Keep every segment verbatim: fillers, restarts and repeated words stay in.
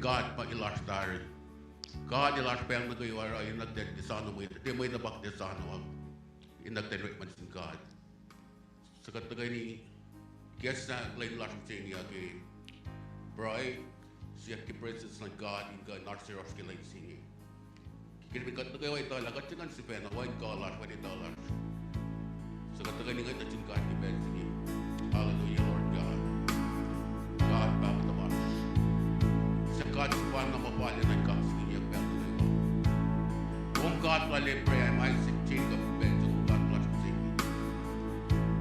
God pa elasr tari. God elasr pacl nuh kwewa oruh enenuh kuht in tiac soano mwet, tiac mwet uh pa kuht tiac soano uh, enenuh kuht in orekma nuh sin God. Suc kuht tuhkweni kahs na lwen lasr mihsenge uh ke pruhe, siyuck ke presence luhn God in kuh in oasr yohrohsr ke lwen se inge. Ke kuht nuh kwewa etuh lah kuht se ingacn sifacna wacngihn kuh lasr, wacngihn etuh lasr. Suc kuht tuhkweni ngwet nuh sin God ke pacl se inge. Hallelujah, Lord God. God Pahpah tuhmasr, suc God sefanna ma fal in nuh in kaksakihnyuck pacl nuh kwewa. Kom God lal Abraham, Isaac, Jacob, pacl se kom God lasr mihsenge.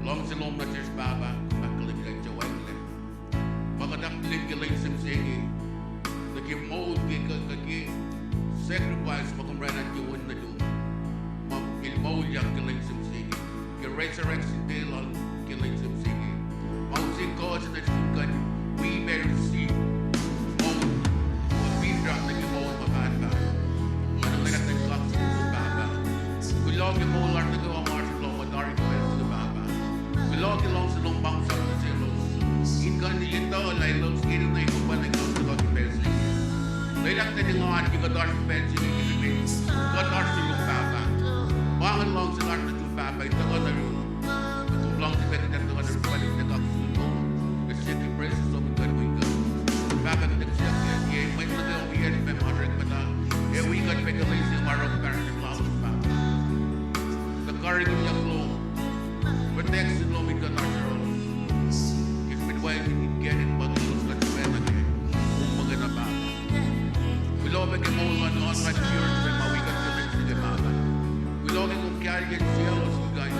Luhngse lom nuh sesr Pahpah, kom ahkkahlwemye lah suc wacngihnlac. Ma kuht ahkkahlwemye ke lwen se mihsenge, nuh ke moul ke kuh, kuh ke sacrifice ma kom oraclah ke wen nuhtum, ma el moulyak ke lwen se mihsenge, ke resurrection day lal ke lwen se mihsenge. Ma use kuh se nuh sum kuh in wi ma receive moul, ma finsrak nuh ke moul ma pahtpaht. Kuht nuhnak in kaksakihn kom Pahpah. Kuloh ke moul lasr nuh kwewa ma oasr lom, ma tari ke pacl se inge Pahpah. Kuloh ke luhngse lom, pahng sang nuh selos in kuh in etuh lah elos enenuh in kom pa nuh in kuh ke pacl se inge. Lwelah kuht in engan ke kuht oasr ke pacl se inge, ke kuht oasr sum Pahpah. Pa inge luhngse lasr nuh sum Pahpah, in tuhkuh nuh yurum. Kom luhngse pac kuht in tuhkuh nuh yurum, pa in kaksakihn kom. Kuht siyuck ke presence lom in kuh in wi kuht. Pahpah, kuht siyuck ke mwet nuh kwewa wi acn pac ma orekma na, ac wi kuht pac ke lwen se ma oruh pac lalos Pahpah. Tuh karihngihnyuck lom, protection lom in kuht oasr yohrohlos. Ke srihpen wacngihn inkacnek ma elos kuh in sifacna ke kom muhkwena Pahpah. Kuloh pac ke moul luhn online viewers pac ma wi kuht ke lwen se inge Pahpah. Kuloh ke kom kahlye selos in kuh in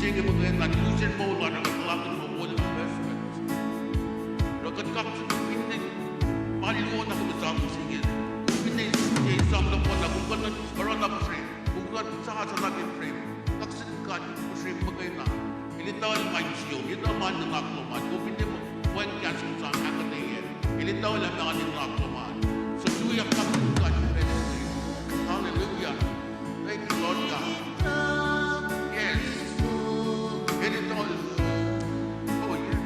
Inge muhkwena lusen moul lasr uh, kuht luhlahlfongi muh wol in investment. Oruh kuht kaksakihn finne ma luo na kom sang mihsenge, finne esam nohfohn na kom kuh in oruh na puhsrem, kom kuh in sasa na ke frame. Kaksakihn God puhsrem muhkwena. El etuh ma insiyom, el etuh ma nuhnak lom an. Kom finne muh wacngihn kahs kom sang ahkuhtweyac, el etuh lah ma nuhnak lom an. So tuyak kaksakihn God puhsrem. Hallelujah. Thank you, Lord God. Yes. Get it all. Oh, yes.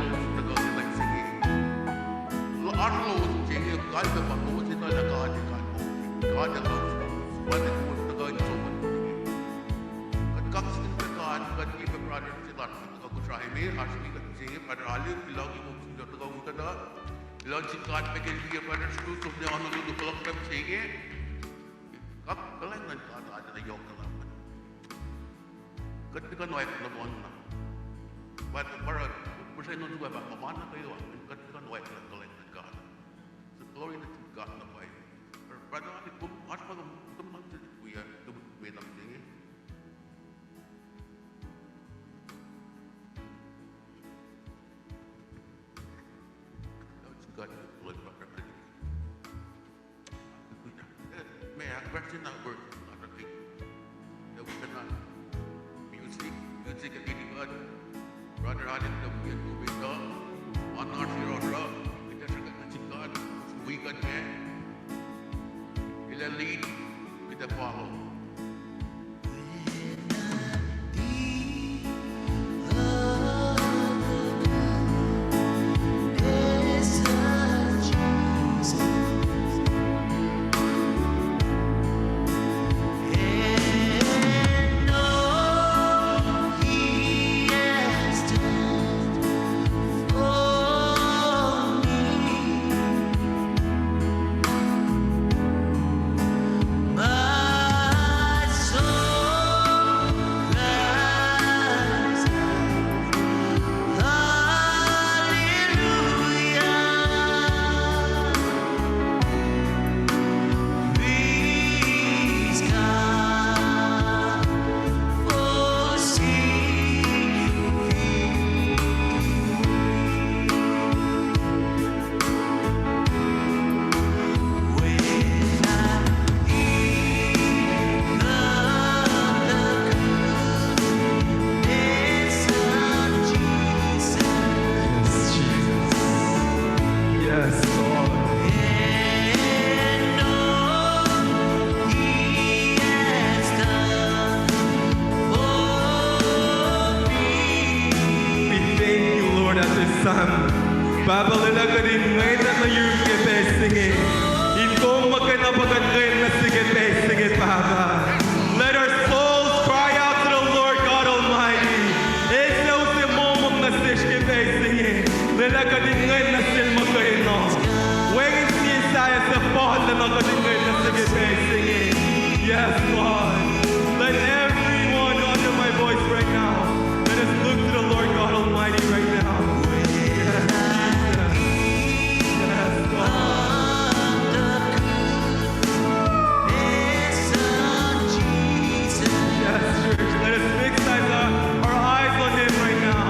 Tuhkuh in nuh ke inge. Oasr lowos se inge, kalmac pa lowos etuh lah God El kalmac. God El kalmac. Wacngihn lowos tuhkuh in som nuh ke inge. Kuht kaksakihn pac God, kuht liye pac brother se lasr tuhkuh Kosrae me, oasr liki kuht se inge, brother Alin, kuloh ke kom tuhkuh wi kuht uh. Kuloh sin God pac ke liye brother Sku, som nuh ke Honolulu, kuloh ke kom se inge. Kuh-, kuhlwacng luhn God arulacna yohk na. Kuht tiac kuh in oack na pacna. But, but, pihsen on suka pa ma na kwewa, kuht tiac kuh in oack na kuhlwacng luhn God. So glory to God na pwacye. Brother, kom, oasr ma kom, kom nuh sel wi, uh, kom me na sel inge. Let's God, Lord, brother. May I question that word? Not a thing. There was a music, music and meeting God. Brother Alec, the weird movie God. One not here or wrong. We just recognize God. We got there. Ila lead, kita follow. Yes, Lord. We thank you, Lord, at this time. Pahpah, lwelah kuht in ngwetacng nuh yuruk ke pacl se inge. In kom muhkwena pa kuht ngwetacng nuh sihk ke pacl se inge, Pahpah. Let our souls cry out to the Lord God Almighty. Ase use momong nuh sesr ke pacl se inge. Lwelah kuht in ngwetacng nuh sel muhkwena. Wacngihn sie sahyac suc fohlohk nuh kuht in ngwetacng nuh sihk ke pacl se inge. Yes, Lord. Let everyone under my voice right now, let us look to the Lord God Almighty right now. Yes, Jesus. Yes, God. Yes, church. Let us fix eyes on, our eyes on Him right now.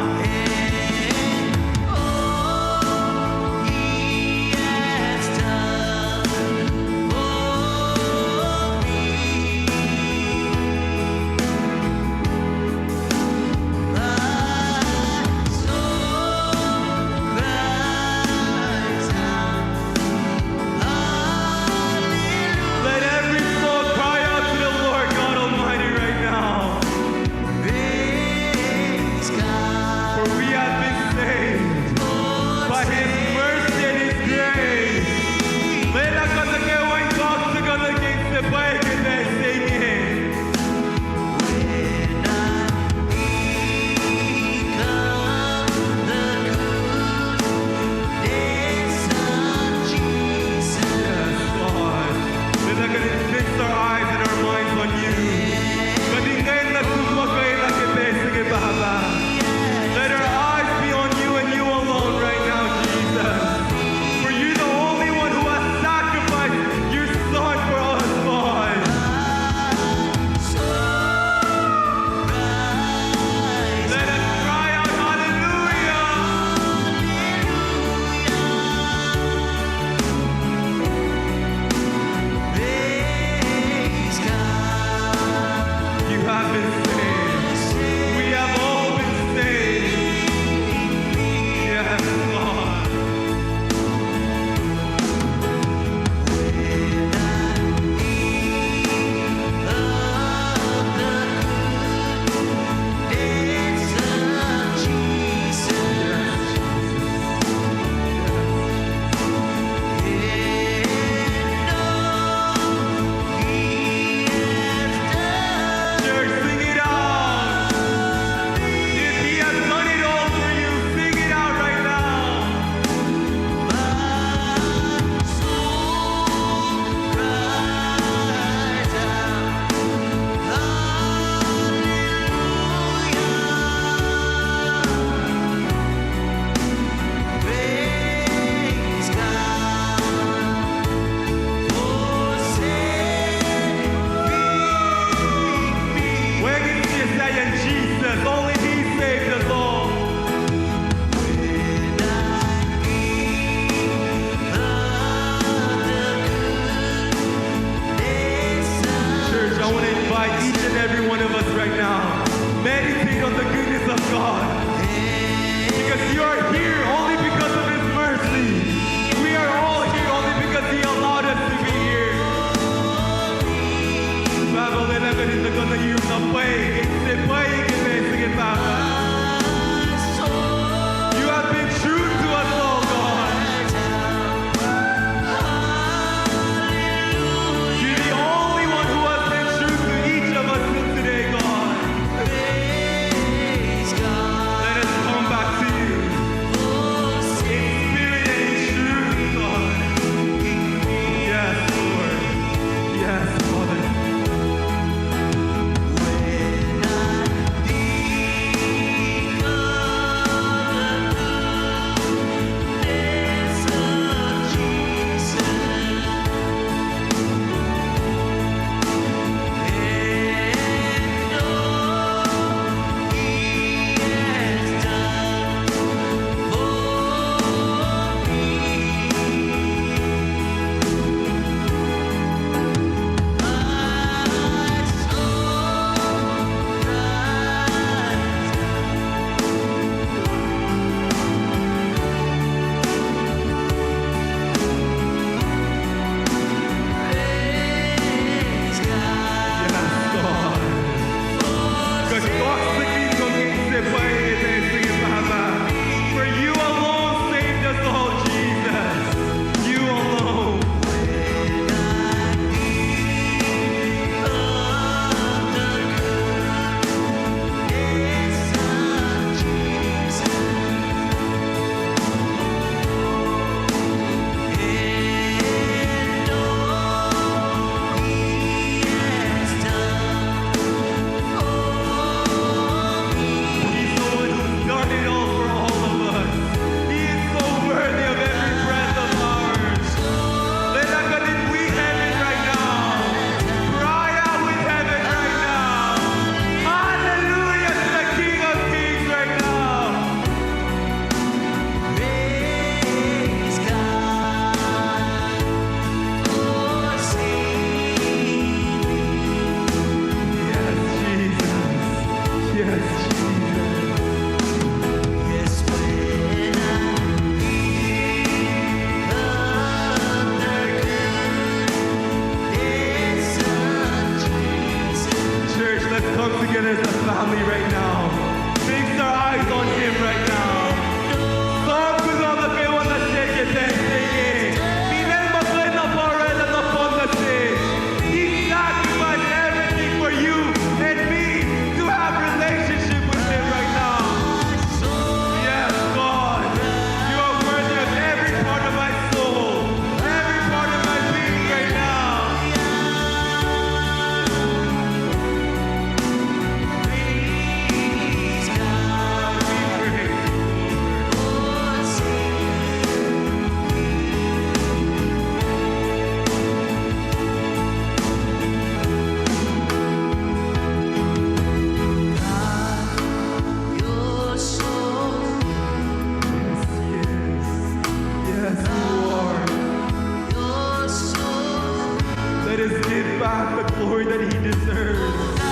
that he deserves.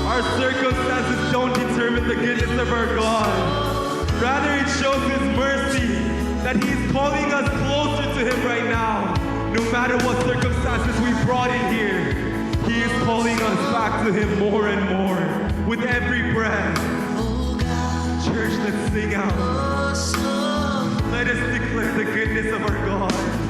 Our circumstances don't determine the goodness of our God. Rather, it shows his mercy that he is calling us closer to him right now. No matter what circumstances we brought in here, he is calling us back to him more and more with every breath. Church, let's sing out. Let us declare the goodness of our God.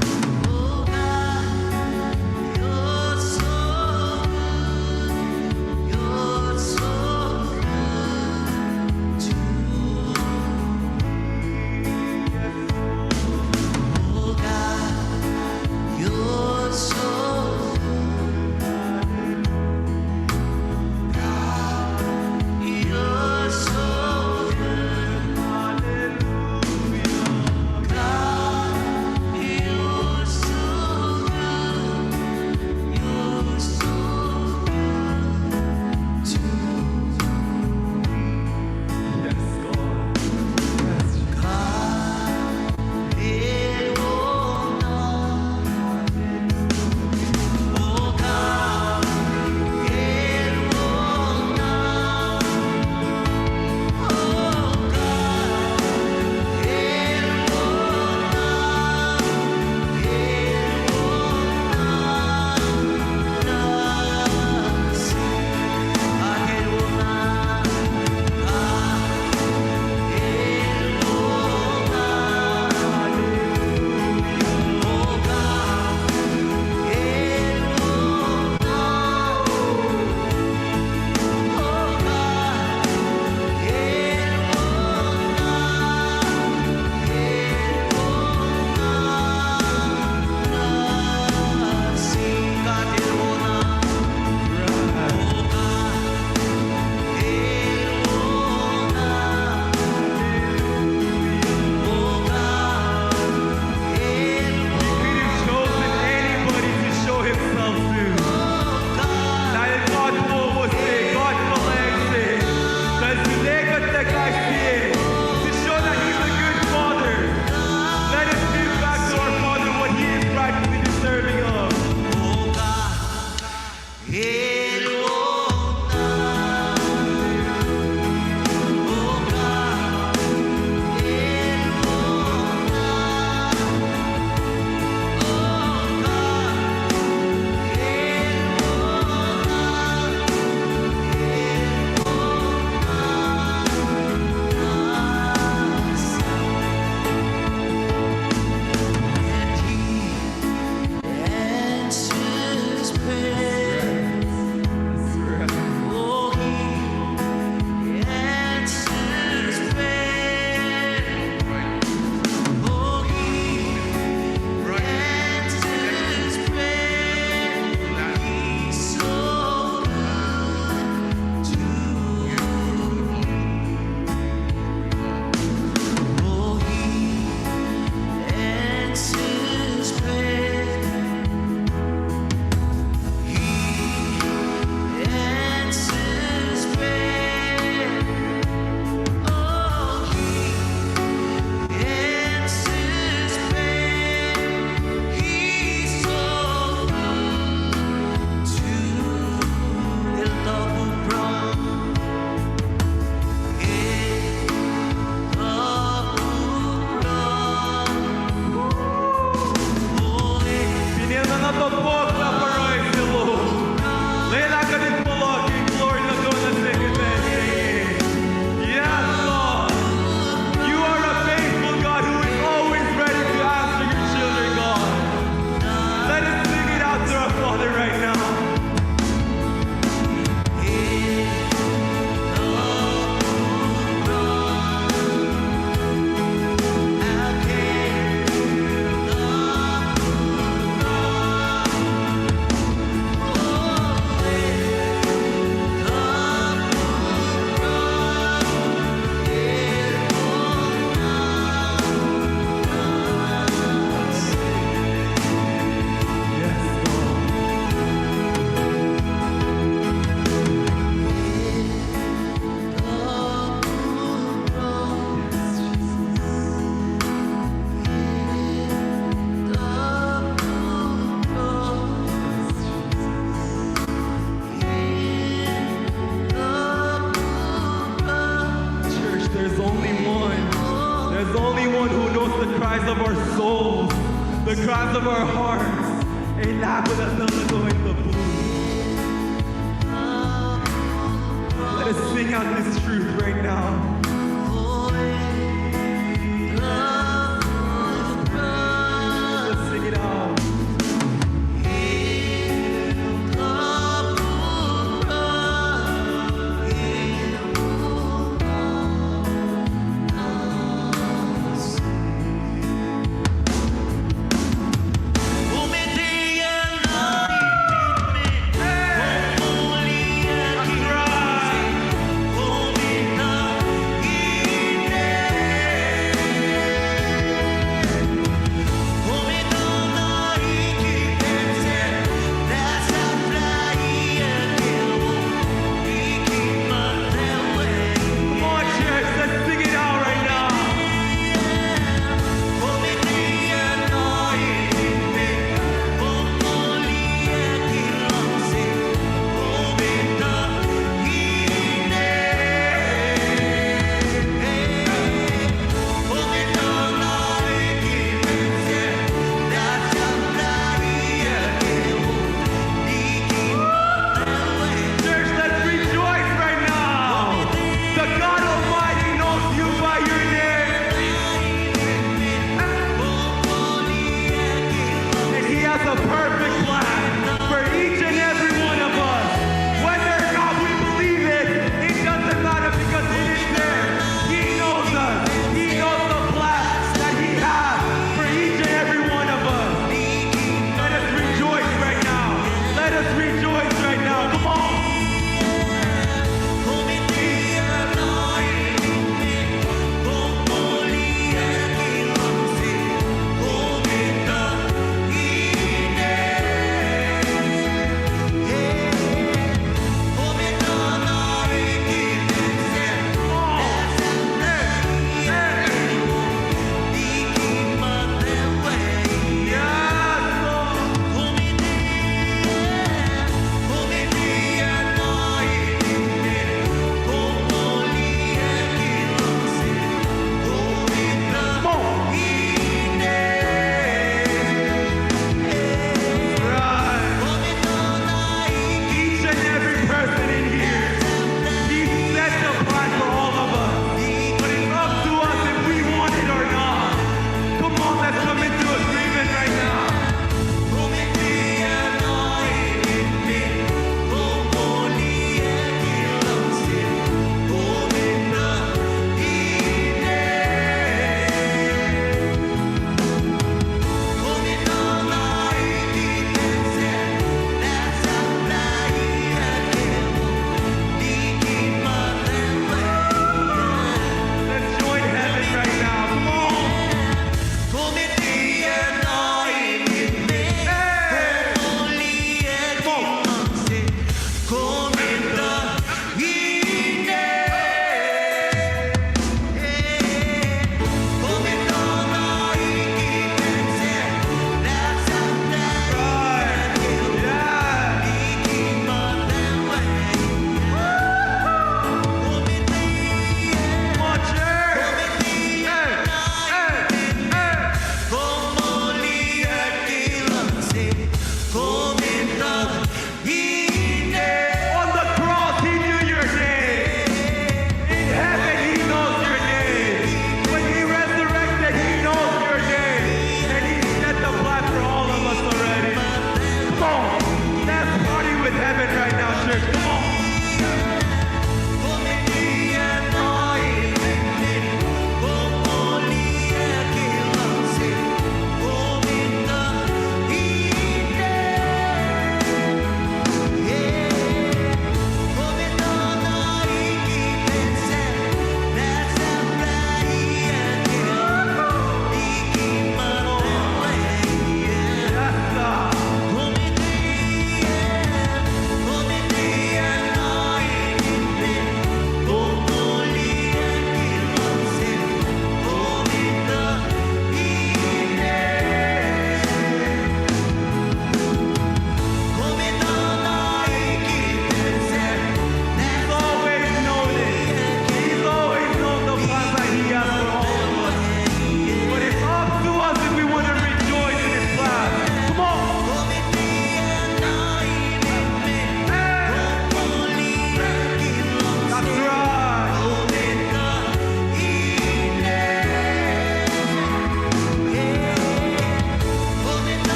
There's only one who knows the cries of our souls, the cries of our hearts. El ahkolah nuh in the blue. Let us sing out this truth right now. Let's sing it out.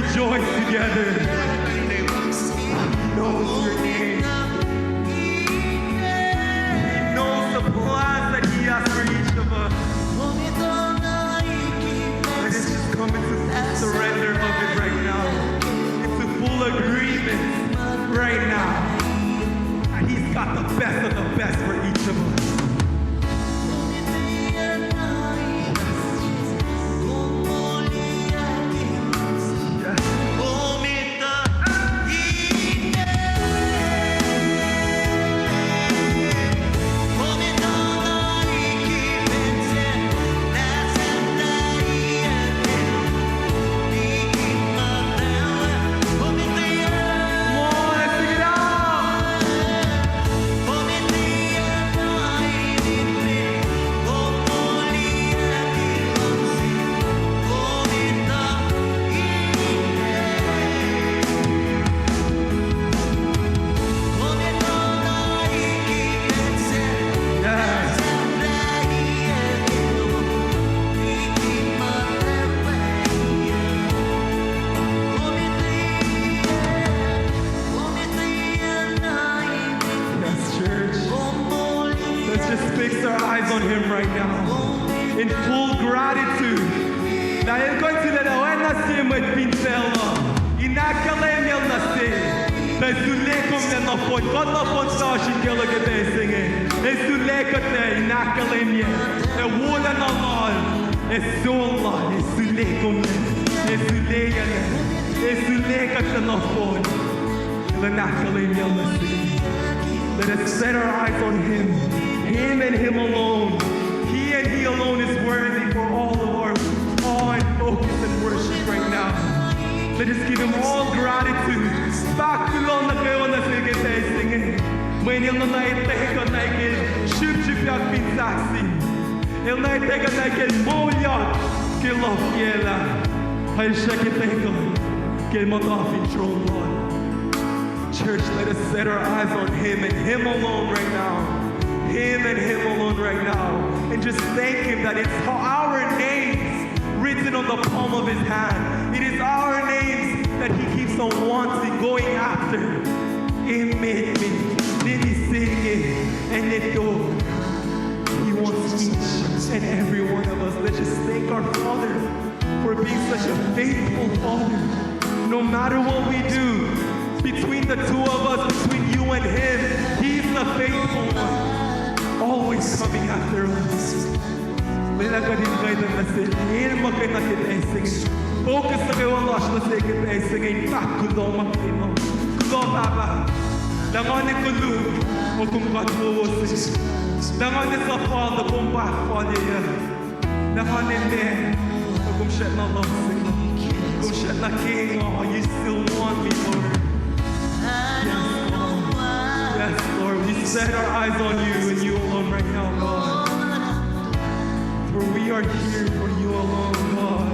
rejoice together. He knows your name. He knows the plans that He has for each of us. Let us just come into full surrender of it right now, into full agreement right now, that He's got the best of the best for each of us. Come on, let's sing it out. Yes, church. Let's just fix our eyes on Him right now in full gratitude. Na el kuh in sila oacna sie mwet fin facluh in ahkkahlwemyacl nuh sel, tuh sule kom nohfohn, kuht nohfohn sasr in ke luhk ke pacl se inge. El sule kuht in ahkkahlwemye, ac wolacna lal, ac solah, ac sule kom, ac sule, ac sule kuht nohfohn. Lenak Kalemiel Nasi. Let us set our eyes on Him. Him and Him alone. He and He alone is worthy for all of our awe and focus and worship right now. Let us give Him all gratitude. Fahk kuloh nuh kwewa nuh sel ke pacl se inge. Mweyen El na etuh kuht nuh ke srihpsrihpyak fin sahk se. El na etuh kuht nuh ke moulyak ke luhf kiyacl ah. El srwack etuh kuht ke muhta fin tron Lal. Church, let us set our eyes on Him and Him alone right now. Him and Him alone right now. And just thank Him that it's our names written on the palm of His hand. It is our names that He keeps on wanting, going after. Emet me, nimi se inge, and it go. He wants each and every one of us. Let's just thank our Father for being such a faithful Father. No matter what we do, between the two of us, between you and Him, He's the faithful one. Always coming after us. Lwelah kuht in kuh in nuh sel, el muhkwena ke pacl se inge. Focus nuh kwewa lasr nuh sel ke pacl se inge in fahk kuloh ma ke ma. Kuloh Pahpah. Lah nga ne koluk, o kom God wowo se. Lah nga ne suhfal, kom pa faliya. Lah nga ne meac, o kom srackna luhngse. Kom srackna ke nga, you still want me, Lord. Yes, Lord. Yes, Lord. We set our eyes on you and you alone right now, God. For we are here for you alone, God.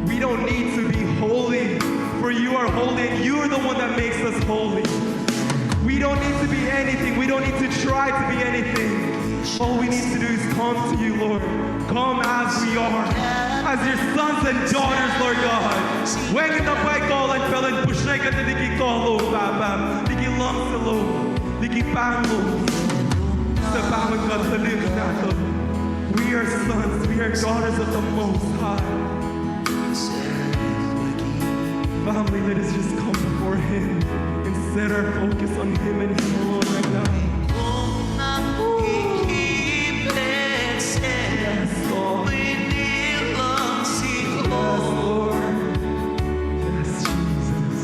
We don't need to be holy, for you are holy, and you are the one that makes us holy. We don't need to be anything. We don't need to try to be anything. All we need to do is come to you, Lord. Come as we are, as your sons and daughters, Lord God. Wacngihn na pwacye kuh luhn pacl in pihsrekuhtuh liki kuh lom, Pahpah, liki luhngse lom, liki pahng lom. Suc pahng kuht tuhlihk nahtuhl. We are sons, we are daughters of the Most High. Family, let us just come before Him and set our focus on Him and Him alone right now. Yes, Lord. Yes, Lord. Yes, Jesus.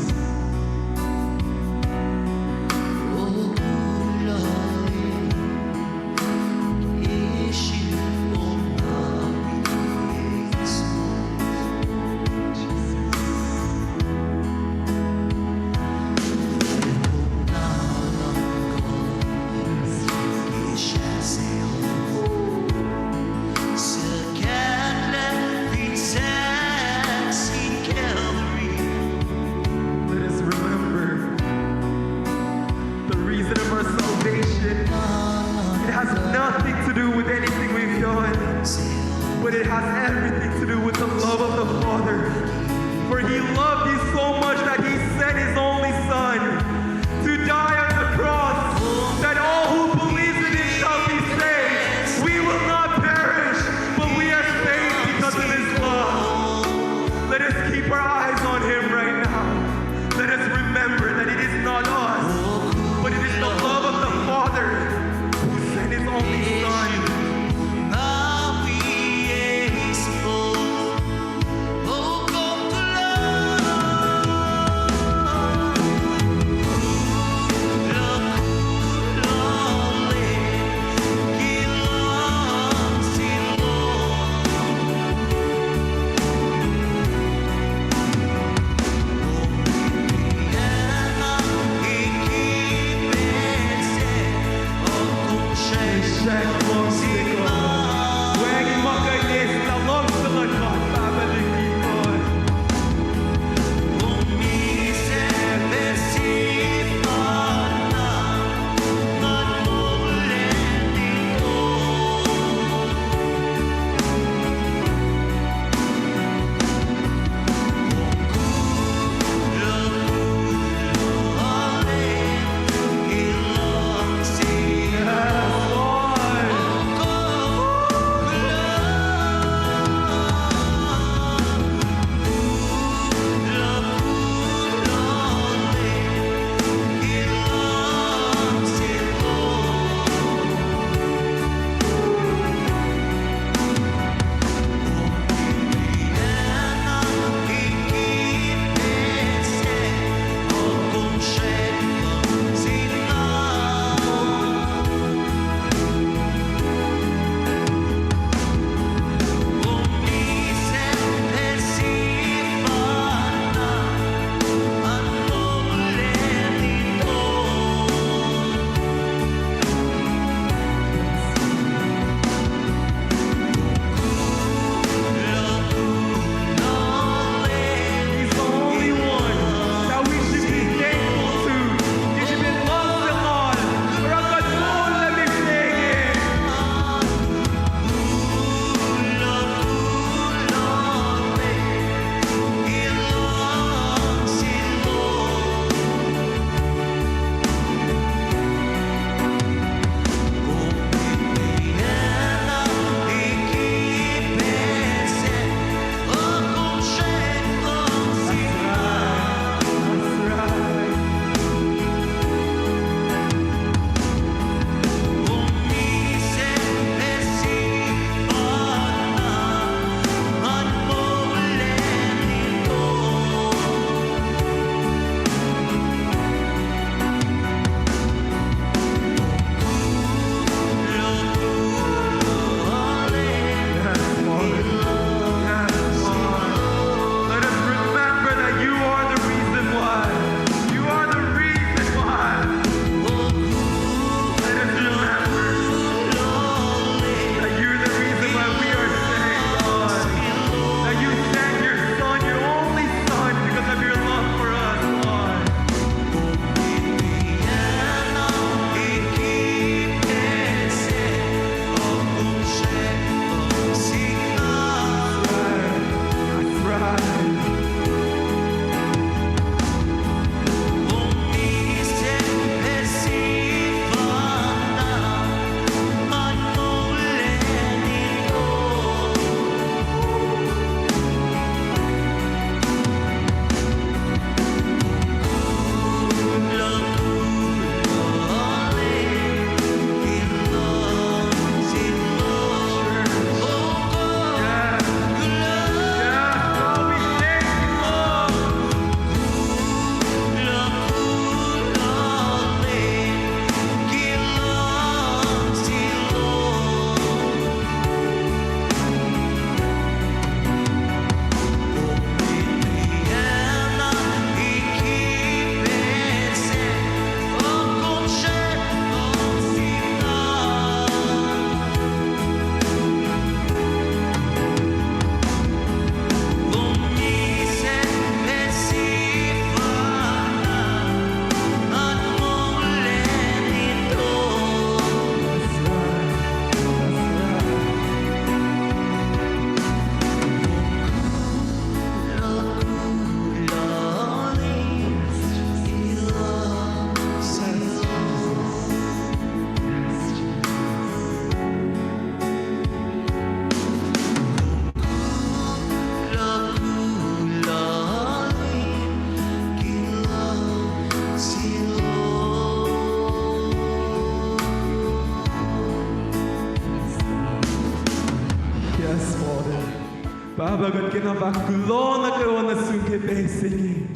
Pahpah, kuht kena fahk kuloh nuh kwewa nuh sum ke pacl se inge.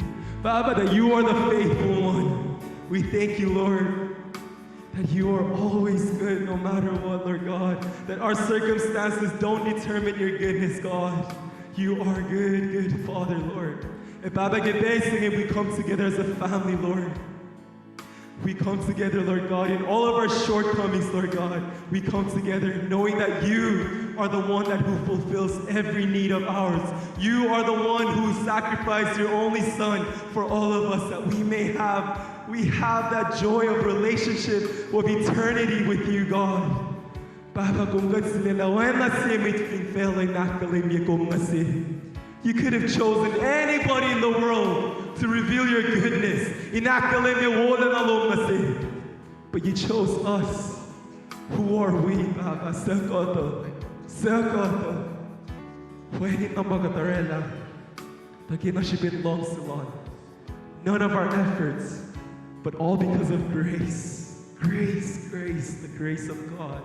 Pahpah, that you are the faithful one. We thank you, Lord, that you are always good no matter what, Lord God. That our circumstances don't determine your goodness, God. You are good, good Father, Lord. And Pahpah, ke pacl se inge we come together as a family, Lord. We come together, Lord God, in all of our shortcomings, Lord God. We come together knowing that you are the one that who fulfills every need of ours. You are the one who sacrificed your only son for all of us that we may have, we have that joy of relationship of eternity with you, God. Pahpah, kom kuh in sulaclah oacna sie mwet fin facluh in ahkkahlwemye kom nuh sel. You could have chosen anybody in the world to reveal your goodness, in ahkkahlwemye wolacna lom nuh sel. But you chose us. Who are we, Pahpah? Suc kuhtuh? Suc kuhtuh? Wacngihn na ma kuht orwaclah, tuh ke na srihpen luhngse lal. None of our efforts, but all because of grace. Grace, grace, the grace of God.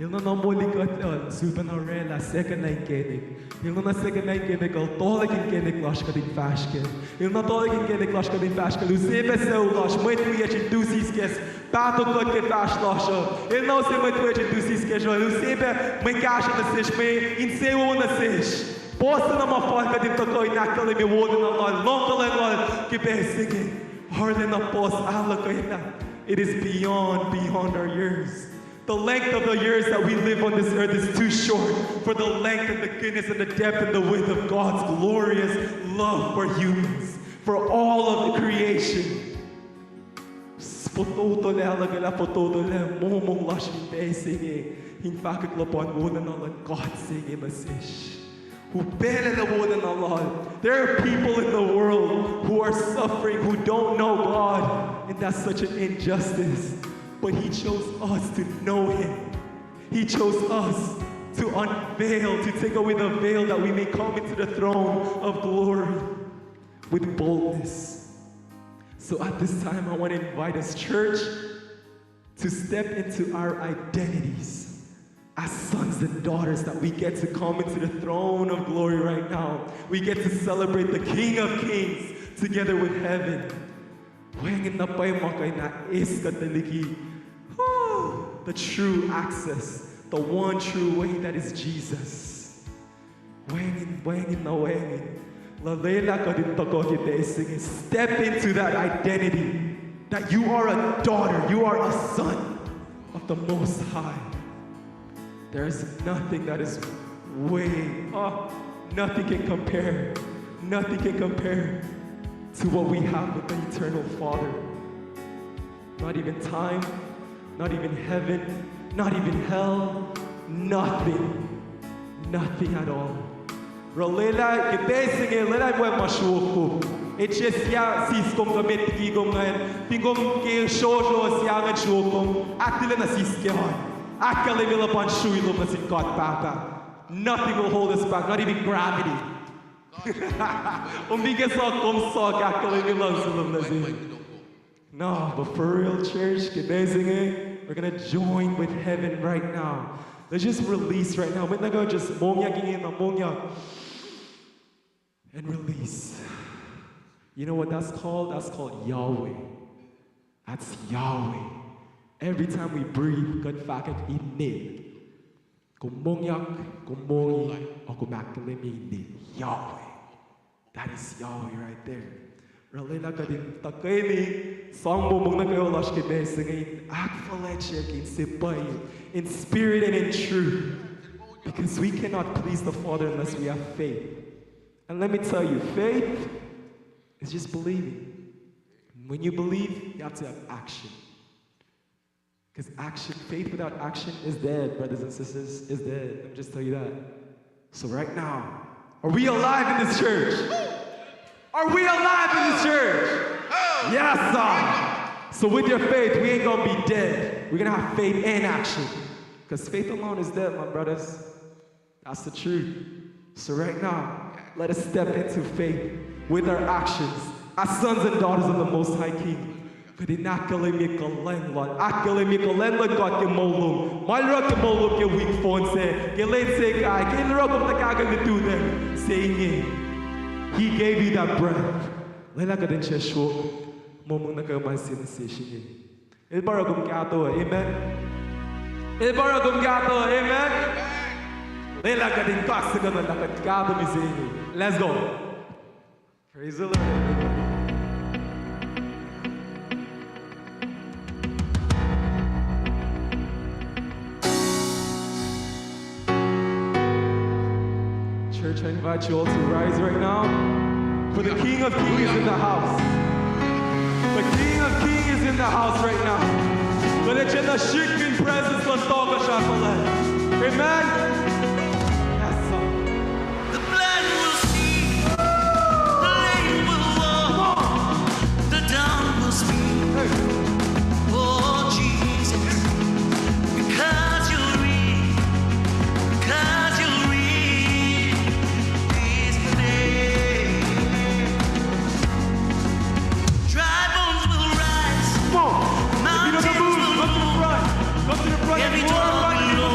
El na na moli kuht uh, sulpacna orwaclah second na inkacnek. El na na second na inkacnek, el tuhlihk inkacnek lasr kuht in fahsr kac. El na tuhlihk inkacnek lasr kuht in fahsr kac. El use pac sucu lasr, mwet wiyacsr in tu siskacs, pahtok kuht ke fahsr lasr uh. El na use mwet wiyacsr in tu siskacs uh, el use pac mwe kahsruh nuh sesr, mwe insewowo nuh sesr. Puhs na ma fal kuht in tuhkuh in ahkkahlwemye wolacna lal, luhngkuhlacng lal ke pacl se inge. Arulacna puhs ahluhkwelah. It is beyond, beyond our years. The length of the years that we live on this earth is too short for the length and the goodness and the depth and the width of God's glorious love for humans, for all of the creation. Fototolac, ahluhkwelah fototolac, momong lasr in pacl se inge, in fahkwack luhpan wolacna luhn God se inge nuh sesr. Upaclac wolacna lal. There are people in the world who are suffering, who don't know God, and that's such an injustice. But He chose us to know Him. He chose us to unveil, to take away the veil that we may come into the throne of glory with boldness. So at this time, I want to invite us, church, to step into our identities as sons and daughters, that we get to come into the throne of glory right now. We get to celebrate the King of Kings together with heaven. Wacngihn na pwacye ma kuh in eis kuht liki, whew, the true access, the one true way, that is Jesus. Wacngihn, wacngihn na wacngihn. Lwelah kuht in tuhkuh ke pacl se inge, step into that identity that you are a daughter, you are a son of the Most High. There is nothing that is way, oh, nothing can compare. Nothing can compare to what we have with the eternal Father. Not even time, not even heaven, not even hell, nothing. Nothing at all. Oruh lwelah ke pacl se inge, lwelah in wacngihn ma sruok kom. Etse sia sis kom kuh met liki kom ingacn, fin kom ke srohsroh sia ingacn sruok kom, ahktilac nuh sis kac an. Ahkkahlwemye luhpan srui lom nuh sin God Pahpah. Nothing will hold us back, not even gravity. Kom fin ke sohk, kom sohk, ahkkahlwemye luhngse lom nuh sel. No, but for real, church, ke pacl se inge, we're gonna join with heaven right now. Let's just release right now. Mwet nuh kwewa just mongyak inge na, mongyak. And release. You know what that's called? That's called Yahweh. That's Yahweh. Every time we breathe, kuht fahkwack in name. Kom mongyak, kom mongi, ac kom ahkkahlwemye in name Yahweh. That is Yahweh right there. Oruh lwelah kuht in tuhkweni sang momong nuh kwewa lasr ke pacl se inge in ahkfuhlwactye ke in sepai, in spirit and in truth. Because we cannot please the Father unless we have faith. And let me tell you, faith is just believing. When you believe, you have to have action. Because action, faith without action is dead, brothers and sisters, is dead. Let me just tell you that. So right now, are we alive in this church? Are we alive in this church? Yes, sir. So with your faith, we ain't gonna be dead. We're gonna have faith and action. Because faith alone is dead, my brothers. That's the truth. So right now, let us step into faith with our actions as sons and daughters of the Most High King. Kuht in ahkkahlwemye kuhlwacng luhn, ahkkahlwemye kuhlwacng luhn God ke moul lom. Ma el oruh ke moul lom ke wik fohn se, ke lwen se kai, ke el oruh kom tuhkahkihn lututacng se inge. He gave you that breath. Lwelah kuht in sesr sruok, momong nuh ke ma se nuh sesr inge. El pa oruh kom kahto, amen. El pa oruh kom kahto, amen. Lwelah kuht in kaksakihn lah kuht kahto mihsenge. Let's go. Praise the Lord, everybody. Church, I invite you all to rise right now. For the King of Kings is in the house. The King of Kings is in the house right now. Kuht ac tiacna srihk in presence luhn Tohkohsrah fuhlwact. Amen. Yes, sir. The blind will see, the lame will walk, the dumb will speak. Oh, Jesus, because you're real, because you're real, this place. Dry bones will rise, mountains will move, every tongue will know.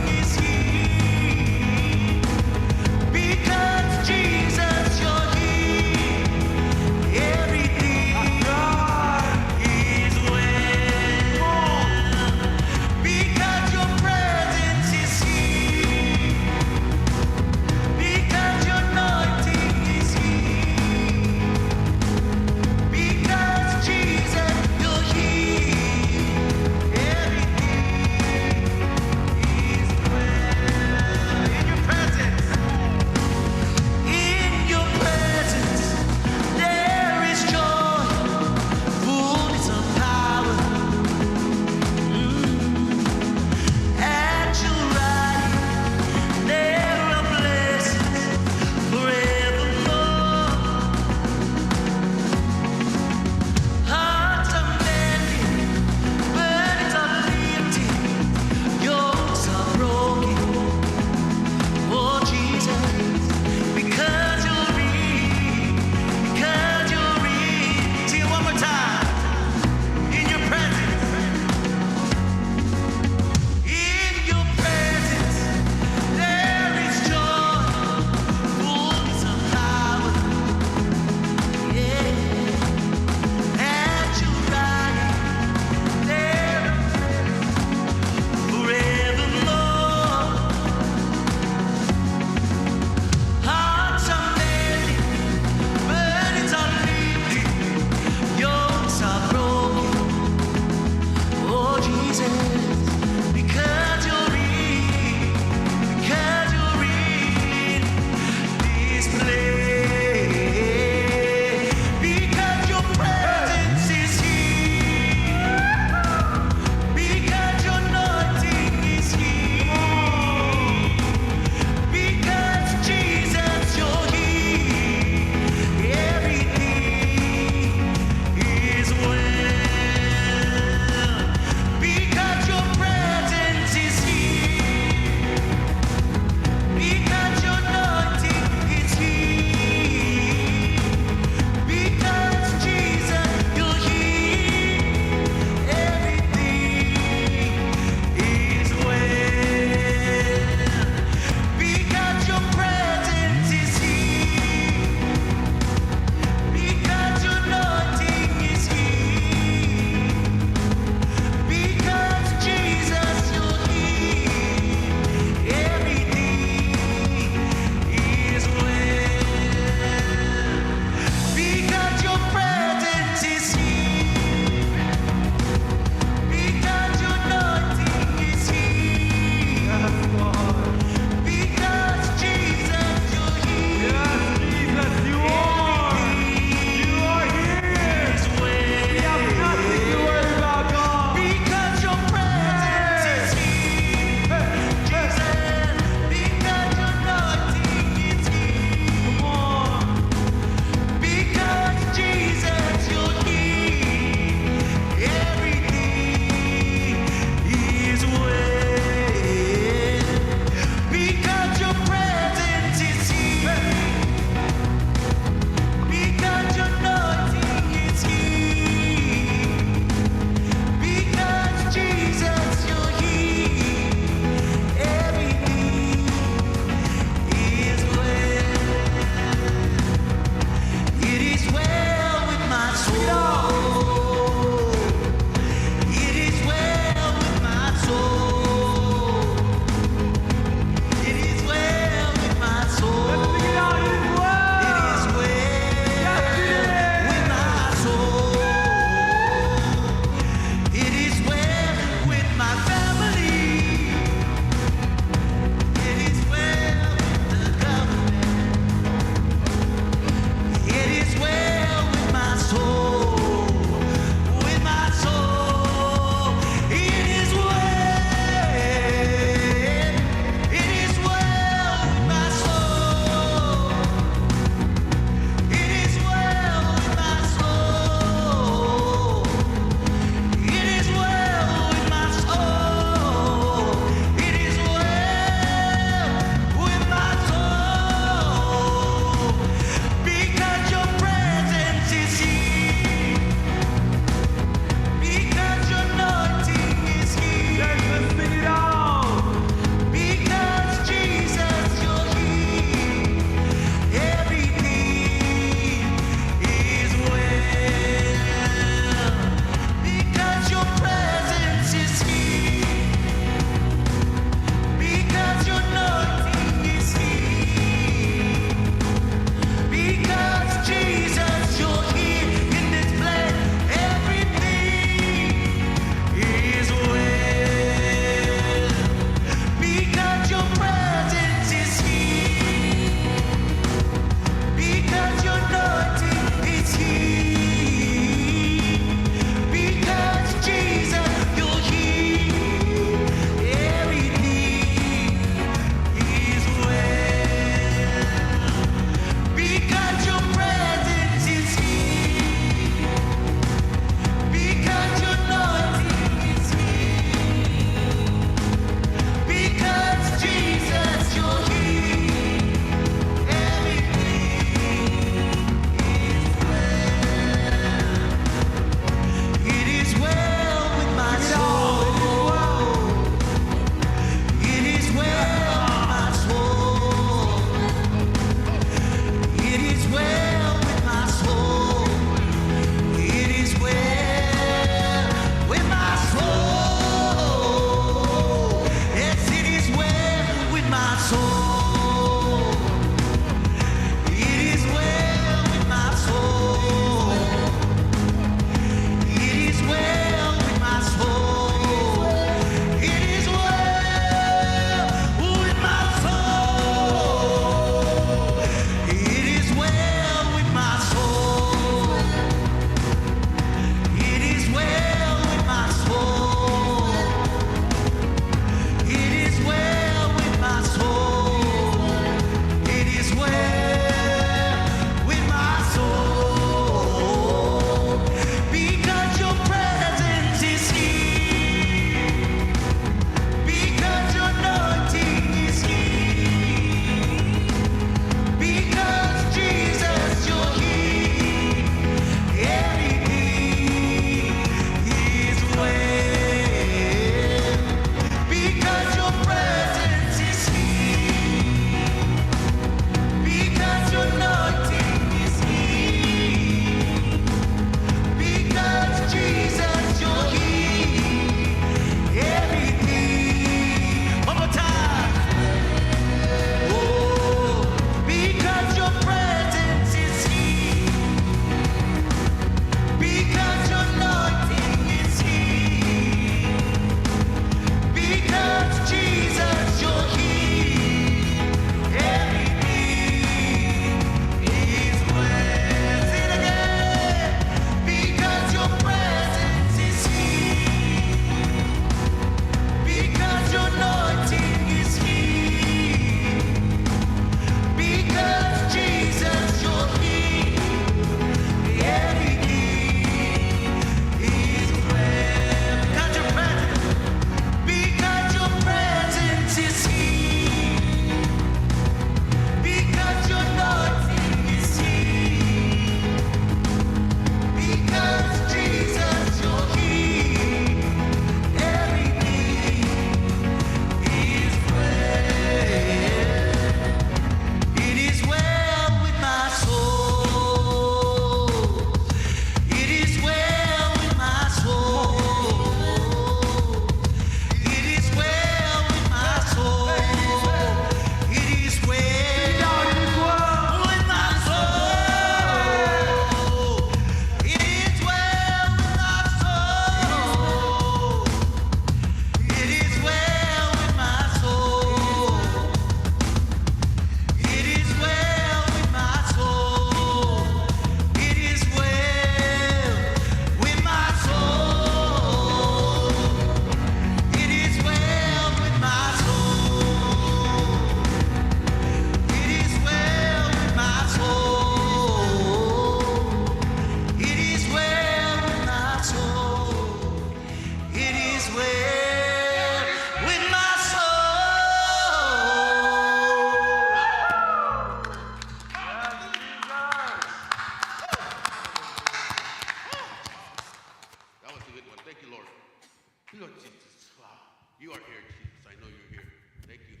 You are here, Jesus. I know you're here. Thank you.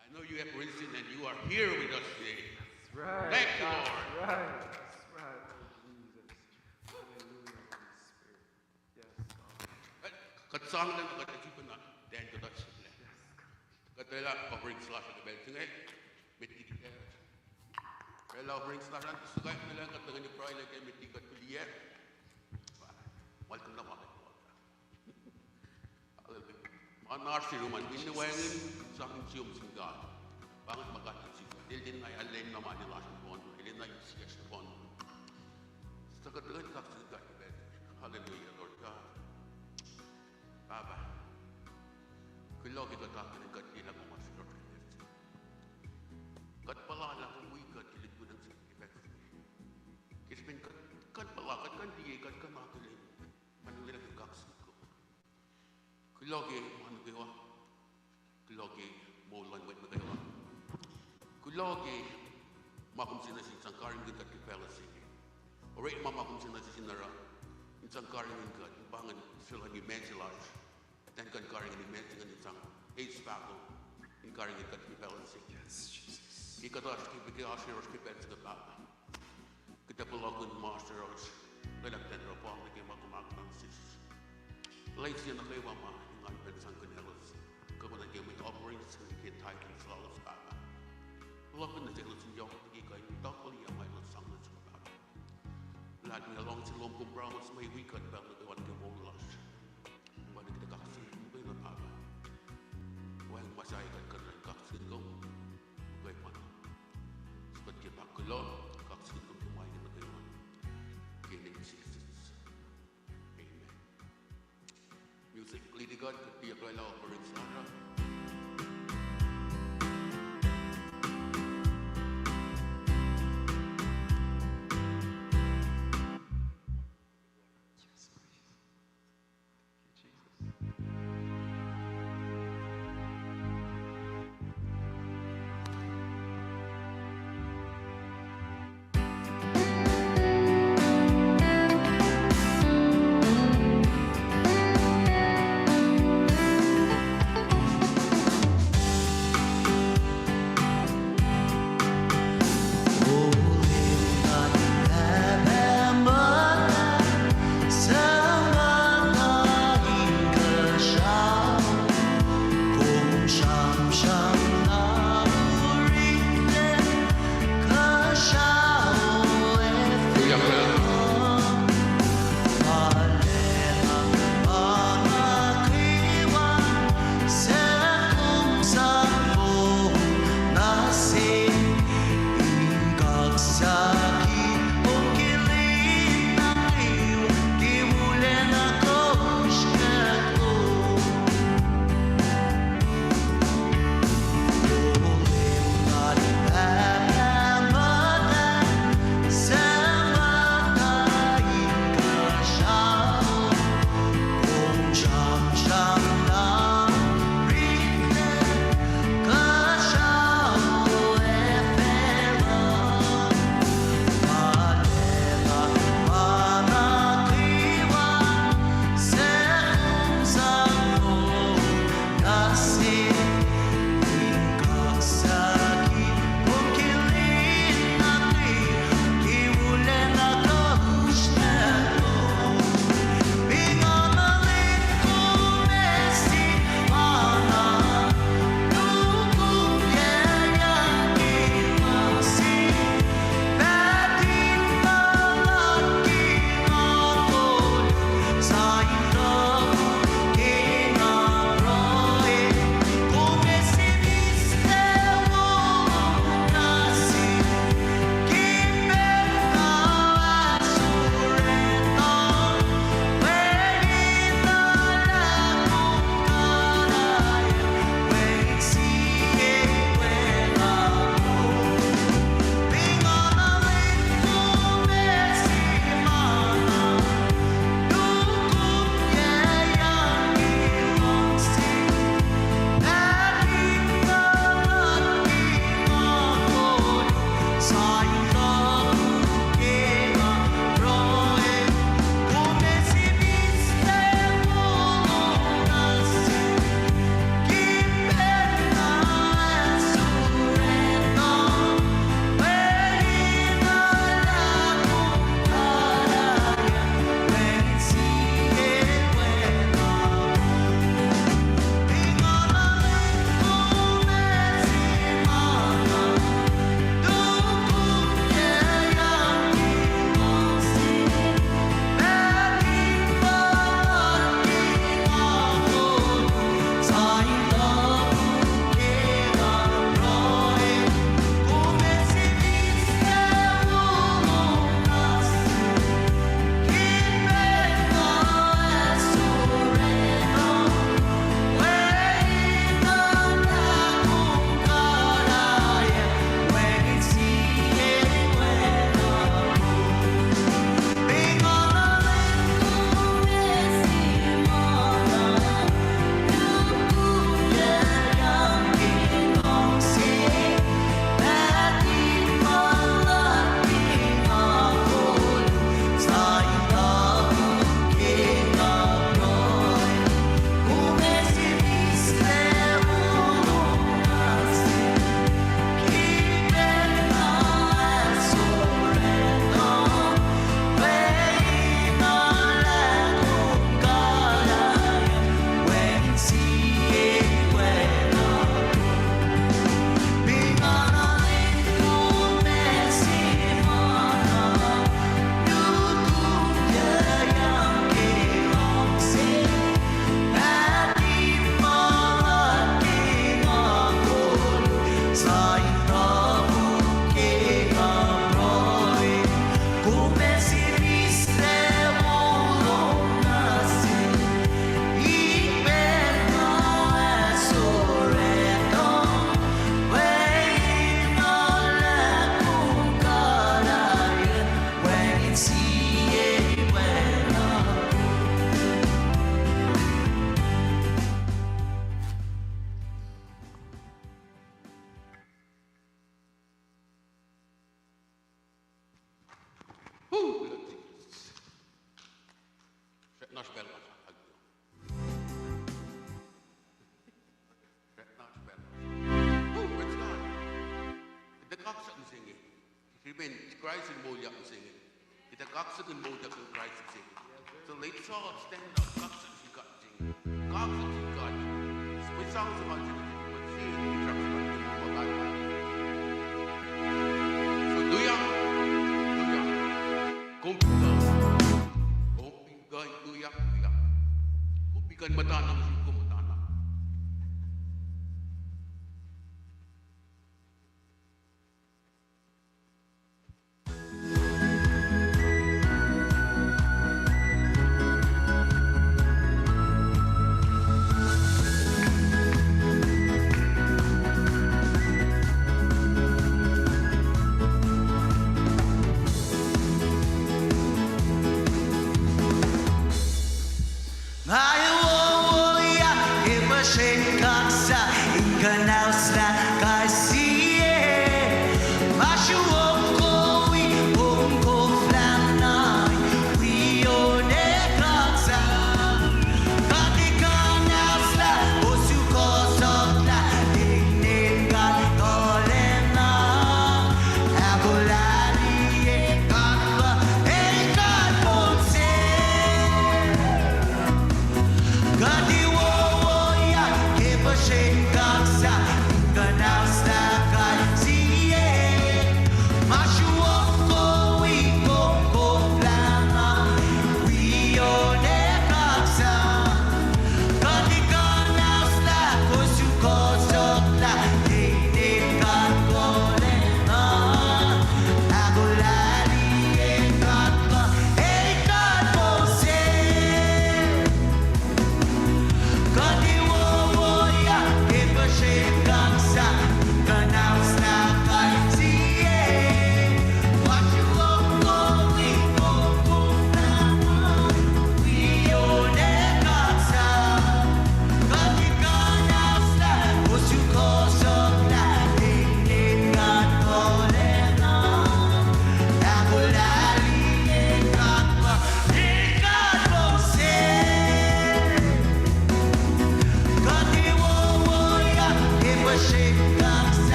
I know you have risen and you are here with us today. That's right. Thank you, Lord. That's right. That's right, Lord Jesus. Hallelujah, Holy Spirit. Yes, God. Kuht, kuht sang na kuht sifacna, tacn kuht oasr sifacna. Yes, God. Kuht oraclah offerings lasr ke pacl se inge, met liki kuht oraclah offerings lasr an, sukaimelan kuht tuhkweni pruhe lah ke met liki kuht fihliyac. Welcome na ma kuht Hallelujah. Ma na oasr yurum an, finne wacngihn sang in siom sin God. Pa inge ma God in sik. El tiacna alu na mani lasr nohfohn, el tiacna isikyacsr nohfohn. Suc kuht lwen kak sin God ke pacl. Hallelujah, Lord God. Pahpah, kuloh ke kuht akihlen kuht liye lah kom oasr yohrohsr ke pacl. Kuht puhla lah kom wi kuht ke lututacng se ke pacl. Ke srihpen kuht, kuht puhla, kuht kuh in liye, kuht kuh in akihlen ma lwelah ke kaksakihn kom. Kuloh ke ma nuh kwewa. Kuloh ke moul luhn mwet nuh kwewa. Kuloh ke ma kom sena sin sang karihngihn kuht ke pacl se inge. Orekma ma kom sena sin oruh in sang karihngihn kuht, in pa ingacn srihke luhn imac se lasr. Tacn kuh in karihngihn imac se ingacn in sang eis fahko in karihngihn kuht ke pacl se inge. Ke kuht oasr ke, ke oasr yohrohsr ke pacl se inge, Pahpah, kuht ac puhlakihn ma oasr yohrohsr, lwelah kuht in oruh pwacye nuh ke ma kom ahkngan sesr. Lwen se nuh kwewa ma engan pacl sang kunalos, kuh kuh nuh ke mwe offerings, ke tithes lalos, Pahpah. Puhlakihn nuh selos in yohk liki kuh in topoli ma elos sang nuh sum, Pahpah. Lah kuht luhngse lom, kom promise mwe wi kuht pacl nuh kwewa ke moul lasr. Pwacye kuht kaksakihn kom, Pahpah. Wacngihn ma sahyac kuht kuh in kaksakihn kom, muhkwena. Kuht ke pa kuloh, kaksakihn kom ke ma inge nuh kwewa. Ke inen Jisus. Amen. Music leader, kuht kuht tiac oraclah offerings lasr uh. Whew, Lord Jesus. Srackna srihpac lasr. Srackna srihpac lasr. Whew, praise God. Kuht ac kaksakihn se inge. Srihpen Kraist el moulyak mihsenge. Kuht ac kaksakihn moulyak luhn Kraist mihsenge. So let's all stand up. Kaksakihn sin God mihsenge. Kaksakihn sin God. Mwe sang se ma se mihsenge. Mwe sang se ma se mihsenge. So tuyak, tuyak. Kom fin kuh, kom fin kuh in tuyak, tuyak. Kom fin kuh in muhtana, kom muhtana. Nga wowoyak ke puhsren kaksak in kuhnahoslah kais sie. Ma sruok kowos wi kom koflah na wi on ac kaksak. God El kuhnahoslah, osu kosohklah, inen God kuhlacna. Ahkolah liye God pa, el God moul se. Kuht ac wowoyak ke puhsren kaksak in kuhna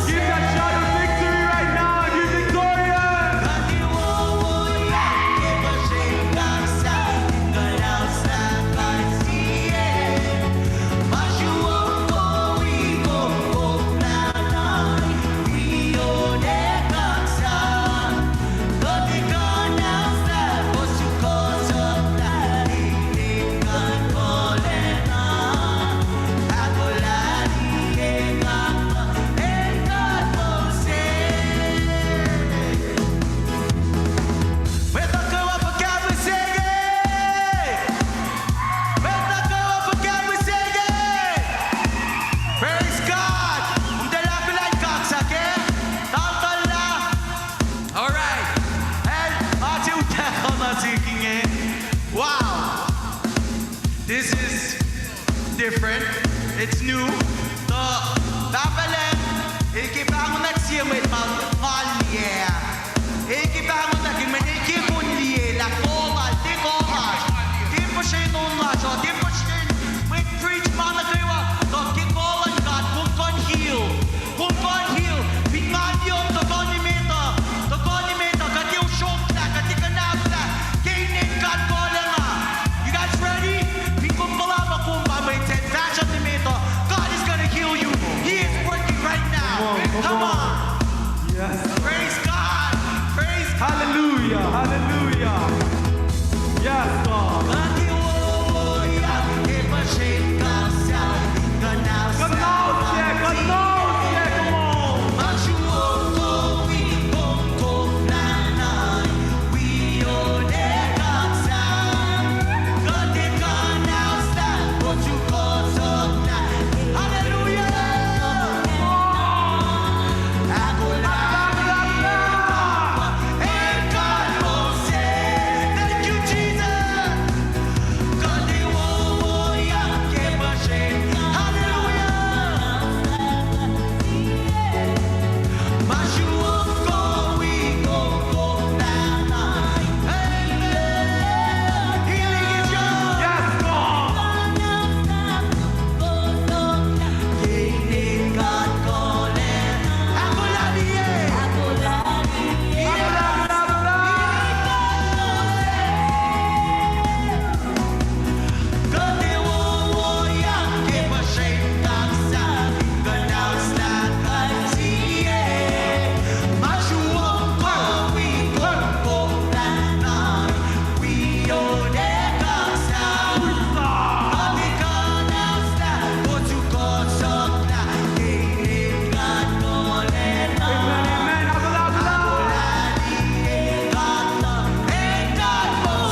Give that shout of victory right now. You're victorious. Mwet nuh kwewa fuhkah mihsenge? Mwet nuh kwewa fuhkah mihsenge? Praise God. Kom tuh lah kuhlwacng kaksak, eh? Taltallah. All right. And ma se utuckuh nuh sik inge. Wow. This is different. It's new. Tuh Pahpah Lucng El ke pahngonak sie mwet ma ngal liye. El ke pahngonak, el mwe, el ke kom liye lah kol lal, tiac kol lasr, tiac puhsren on lasr uh, tiac puhsren mwet preach ma nuh kwewa. Tuh ke kol luhn God, kom kuh in heal. Kom kuh in heal. Fin ngal liye, tuhkuh nuh met uh. Tuhkuh nuh met uh. Kuht ac usrnguck lah, kuht ac kuhnahoslah ke inen God kolacng uh. You guys ready? Fin kom puhla muh kom pa mwet se fahsruh nuh met uh, God is gonna heal you. He is working right now. Come on, come on. Come on. Yes. Praise God. Praise God. Hallelujah. Hallelujah. Yes, God. Kuhnaoslah, kuhnaoslah, come on. Hallelujah. Thank you, Jesus. Hallelujah. Amen. Healing is yours. Yes, God.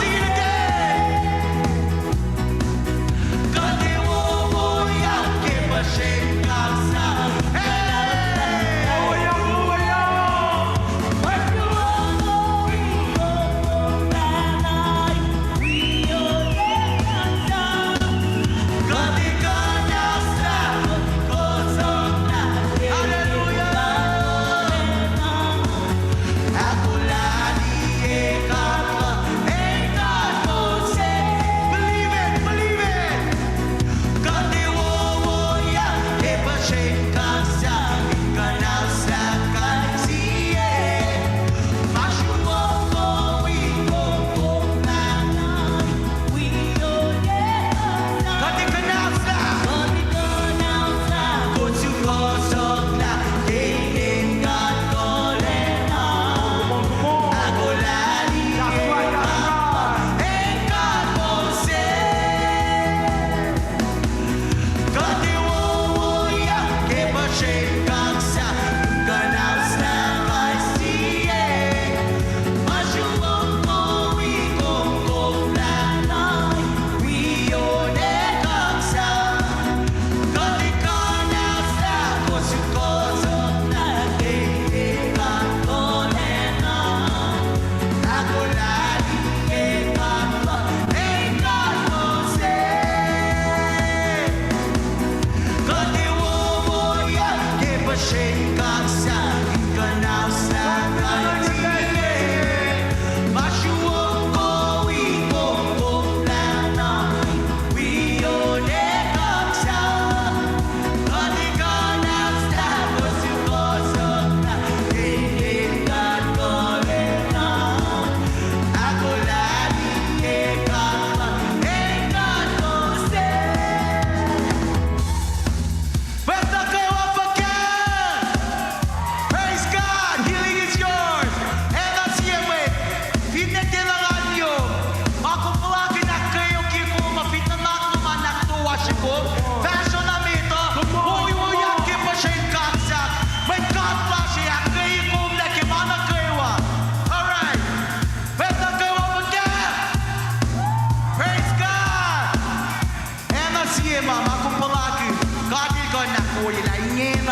Sing it again. Hallelujah. Believe it, believe it.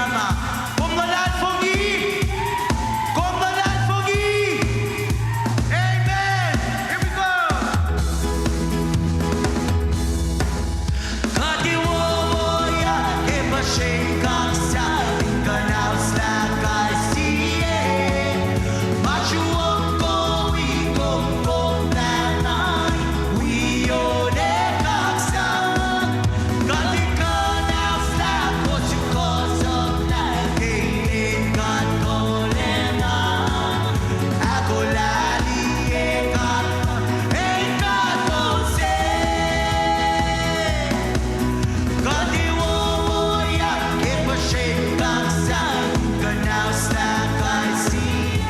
Kom luhlahlfongi. Kom luhlahlfongi. Amen. Here we go. Kuht ac wowoyak ke puhsren kaksak in kuhnahoslah kais sie. Ma sruok kowos, kom koflah na in wi ohiyac kaksak. Kuht ac kuhnahoslah kowos sukohsohklah ke inen God kuhlacna. Ahkolah liye God, e God kowos se. Kuht ac wowoyak ke puhsren kaksak in kuhnahoslah kais sie.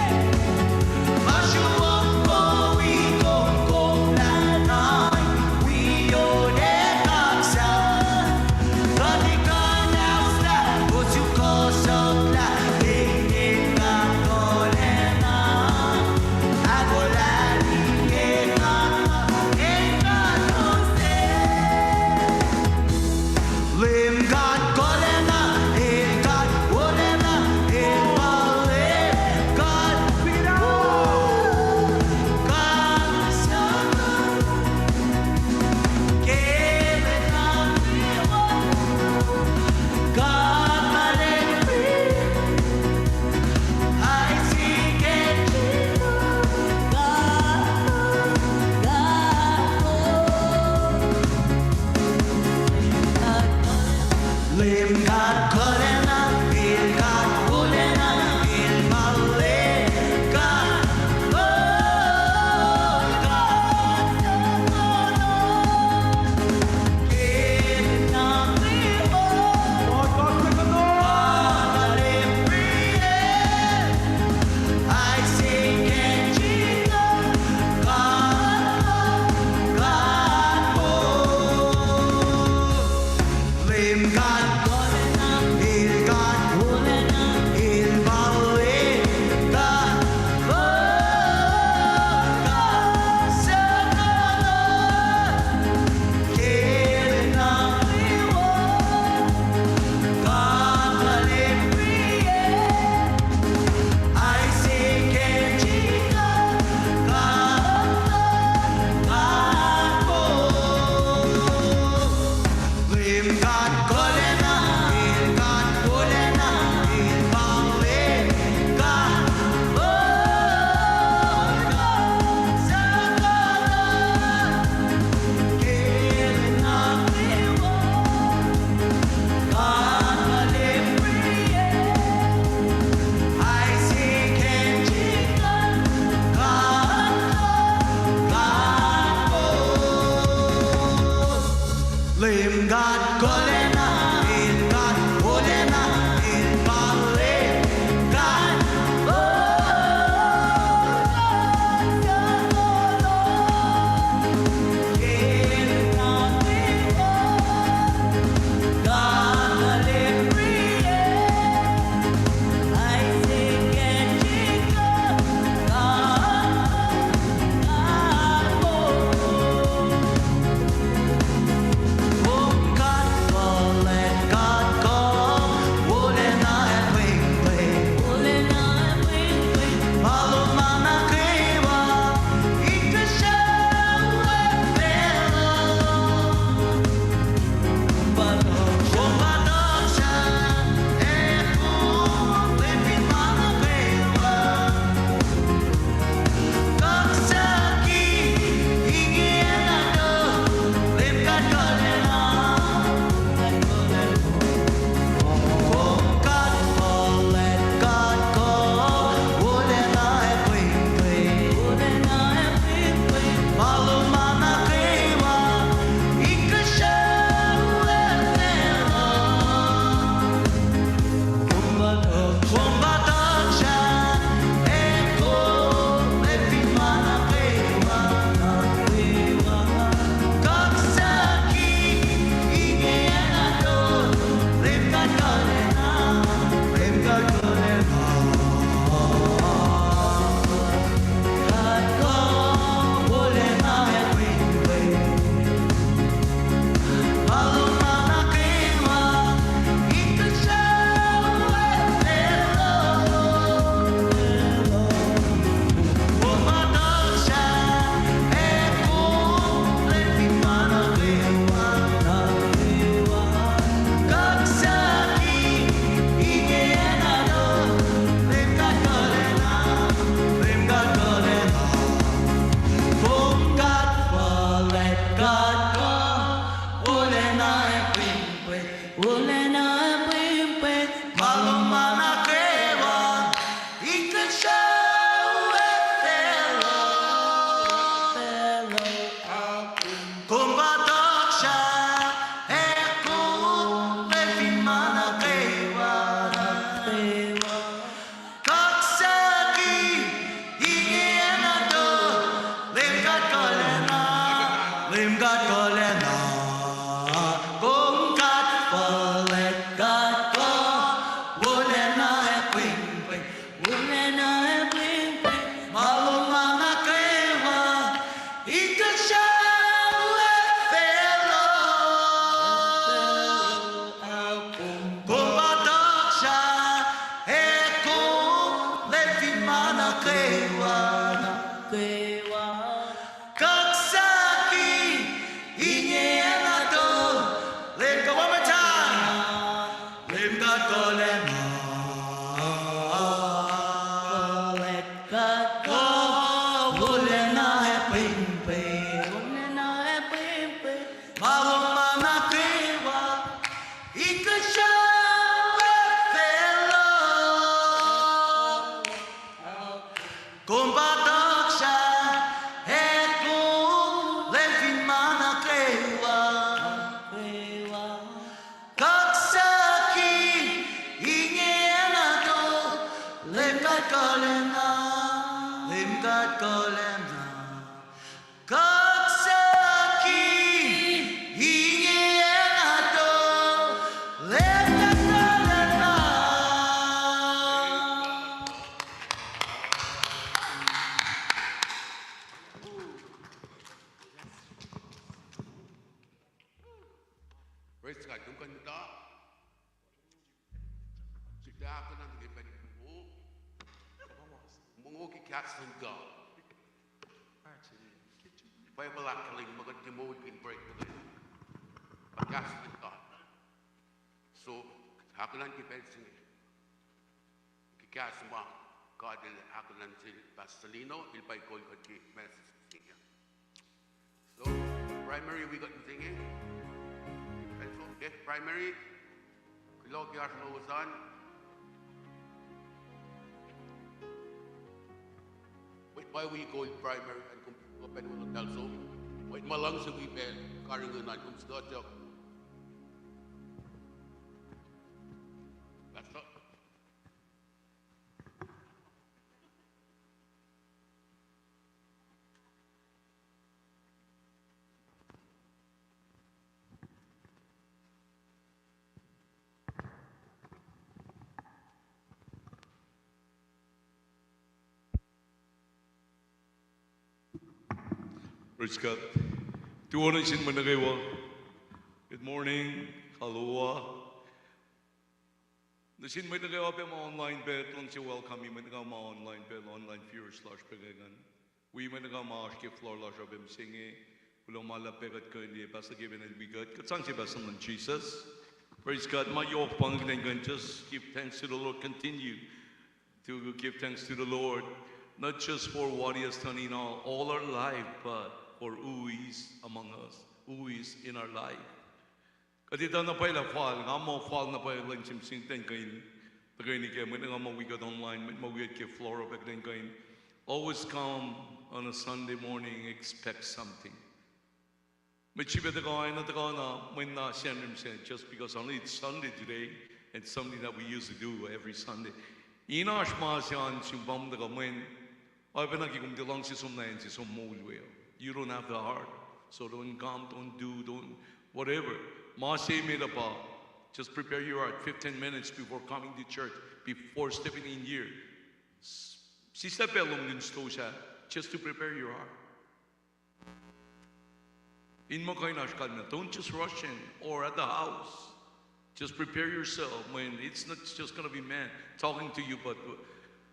Ma sruok kowos, kom koflah na in wi ohiyac kaksak. Kuht ac kuhnahoslah kowos sukohsohklah ke inen God kuhlacna. Ahkolah liye God, e God kowos se. Leum God kuhlacna, El God wolacna, El pa Leum God. God, God, Leum God kuhlacna, El God wolacna, El pa Leum God. Ahkolah nuh ke pacl mongo ke kahs luhn God. Bible ahkkahlwemye muh kuht ke moulkihn break nuh kwewa, pa kahs luhn God. So, ahkolah ke pacl se inge ke kahs ma God El ahkolah nuh sel Pastor Lino, el pa kol kuht ke message se inge. So, primary wi kuht mihsenge. Pencil, okay, primary. Kuloh ke oasr lowos an. Mwet ma wi kol primary an, kom kuh pacl wo luhn tahl som. Mwet ma luhngse wi pacl karihngihn an, kom sikuhtuhk. Pastor. Praise God. Tuh oruh nuh sin mwet nuh kwewa. Good morning. Hello. Nuh sin mwet nuh kwewa pac ma online pac, luhngse welcome-i mwet nuh kwewa ma online pac, online viewers lasr pac ke ingacn. Wi mwet nuh kwewa ma oasr ke floor lasr uh pac mihsenge, kuloh ma luhlahp pac kuht kuh in liye Pastor Kevin el wi kuht. Kuht sang sie Pastor luhn Jesus. Praise God. Ma yohk pa inge kuht in kuh in just give thanks to the Lord. Continue to give thanks to the Lord, not just for what He has done in our, all our life, but for who He is among us, who He is in our life. Kuht etuh na pwacye lah fal, nga muh fal na pwacye lwen se mihsenge kuht in kuh in, tuhkweni ke mwet nuh kwewa ma wi kuht online, mwet ma wi kuht ke floor uh pac kuht in kuh in. Always come on a Sunday morning, expect something. Mwet srihpac tuhkuh, enenuh tuhkuh na, mweyen na Sacnri mihsenge, just because only it's Sunday today, and something that we usually do every Sunday. In oasr ma se an sum pam tuhkuh mweyen, oacpacna ke kom tiac luhngse som na acn se, som moul we uh. You don't have the heart. So don't come, don't do, don't, whatever. Ma se met uh pa, just prepare your heart fifteen minutes before coming to church, before stepping in here. Sislah pacl lom in stosah, just to prepare your heart. In muh kuh in oasr kalmac, don't just rush in or at the house. Just prepare yourself, mweyen it's not just gonna be man talking to you, but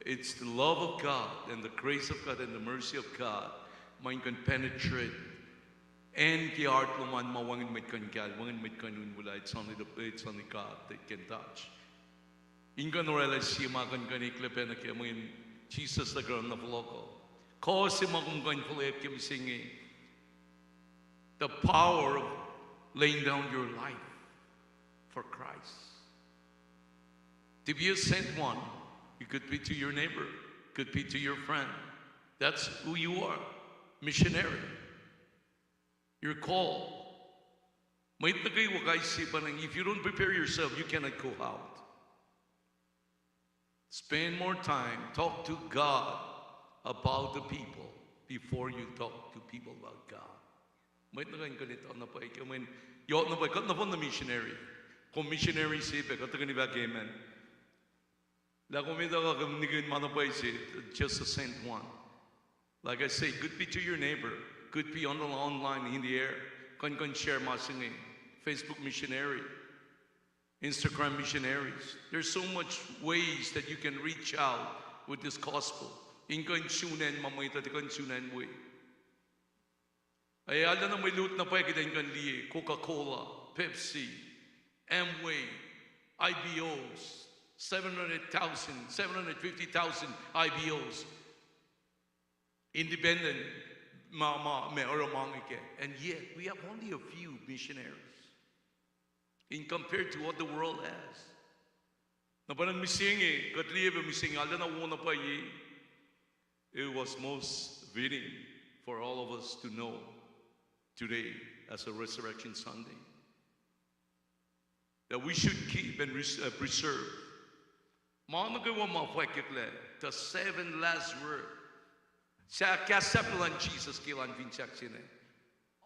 it's the love of God and the grace of God and the mercy of God ma in kuh in penetrate acn ke heart lom an ma wacngihn mwet kuh in kahl, wacngihn mwet kuh in unwulah, it's only the, it's only God that can touch. In kuh in orwaclah sie ma kuh in kuh in eklac pac nuh kac, mweyen Jisus El kuh in na fohlohk uh. Kuh se ma kom kuh in fuhlweack ke mihsenge, the power of laying down your life for Christ. To be a sent one, it could be to your neighbor, could be to your friend. That's who you are, missionary. You're called. Mwet nuh kwewa kais sie pa inge, if you don't prepare yourself, you cannot go out. Spend more time, talk to God about the people before you talk to people about God. Mwet nuh kwewa in kuh in etuh na pwacye ke mweyen, yohk na pwacye, kuht nohfohn na missionary. Kom missionary se pac, kuht tuhkweni fahk amen. Lah kom etuh kuh kom nikihn ma na pwacye se, just a sent one. Like I say, could be to your neighbor, could be on the online, in the air. Kuh in, kuh in share ma se inge, Facebook missionary, Instagram missionaries. There's so much ways that you can reach out with this gospel. In kuh in sun acn ma mwet uh tiac kuh in sun acn we. Ac arulacna mwe lut na pwacye kuht in kuh in liye Coca-Cola, Pepsi, Amway, I B Os, seven hundred thousand, seven hundred fifty thousand I B Os. Independent, ma, ma, ma oruh ma inge kac. And yet, we have only a few missionaries in compared to what the world has. Na pa na mihsenge, kuht liye pac mihsenge, arulacna wo na pwacye, it was most fitting for all of us to know today as a Resurrection Sunday that we should keep and res-, uh, preserve. Ma nuh kwewa ma fwackyucklac, the seven last word. Sahk kahs sahflah luhn Jisus ke elan fin sahk se inge.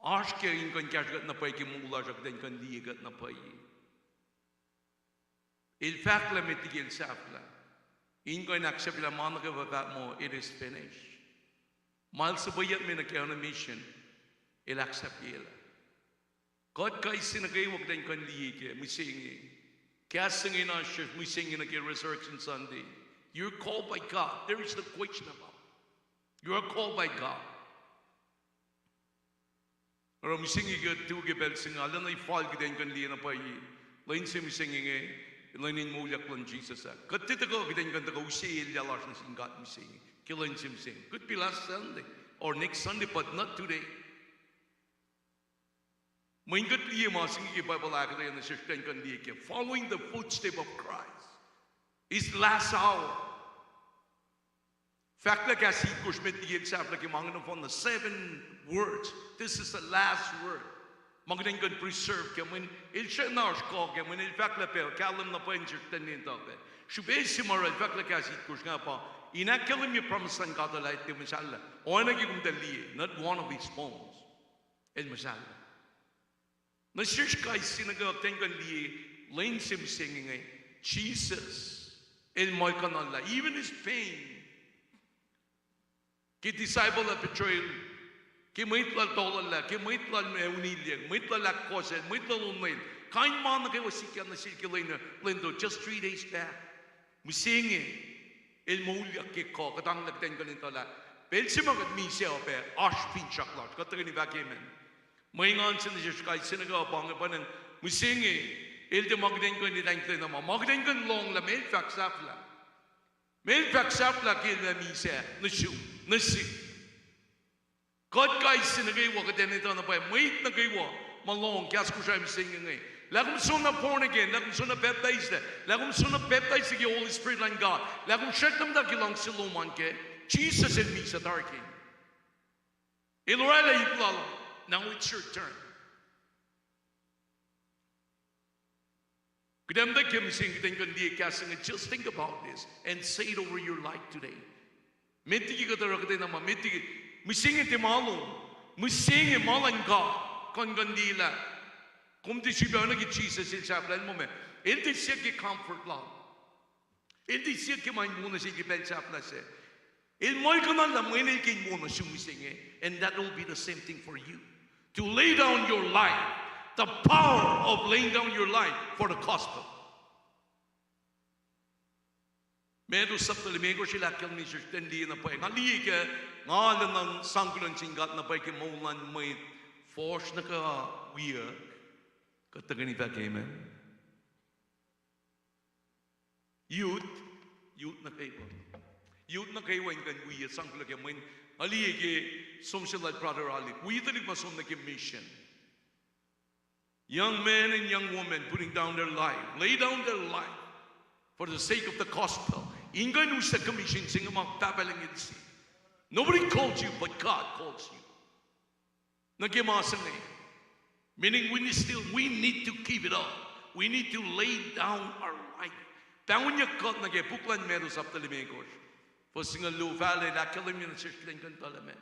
Oasr ke in kuh in kahsruh kuht na pwacye ke moul lasr uh, kuht in kuh in liye kuht na pwacye. El fahk lah met liki el sahflah. In kuh in ahksahfyelah ma nuh kwewa, fahk muh, it is finished. Ma el suhpweyuckme nuh ke on a mission, el ahksahfyelah. Kuht kais sie nuh kwewa kuht in kuh in liye ke mihsenge, Kahs se inge na sesr mihsenge nuh ke Resurrection Sunday. You're called by God. There is no question about it. You are called by God. Oruh mihsenge kuht tu ke pacl se inge, arulacna fal kuht in kuh in liye na pwacye. Lwen se mihsenge inge, lwen in moulyak luhn Jisus ah. Kuht tiac tuhkuh kuht in kuh in tuhkuh use elyah lasr nuh sin God mihsenge ke lwen se mihsenge. Could be last Sunday or next Sunday, but not today. Mweyen kuht liye ma se inge ke Bible ahkuhtweyac nuh sesr kuht in kuh in liye ke following the footstep of Christ. His last hour. Fahk lah kahs itkohsr met liki el sahflah ke ma inge nohfohn, the seven words. This is the last word. Ma kuht in kuh in preserve ke mweyen el srwacna oasr kuh ke mweyen el fahk lah pacl kahlwem na pwacye sesr kuht in etuh pac. Srihpac se ma oruh el fahk lah kahs itkohsr inge pa in ahkkahlwemye promise luhn God lah el tiac muhsahllah. Oacna ke kom tuh liye, not one of his bones el muhsahllah. Nuh sesr kais sie nuh kwewa kuht in kuh in liye lwen se mihsenge inge, Jisus el muhlkuhnlah, even his pain. Ke disciple ah betrayal, ke mwet lal tohlacllah, ke mwet lal ma unilyacng, mwet lal ahkkohsel, mwet lal onwel, kain ma nuh kwewa sikyak nuh sel ke lwen, lwen to, just three days back. Mihsenge el moulyak ke kuh, kuhtanglah kuht in kuh in etuh lah pacl se ma kuht misac uh pac oasr finsrak lasr. Kuht tuhkweni fahk amen. Mwe engan se nuh sesr kais sie nuh kwewa pa inge, pa inge, mihsenge el tiac ma kuht in kuh in etuh na ma, ma kuht in kuh in lohng lah meac el fahk sahflah. Meac el fahk sahflah ke el misac nuh sum, nuh sihk. Kuht kais sie nuh kwewa kuht in etuh na pwacye, mwet nuh kwewa ma lohng kahs Kosrae mihsenge inge, lah kom soenna born again, lah kom soenna pacptais, lah kom soenna pacptais ke Holy Spirit luhn God, lah kom srackna muhta ke luhngse lom an kac, Jisus el misac tari kac. El oraclah ip lal, now it's your turn. Kuht ac muhta ke mihsenge kuht in kuh in liye kahs inge, just think about this and say it over your life today. Met liki kuht oruh kuhtwena ma, met liki, mihsenge tiac ma lom, mihsenge ma luhn God, kuh in kuh in liye lah kom tiac srihpac oacna ke Jisus el sahflah el muh ma, el tiac siyuck ke comfort lal. El tiac siyuck ke ma in wo nuh sel ke pacl sahflah sac. El muhlkuhnlah mweyen el ke in wo nuh sum mihsenge, and that will be the same thing for you. To lay down your life, the power of laying down your life for the gospel. Matthew sapta limekohsr el ahkkahlwemye sesr kuht in liye na pwacye. Nga liye ke, nga lwelah sang kuloh nuh sin God na pwacye ke moul luhn mwet fuhsr nuh kwewa wiyuck. Kuht tuhkweni fahk amen. Youth, youth nuh kwewa. Youth nuh kwewa in kuh in wi sang kuloh ke mweyen nga liye ke som se lal brother Alik, wi tuhlihk ma som nuh ke mission. Young men and young women putting down their life, lay down their life for the sake of the gospel. In kuh in use commission se inge ma Pahpah Lucng El se. Nobody calls you, but God calls you. Nuh ke ma se inge. Meaning we need still, we need to give it up. We need to lay down our life. Pahngonyuck kuht nuh ke puk luhn Matthew sapta limekohsr, fuhs singucul luo, fahla el ahkkahlwemye nuh sesr kuht in kuh in tuhlac ma.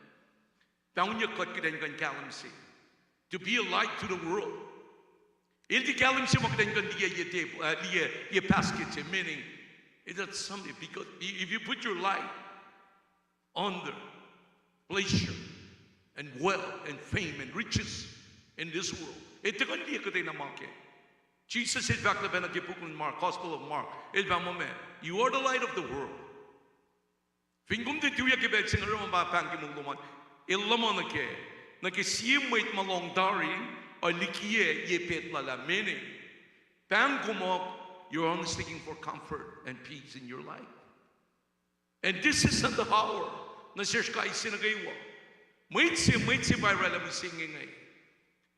Pahngonyuck kuht kuht in kuh in kahlwem se. To be a light to the world. El tiac kahlwem se ma kuht in kuh in liye, liye basket se, meaning it's not something, because if you put your life under pleasure and wealth and fame and riches in this world, el tiac kuh in liye kuhtwena ma kac. Jisus el fahk lah pacna ke puk luhn Mark, Gospel of Mark, el fahk muh ma, you are the light of the world. Fin kom tiac tuyak ke pacl se inge, oruh ma pa pahng ke moul lom an, el luhman nuh kac, nuh ke sie mwet ma lohng tari, ac likiyac ye pet lal ah, meaning, pahng kom uh, you're only seeking for comfort and peace in your life. And this is not the hour nuh sesr kais sie nuh kwewa. Mwet se, mwet se pa oraclah mihsenge inge,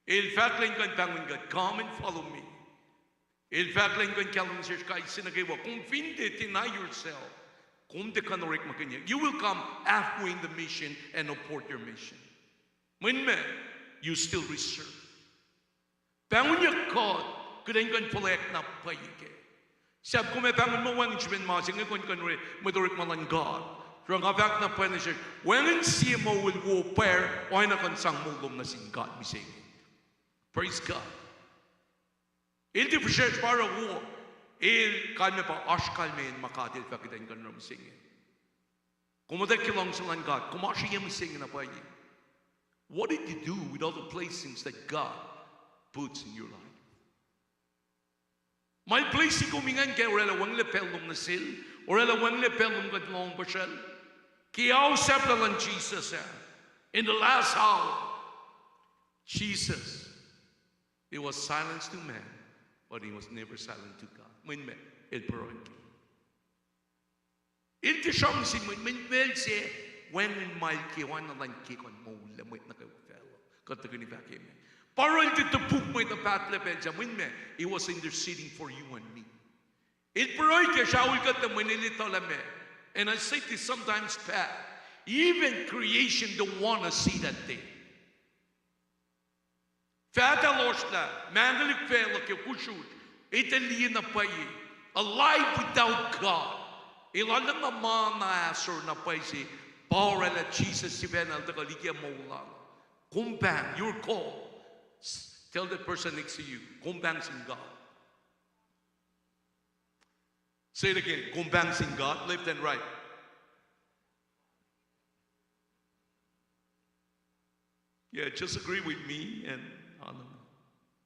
el fahk lah in kuh in pahngon kuht, come and follow me. El fahk lah in kuh in kahlwem nuh sesr kais sie nuh kwewa, kom fin tiac deny yourself, kom tiac kuh in orekmakihnyuck, you will come halfway in the mission and abort your mission. Mweyen ma, you still reserve. Pahngonyuck kuht, kuht in kuh in fuhlweack na pwacye kac. Sahp kom ac pahngon muh wacngihn srihpen ma se inge kuh in kuh in oruh mwet orekma luhn God. Sruhnga fahk na pwacye nuh sesr, wacngihn sie moul wo pwacr, oacna kuh in sang moul lom nuh sin God mihsenge. Praise God. El tiac fihsracsr pa oruh wo, el kalmac pa oasr kalmacn ma God el fahk kuht in kuh in oruh mihsenge. Kom muhtwacwacack ke luhngse luhn God, kom oasr ye mihsenge na pwacye. What did you do with all the blessings that God puts in your life? Ma el place kom ingacn ke oraclah wacngihnlac pacl lom nuh sel, oraclah wacngihnlac pacl lom kuht lohng puhsral. Ke ao sahflah luhn Jisus ah, in the last hour, Jesus, he was silence to man, but he was never silent to God. Mwet ma el pruhe kac. El tiac sramsram sin mwet, mwet pacl se, wacngihn ma el kwewa na luhn ke kuh in moul lah mwet nuh kwewa facluh. Kuht tuhkweni fahk amen. Pa oruh el tiac topuk mwet na pahtlac pacl se, mwet ma, he was interceding for you and me. El pruhe ke sraul kuht lah mwet el etuh lah ma. And I say this sometimes, Pat, even creation don't want to see that day. Faht ah lohsrlah, mahlwem facluh ke kusrusr, etuh liye na pwacye, a life without God. El arulacna ma na ahsor na pwacye se, pa oraclah Jisus sifacna el tuhkuh liki moul lal. Kom pahng, your call. Tell the person next to you, kom pahng sin God. Say it again, kom pahng sin God, left and right. Yeah, just agree with me and, ano,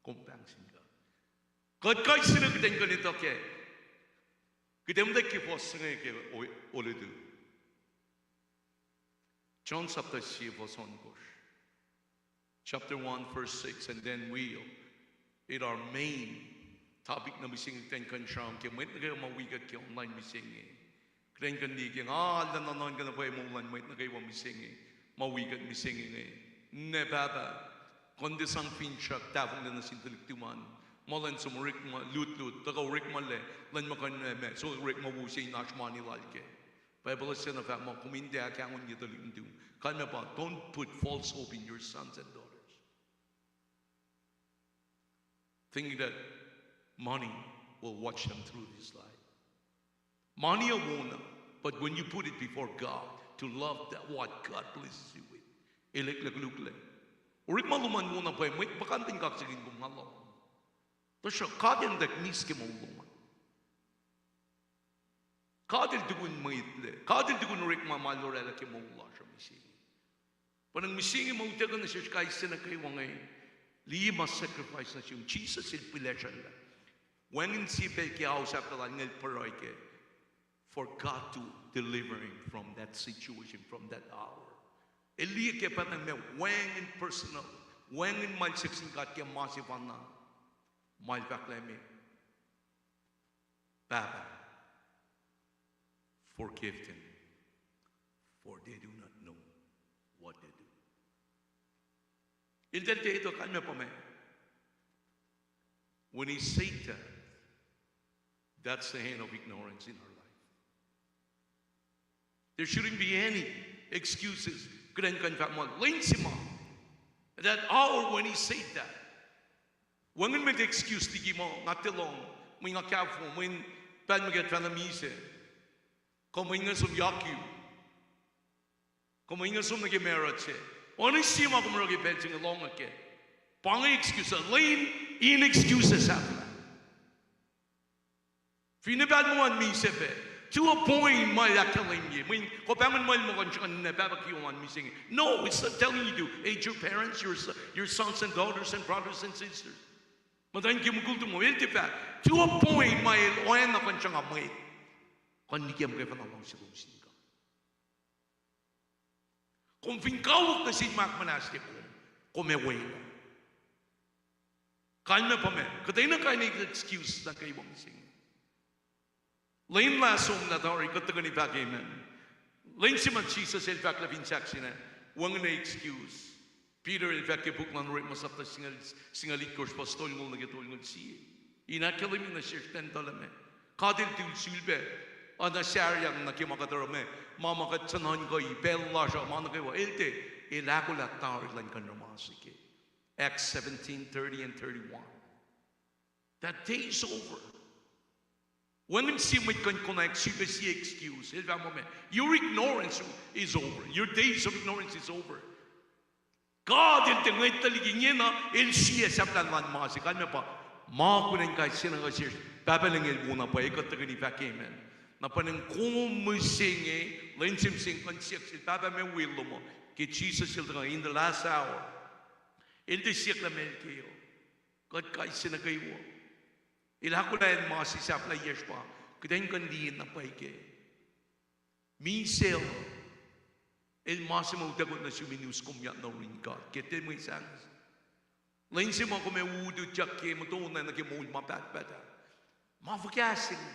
kom pahng sin God. Kuht kais sie na kuht in kuh in etuh kac. Kuht in muhtwacwacack ke fuhs se inge ke o-, olutu. John chapter sie fuhs ohnkohsr. Chapter one, verse six, and then we'll, it our main topic na mihsenge kuht in kuh in sramsram ke mwet nuh kwewa ma wi kuht ke online mihsenge. Kuht in kuh in liye ke nga arulacna nuhnkuh na pwacye moul luhn mwet nuh kwewa mihsenge, ma wi kuht mihsenge inge. Ninac pahpah, kuh in tiac sang finsrak tahfonglac nuh sin tuhlihk tuhman. Ma lwen som orekma lutlut, tuhkuh orekma lac, lwen ma kuh in ma, so orekma wo se in oasr mani lal kac. Bible se na fahk muh kom in tiac ahkkahlwemye tuhlihk nuhtum. Kalmac pa, don't put false hope in your sons and daughters, thinking that money will watch them through this life. Mani uh wona, but when you put it before God, to love that what God blesses you with, el eklac koluklac. Orekma lom an wona pwacye, mwet puhkantwen kaksakihn kom nga lohng. Tuhsruhk God el tuh miss ke moul lom an. God el tukun mwet lac. God el tukun orekma ma el oraclah ke moul lasr uh mihsenge. Pa nga mihsenge ma utuckuh nuh sesr kais sie nuh kwewa inge, liye ma sacrifice nuh sum. Jisus el pihlesruhllah. Wacngihn sie pacl ke ao sahflah lal inge el pruhe kac, for God to deliver him from that situation, from that hour. El liye ke pacna ma wacngihn personal, wacngihn ma el siyuck sin God ke ma sefanna, ma el fahk lah ma, Pahpah, forgive them, for they do not know what they do. Eltahl tiac etuh. Kalmac pa ma, when he said that, that's the end of ignorance in our life. There shouldn't be any excuses. Kuht in kuh in fahk muh lwen se ma, that hour when he said that, wacngihn mwet excuse liki muh nga tiac lohng, mwe nga kahfo, mwe pacl ma kuht fahna misac, kuh mwe inge som yakyu, kuh mwe inge som nuh ke marut se. Oacna sie ma kom oruh ke pacl se inge lohng kac, pa inge excuse, lwen in excuses sahflah. Finne pacl ma an misac pac, to a point ma el ahkkahlwemye, mweyen kuh pahngon ma el muh kuh in sruhk ninac pahpah kiyom an mihsenge. No, it's not telling you to hate your parents, your, your sons and daughters and brothers and sisters. Muhtwacn ke mukul tomom, el tiac fahk, to a point ma el oacna kuh in sruhnga mwet, kuh in likem ke fahna luhngse lom sin God. Kom fin kawuck nuh sin ma ahkmuhnahsye kom, kom ac weluhl. Kalmac pa ma, kuhtwena kain excuse nuh kwewa mihsenge. Lwen lah somlah tari, kuht tuhkweni fahk amen. Lwen se ma Jisus el fahk lah fin sahk se inge, wacngihn excuse. Peter el fahk ke puk luhn Orekma sapta singucul itkohsr, fuhs tolngoul nuh ke tolngoul sie, in ahkkahlwemye nuh sesr ten tuhlihk ma, God el tiac sulpac, oacna saryang nuh ke ma kuht oruh ma, ma ma kuht suhnuhnkuhi pacl lasr uh, ma nuh kwewa. El tiac, el ahkolah tari luhn kuh in oruh ma se ke Acts seventeen thirty and thirty-one. That day is over. Wacngihn sie mwet kuh in konwacack sifilpac sie excuse. El fahk muh ma, your ignorance is over. Your days of ignorance is over. God el tiac ngwetlah liki ingena, el sie sahflah luhn ma se. Kalmac pa, ma kunacsr kais sie nuh kwewa sesr, Pahpah Lucng el wona pwacye, kuht tuhkweni fahk amen. Na pa nga kom mihsenge, lwen se mihsenge kuh in siyuck sel, Pahpah, ma weluhl lom uh? Ke Jisus el tuhkuh in the last hour, el tiac siyuck lah meac el ke uh. Kuht kais sie nuh kwewa. El ahkolah in ma se sahflahiyacsr pa kuht in kuh in liye na pwacye kac. Misac el ma se ma utuckoht nuh sum in us kom yak nuh yurin God ke tiac mwe sang. Lwen se ma kom ac utyak ke muhtuhnoa nuh ke moul ma pahtpaht ah. Ma fuhkah se inge?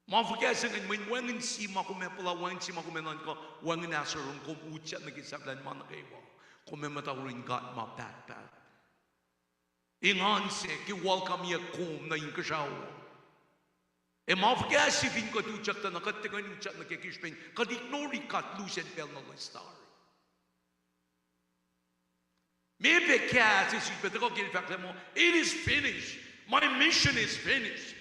Ma fuhkah se inge mweyen wacngihn se ma kom ac puhla, wacngihn se ma kom ac nuhnkuh, wacngihn ahsor lom, kom utyak nuh ke sahflah in ma nuh kwewa. Kom ac muhta yurin God ma pahtpaht. Engan se ke welcome-iyuck kom nuh inkuhsrao. Ac ma fuhkah se fin kuht utyak tuh na kuht tiac kuh in utyak nuh ke ke srihpen kuht ignore God lusen pacl na loes tari. Meac pac kahs se srihpac tuhkuh ke el fahk lah muh, it is finished. My mission is finished.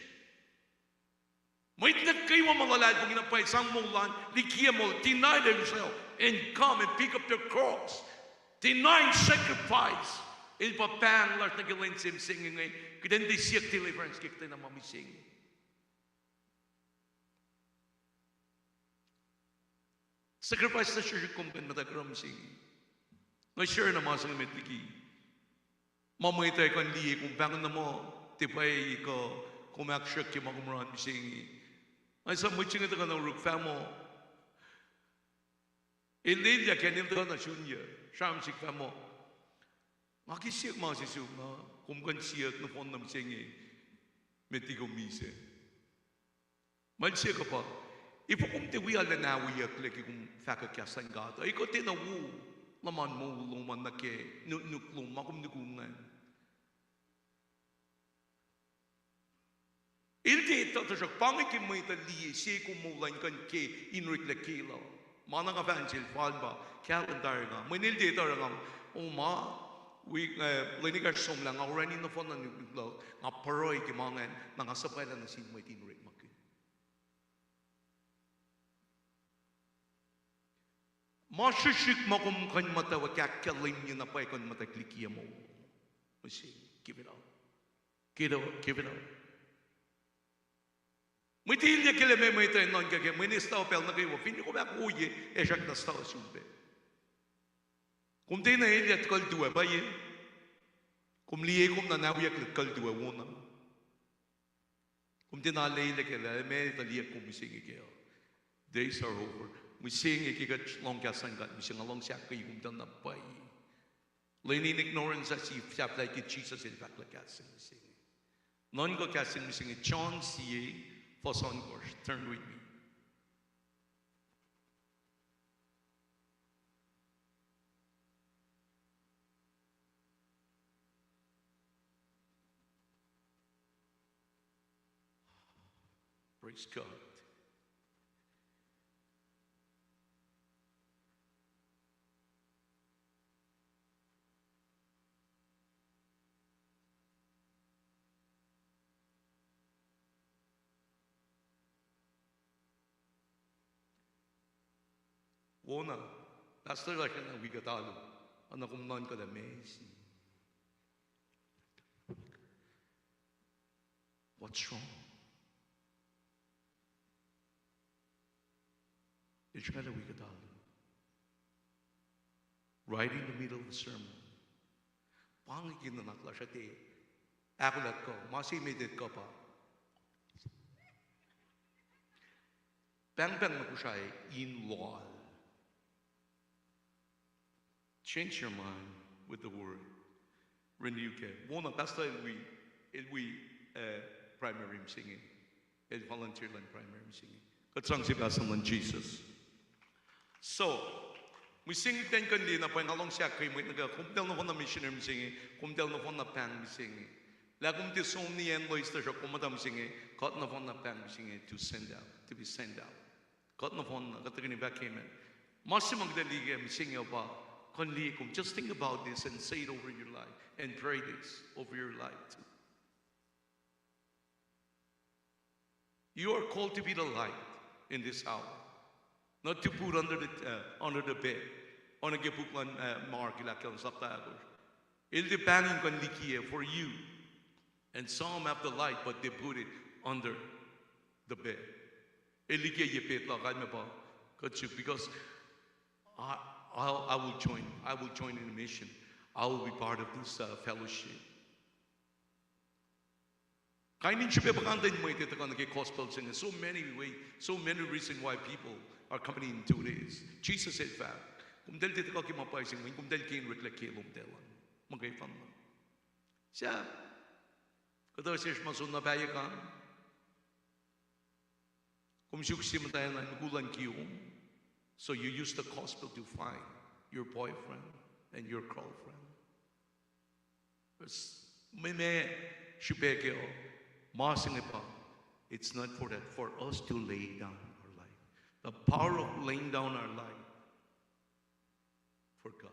Mwet nuh kwewa ma luhlahlfongi na pwacye sang moul an, likiyac moul, deny themselves and come and pick up their cross. Deny sacrifice. El pa pahng lasr nuh ke lwen se mihsenge inge, kuht in tiac siyuck deliverance ke kuhtwena ma mihsenge. Sacrifice na srihsrihk kom kuh in muhta oruh mihsenge. Nga sure na ma se inge met liki ma mwet uh kuh in liye kom pahngon na muh tiac pwacye kuh kom ahksruhk ke ma kom oruh mihsenge. Nga esam mwet se inge tuhkuh na orek fahk muh, el lelyak an el tuhkuh na sun yac, sramsram sihk fahk muh, nga ke siyuck ma se sum na, kom kuh in siyuck nohfohn na mihsenge met liki kom misac. Ma el siyuck uh pa, efuh kom tiac wi arulacna wiyucklac ke kom fahkwack kahs luhn God uh? Ekuh tiacna wo luhman moul lom an nuh ke nuknuk lom ma kom nuhnkuh ingacn. El tiac etuh, tuhsruhk pa inge ke mwet uh liye se kom moul an kuh in ke in oreklac ke lah. Ma na nga fahk nuh sel fal pa kahlwem tari nga. Mweyen el tiac etuh oruh nga, o ma, wi, eh, lwen ekahsr somlah nga orani nohfohn na nuknuk luhk, nga pruhe ke ma ingacn, na nga suhpwaclah nuh sin mwet in orekmakihn. Ma srihsrihk ma kom kuh in muhta we kahkkahlwemye na pwacye kuh in muhta likiyac moul. Mihsenge, give it up. Give it up, give it up. Mwet elyah ke lah meac mwet uh nuhnkuh kac, mweyen eis tuh pacl nuh kwewa, finne kom ahkwoye, ac srackna eis tuh sum pac. Kom tiacna elyah kuhltuh ac pwacye. Kom liye kom na nahweyucklac kuhltuh ac wona. Kom tiacna lwelah ke lah meac tuh liyeyuck kom mihsenge kac. Days are over. Mihsenge ke kuht lohng kahs luhn God mihsenge, nga luhngse ahkkweye kom tuh na pwacye. Lwen in ignorance ah, sie sahflah ke Jisus El fahklah kahs se mihsenge. Nuhnkuh kahs se mihsenge, John sie, fuhs ohnkohsr. Turn with me. Praise God. Wona, pastor lasr an wi kuht alu, oacna kom nuhnkuh lah meac se. What's wrong? El sruhnga lah wi kuht alu. Right in the middle of the sermon. Pa inge ke nuhnak lasr uh, tiac ahkolah kuh, ma se met kuh pa, pahngpahng na Kosrae in loal. Change your mind with the word. Renew ke. Wona, pastor el wi, el wi, eh, primary mihsenge. El volunteer luhn primary mihsenge. Kuht sang sie pastor luhn Jesus. So, mihsenge kuht in kuh in liye na pwacye, nga luhngse ahkkweye mwet nuh kwewa, kom tiac nohfohn na missionary mihsenge, kom tiac nohfohn na pahng mihsenge. Lah kom tiac som nuh acn loes, tuhsruhk kom muhta mihsenge, kuht nohfohn na pahng mihsenge to send out, to be sent out. Kuht nohfohn na, kuht tuhkweni fahk amen. Ma se ma kuht liye ke mihsenge uh pa, kuh in liye kom. Just think about this and say it over your life and pray this over your life too. You are called to be the light in this hour, not to put under the, uh, under the bed. Oacna ke puk luhn, uh, Mark el ahkkahlwemye sapta ahkosr. El tiac pahng in kuh in likiyac for you. And some have the light, but they put it under the bed. El likiyac bed lal, kalmac pa, kuht suk, because I, I'll, I will join, I will join in a mission. I will be part of this, uh, fellowship. Kain in srihpac puhkantwen mwet etuh kuh nuh ke gospel se inge. So many way, so many reason why people are coming into this. Jesus el fahk, komtal tiac tuhkuh ke ma pwacye se inge, komtal ke in oreklac ke lomtahl an. Muhkwena. Sahp, kuhtuh sesr ma soenna pahyuck an. Kom suk sie muhtwacn an, mukul an kiyom. So you use the gospel to find your boyfriend and your girlfriend. Meac, meac srihpac ke ma se inge pa, it's not for that, for us to lay down our life. The power of laying down our life for God.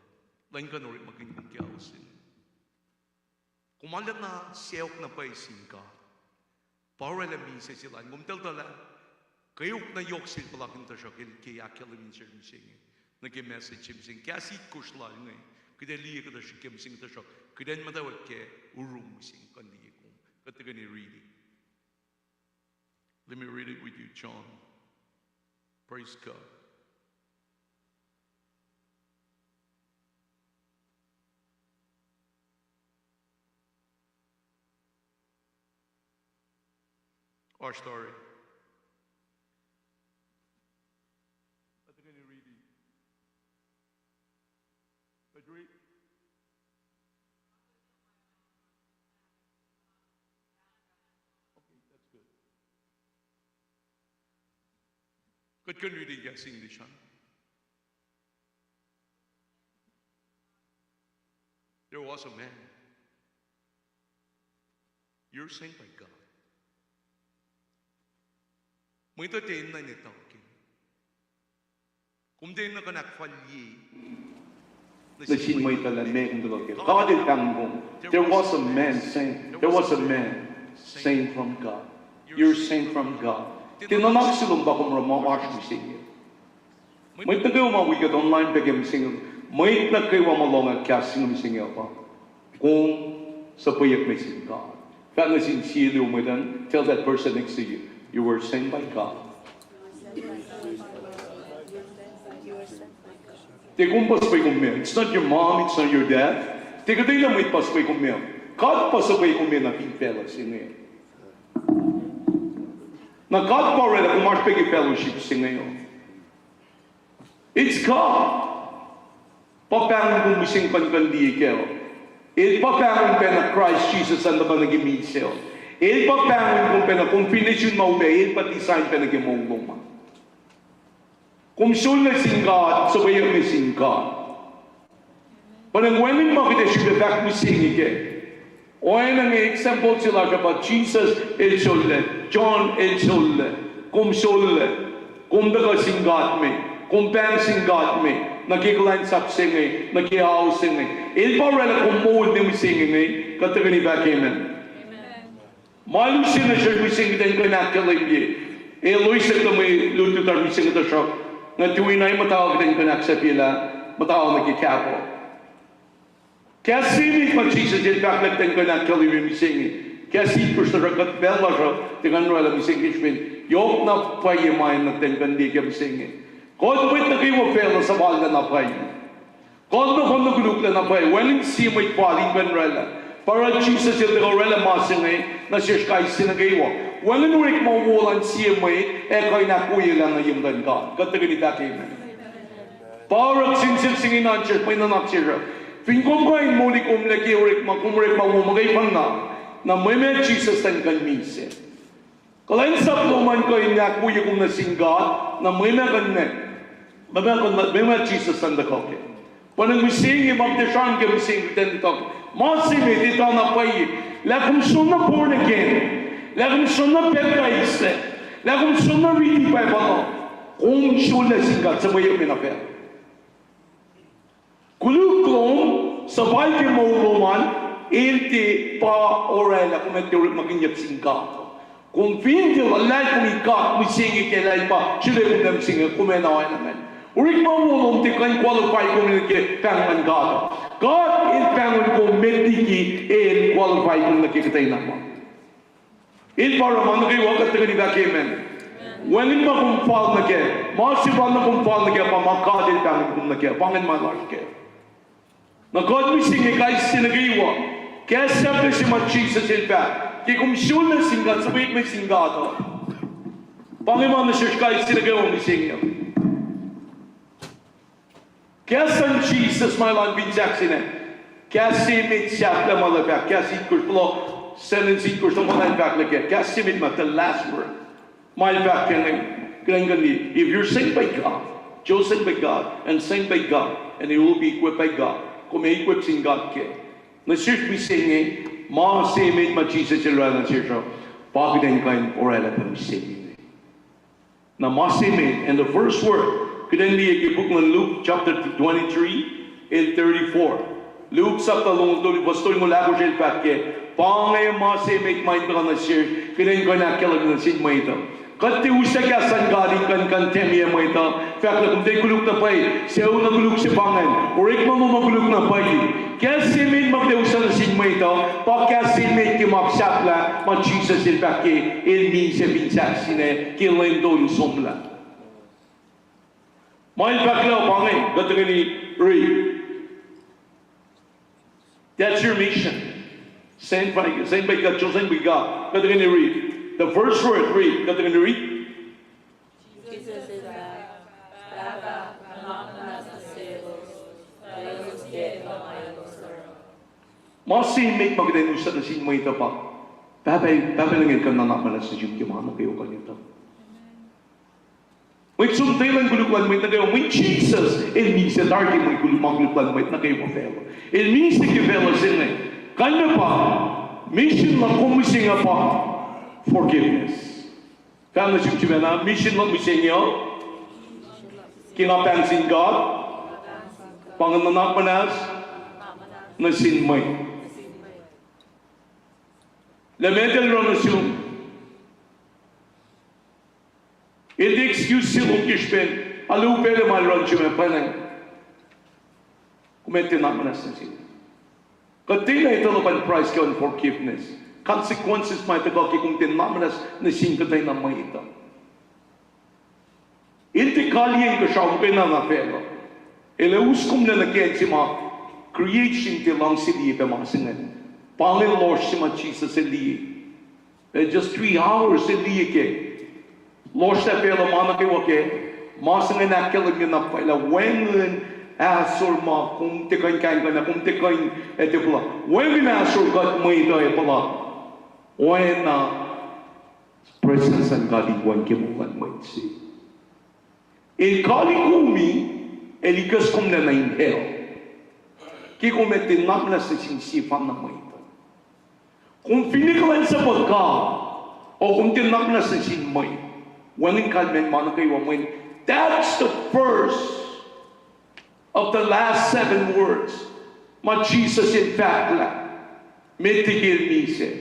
Lwen kuh in orekmakihn kom ke ao se inge. Kom arulacna sacohk na pwacye sin God. Pa orwaclah misac se lal. Kom tuh tuh lah, kweok na yohk sel puhlakihn tuhsruhk el ke ahkkahlwemye insiyacl mihsenge. Nuh ke message se mihsenge. Kahs itkohsr lal inge. Kuht ac liye kuhtuh srihke mihsenge tuhsruhk kuht in muhtwacwacack ke orum mihsenge kuh in liye kom. Kuht tuhkweni read it. Let me read it with you, John. Praise God. Oasr tari. Kuht tuhkweni read it. Kuht read. Okay, that's good. Kuht kuh in read in kahs English an. There was a man. You're sent by God. Mwet uh tiac enenuh in etuh kac. Kom tiac enenuh kuh in ahkfalye nuh sin mwet uh lah meac kom tuhkuh kac. God el pahngon kom. There was a man sent. There was a man sent from God. You're sent from God. Tiac nuhnak se lom pa kom oruh ma oasr mihsenge. Mwet nuh kwewa ma wi kuht online pac ke mihsenge. Mwet nuh kwewa ma lohng kahs se inge mihsenge uh pa, kom suhpweyuck me sin God. Fahk nuh sin sie luo mwet an, tell that person next to you, you were sent by God. Tiac kom pa suhpwe kom me. It's not your mom, it's not your dad. Tiac kuhtwena mwet pa suhpwe kom me. God pa suhpwe kom me nuh fin facluh se inge. Na God pa orwaclah kom oasr pac ke fellowship se inge. It's God. Pa pahngon kom mihsenge kuh in kuh in liye kac. El pa pahngon pacna Kraist Jisus an tuhkuh nuh ke misac. El pa pahngon kom pacna kom fin eis ma upac, el pa design pacna ke moul lom an. Kom sulaclah sin God, suhpweyuck me sin God. Pa na wacngihn ma kuht ac srihpac fahk mihsenge kac. Oacna inge example se lasr uh pa Jisus el sulaclah, John el sulaclah, kom sulaclah, kom tuhkuh sin God me, kom pahng sin God me, nuh ke kuhlwacnsap se inge, nuh ke ao se inge. El pa orwaclah kom moul ne mihsenge inge, kuht tuhkweni fahk amen. Ma lusen nuh sesr mihsenge kuht in kuh in ahkkahlwemye. Elos suc kuh mwe lutlut uh mihsenge tuhsruhk, nga tuh in muhta kuht in kuh in ahksahfyelah, muhta nuh ke kahpo. Kahs se met ma Jisus el fahk lah kuht in kuh in ahkkahlwemye mihsenge. Kahs itkohsr tuhsruhk kuht pacl lasr uh tiac kuh in orwaclah mihsenge ke srihpen yohk na pwacye ma enenuh kuht in kuh in liye ke mihsenge. Kuht mwet nuh kwewa facluh suhfallah na pwacye. Kuht nuh kuh in nuhkuluklacna pwacye. Wacngihn sie mwet fal in kuh in orwaclah. Pa oruh Jisus el tuhkuh orwaclah ma se inge nuh sesr kais sie nuh kwewa. Wacngihn orekma wo luhn sie mwet ac kuh in ahkwoyelah nuh ye muhtuhn God. Kuht tuhkweni fahk amen. Pa oruh kihsen siyuck se inge nuh sesr, mwe nuhnak sesr uh. Fin kom kuh in moli kom lac ke orekma, kom orekma wo muhkwena, na mwe ma Jisus an kuh in misac. Kuhlwacnsap lom an kuh in ahkwoye kom nuh sin God, na mwe ma kuh in, mwe ma kuh in, mwe ma Jisus an tuhkuh kac. Pa na mihsenge ma kuht ac sramsram ke mihsenge kuht in etuh, ma se met etuh na pwacye, lah kom soenna born again, lah kom soenna pacptais, lah kom soenna riti Bible uh, kom sulaclah sin God, suhpweyuck me na facl. Koluk lom, suhfal ke moul lom an, el tiac pa orwaclah kom ac tiac orekmakihnyuck sin God. Kom fin tiac luhlahlfongi God mihsenge ke lah el pa srihke kom mihsenge, kom ac na oacna ingacn. Orekma wo lom tiac kuh in qualify kom nuh ke pahng luhn God. God el pahngon kom met liki el qualify kom nuh ke kuhtwena ma. El pa oruh ma nuh kwewa, kuht tuhkweni fahk amen. Wacngihn ma kom fal nuh kac, ma sefanna kom fal nuh kac pa ma God el pahngon kom nuh kac, pa ingacn ma lasr kac. Na kuht mihsenge kais sie nuh kwewa, kahs sahflah se ma Jisus el fahk, Ke kom suna sin God, suhpweyuck me sin God uh, pa inge ma nuh sesr kais sie nuh kwewa mihsenge. Kahs luhn Jisus ma elan fin sahk sina. Kahs se met sahflah ma el fahk, kahs itkohsr, kuloh, sentence itkohsr, ma el fahk nuh ke, kahs se met ma the last word. Ma el fahk ke inge, kuh in kuh in liye, if you're sent by God, chosen by God, and sent by God, and you will be equipped by God. Kom equip sin God kac. Nuh sesr mihsenge, ma se met ma Jisus el oraclah nuh sesr uh, pa kuht in kuh in oraclah pac mihsenge. Na ma se met, and the first word, kuht in liye ke puk luhn Luke chapter twenty-three, el thirty-four. Luke sapta longoul tolu, fuhs tolngoul ahkosr el fahk ke, pa inge ma se met ma in tuhkuh nuh sesr, kuht in kuh in ahkkahlwemye nuh sin mwet uh. Kuht tiac uslah kahs luhn God in kuh in condemn-ye mwet uh, fahk lah kom tiac koluk na pwacye, sucu na koluk se pa ingacn, orekma lom uh koluk na pwacye. Kahs se met ma kuht tiac uslah nuh sin mwet uh, pa kahs se met ke ma sahflah ma Jisus el fahk ke, el misac fin sahk sina ke lwen tolu somlah. Ma el fahk lah pa inge, kuht tuhkweni riti. That's your mission. Sent by, sent by God, chosen by God. Kuht tuhkweni riti. The first word, riti. Kuht tuhkweni riti. Ma se met ma kuht in uslah nuh sin mwet uh pa, Pahpah, Pahpah Lucng el kuh in nuhnak muhnahs nuh sum ke ma nuh kwewa kuht etuh. Mwet som tiac elan koluk luhn mwet nuh kwewa, mweyen Jisus el misac tari ke mwe koluk, ma koluk luhn mwet nuh kwewa facluh. El misac ke facluh se inge. Kalmac pa, mission luhk kom mihsenge pa forgiveness. Fahk nuh sum sifacna, mission luhk mihsenge uh, ke nga pahng sin God, pa ngan nuhnak muhnahs nuh sin mwet. Lah meac el oruh nuh sum? El tiac excuse se lom ke srihpen, alu pacl ma el oruh nuh sum ah pwacnwacng. Kom tiac nuhnak muhnahs nuh sin. Kuht tiacna etuh luhpan price ke unforgiveness. Consequences ma tuhkuh ke kom tiac nuhnak muhnahs nuh sin kuhtwena mwet uh. El tiac kaliyac inkuhsrao muhkwena na facluh. El ac us komlac nuh ke acn se ma creation tiac luhngse liye pac ma se ingacn. Pa inge lohsr se ma Jisus el liye. Just three hours el liye kac. Lohsrlah facluh ma nuh kwewa kac. Ma se ingacn ahkkahlwemye na pwacye lah wacngihn ahsor ma kom tiac kuh in kahingkuhnlah, kom tiac kuh in etuh puhla. Wacngihn ahsor kuht mwet uh ac puhla, oacna presence luhn God in wacngihn ke moul luhn mwet se. El kaliyac kom, el ikacs komlac nuh in hell. Ke kom tiac nuhnak muhnahs nuh sin sie fanna mwet uh. Kom finne kuhlwacnsapuh God, o kom tiac nuhnak muhnahs nuh sin mwet, wacngihn kalmacn ma nuh kwewa mweyen, that's the first of the last seven words ma Jisus el fahk lah met liki el misac.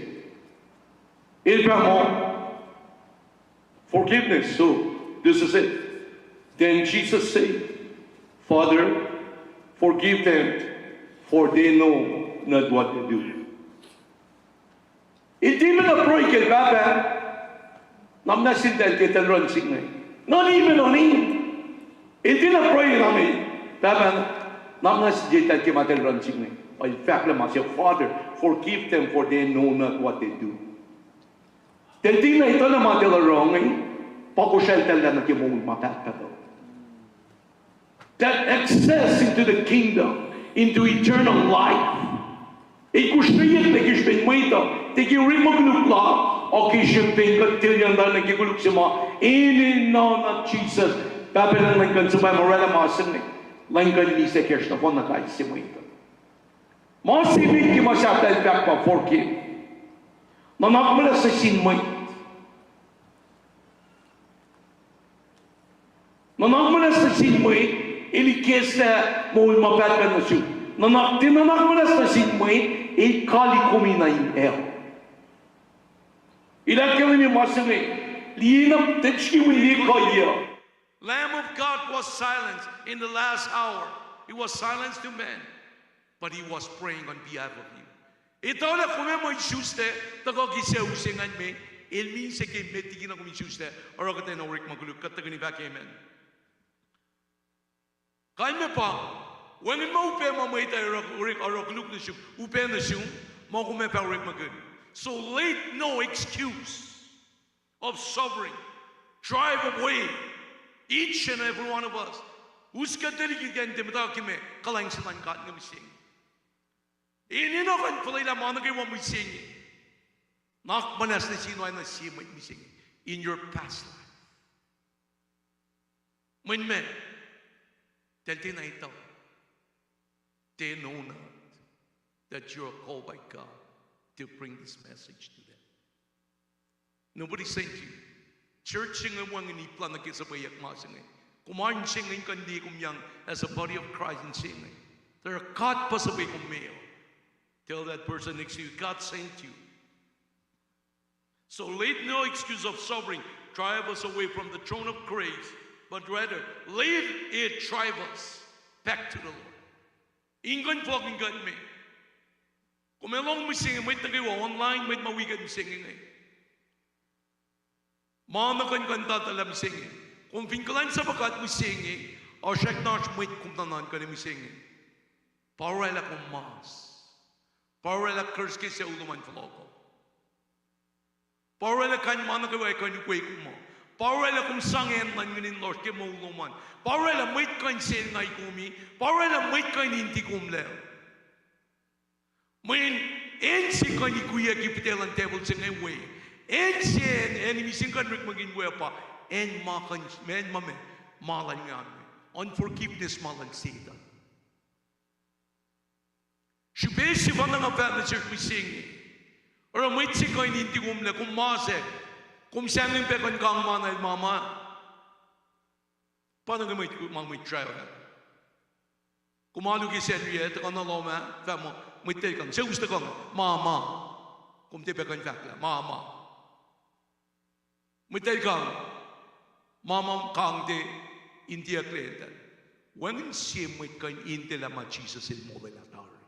El fahk muh, forgiveness. So, this is it. Then Jesus said, Father, forgive them, for they know not what they do. El tiac pruhe ke, Pahpah, nuhnak muhnahs eltahl ke eltahl oruh sihk inge. Not even on him. El tiacna pruhe na me, Pahpah, nuhnak muhnahs eltahl ke ma eltahl oruh sihk inge. El fahk lah ma se, Father, forgive them, for they know not what they do. Eltahl tiacna etuh lah ma eltahl oruh inge pa kosraeltahl lah nuh ke moul ma pahtpaht uh. That access into the kingdom, into eternal life. El kosreyucklac ke srihpen mwet uh tiac ke orekma koluk la, a ke srihpen kuht tilyang nuh ke koluk se ma enenuh na Jisus. Pahpah Lucng, kuh in suhpwacma oraclah ma se inge, Lucng, kuh in misac kacsr nohfohn na kais sie mwet uh. Ma se met ke ma sahflah el fahk pa forgive. Nuhnak muhnahs nuh sin mwet. Nuhnak muhnahs nuh sin mwet, el ikacslah moul ma pahtpaht nuh sum. Nuhnak, tiac nuhnak muhnahs nuh sin mwet, el kaliyac kom nuh in hell. El ahkkahlwemye ma se inge, liye na, tiac srihke wi liye kuh yac. Lamb of God was silenced in the last hour. He was silenced to men, but he was praying on behalf of you. Etuh lah kom ac mwe isuslac, tuhkuh ke sucu se ingacn me, el misac ke met liki na kom isuslac, oruh kuhtwena orekma koluk, kuht tuhkweni fahk amen. Kalmac pa, wacngihn ma upac ma mwet uh oruh, oruh koluk nuh sum, upac nuh sum, ma kom ac fah orekmakihn. So let no excuse of suffering drive away each and every one of us. Us kuht tuhlihk kuht in tiac muhta ke ma kuhlwacng se luhn God inge mihsenge. Enenuh kuh in fuhlwelah ma nuh kwewa mihsenge. Nuhnak muhnahs nuh sin oacna sie mwet mihsenge in your past life. Mwet me, eltahl tiacna etuh, they know not that you are called by God to bring this message to them. Nobody sent you. Church se inge wacngihn ipla nuh ke suhpweyuck ma se inge. Kom oan se inge in kuh in liye kom yang as a body of Christ in se inge. Therefore God pa suhpwe kom me uh. Tell that person next to you, God sent you. So let no excuse of suffering drive us away from the throne of grace, but rather let it drive us back to the Lord. In kuh in fohlohkihn kuht me. Kom ac lohng mihsenge, mwet nuh kwewa online, mwet ma wi kuht mihsenge inge. Ma nuh kuh in kuh in tahtuhlah mihsenge. Kom fin kuhlwacnsapuh God mihsenge, oasr orekma oasr mwet kom nuhnuhnkuh nuh mihsenge. Pa orwaclah kom mas. Pa orwaclah curse ke sucu lom an fohlohk uh. Pa orwaclah kain ma nuh kwewa kuh in ukwe kom uh. Pa orwaclah kom sang acn luhn nguhn in lohsr ke moul lom an. Pa orwaclah mwet kuh in sel nga kom, pa orwaclah mwet kuh in indi kom lac. Mweyen acn se kuh in ikwiyac ke pihtac luhn devil se inge we. Acn se, acn mihsenge kuh in orekmakihn we pa acn ma kuh in, acn ma me, ma luhn nguhn we. Unforgiveness ma luhn Setuhn. Srihpac se pa nga fahk nuh sesr mihsenge. Oruh mwet se kuh in indi kom lac, kom ma se, kom sahngweng pac kuh in kang ma na el ma ma. Pa nuh ke mwet, ma mwet trial ah. Kom alu ke Sacnri ah, tuhkuh nuh lohm ah, fahk muh, mwet tacl kang, suc us tuhkuh, ma ma. Kom tiac pac kuh in fahk lah ma ma. Mwet tacl kang, ma ma kang tiac indiyucklac eltahl. Wacngihn sie mwet kuh in indelah ma Jisus el molwelah tari.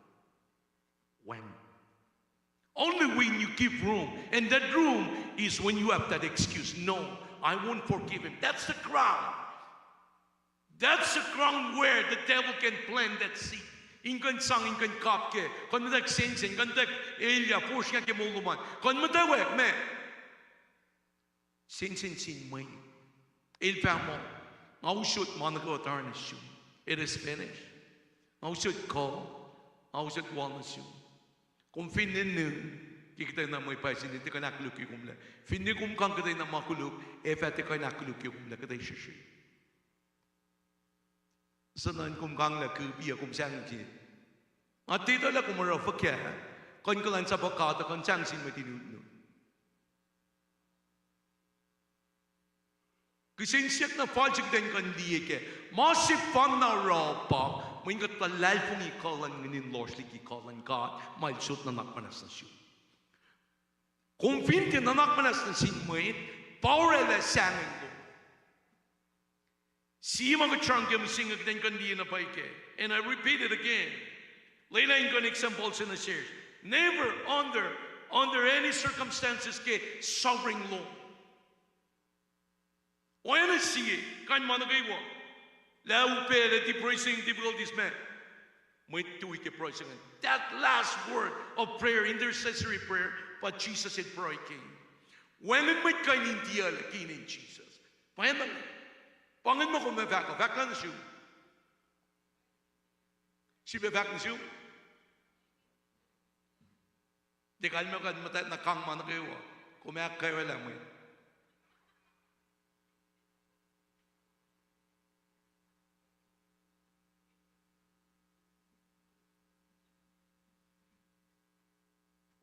Wacngihn. Only when you give room, and that room is when you have that excuse. No, I won't forgive him. That's the ground. That's the ground where the devil can plant that seed. In kuh in sang, in kuh in kap kac, kuh in muhtwacwacack sensen, kuh in muhtwacwacack elyah, fosrngah ke moul lom an, kuh in muhtwacwacack ma sensen sin mwet. El fahk muh, nga usot ma nuh kwewa tari nuh sum. It is finished. Nga usot kuh, nga usot wal nuh sum. Kom finne nihn ke kuhtwena mwe pwacye se inge, tiac kuh in ahkkolukye kom lac. Finne kom kang kuhtwena ma koluk, ac fah tiac kuh in ahkkolukye kom lac kuhtuh srihsrihk. Suc nuhn kom kang lah kihpi ah, kom sahngweng ke. Nga tiac etuh lah kom oruh fuhkah, kuh in kuhlwacnsapuh God uh, kuh in sahngweng sin mwet in utnut. Kihsen siyuck na fal se kuht in kuh in liye kac. Ma sefanna oruh pa, mweyen kuht luhlahlfongi kuh luhn nguhn in lohsr liki kuh luhn God ma el sot nuhnak muhnahs nuh sum. Kom fin tiac nuhnak muhnahs nuh sin mwet, pa orwaclah sahngweng lom. Sie ma kuht sramsram ke mihsenge kuht in kuh in liye na pwacye kac. And I repeat it again. Lwelah in kuh in example se nuh sesr. Never under, under any circumstances ke suffering lom. Oacna sie, kain ma nuh kwewa. Lah upac, lah depressing, difficulties ma. Mwet tui ke pruhe se ingacn. That last word of prayer, intercessory prayer, pa Jisus el pruhe kac. Wacngihn mwet kuh in indiyucklac ke inen Jisus. Pa ingacn, pa ingacn ma kom ac fahk uh, fahk nuh sum. Srihpac fahk nuh sum. Tiac kalmac kuh in muhtwacwacack na kang ma nuh kwewa. Kom ac ahkkweye lah mwet.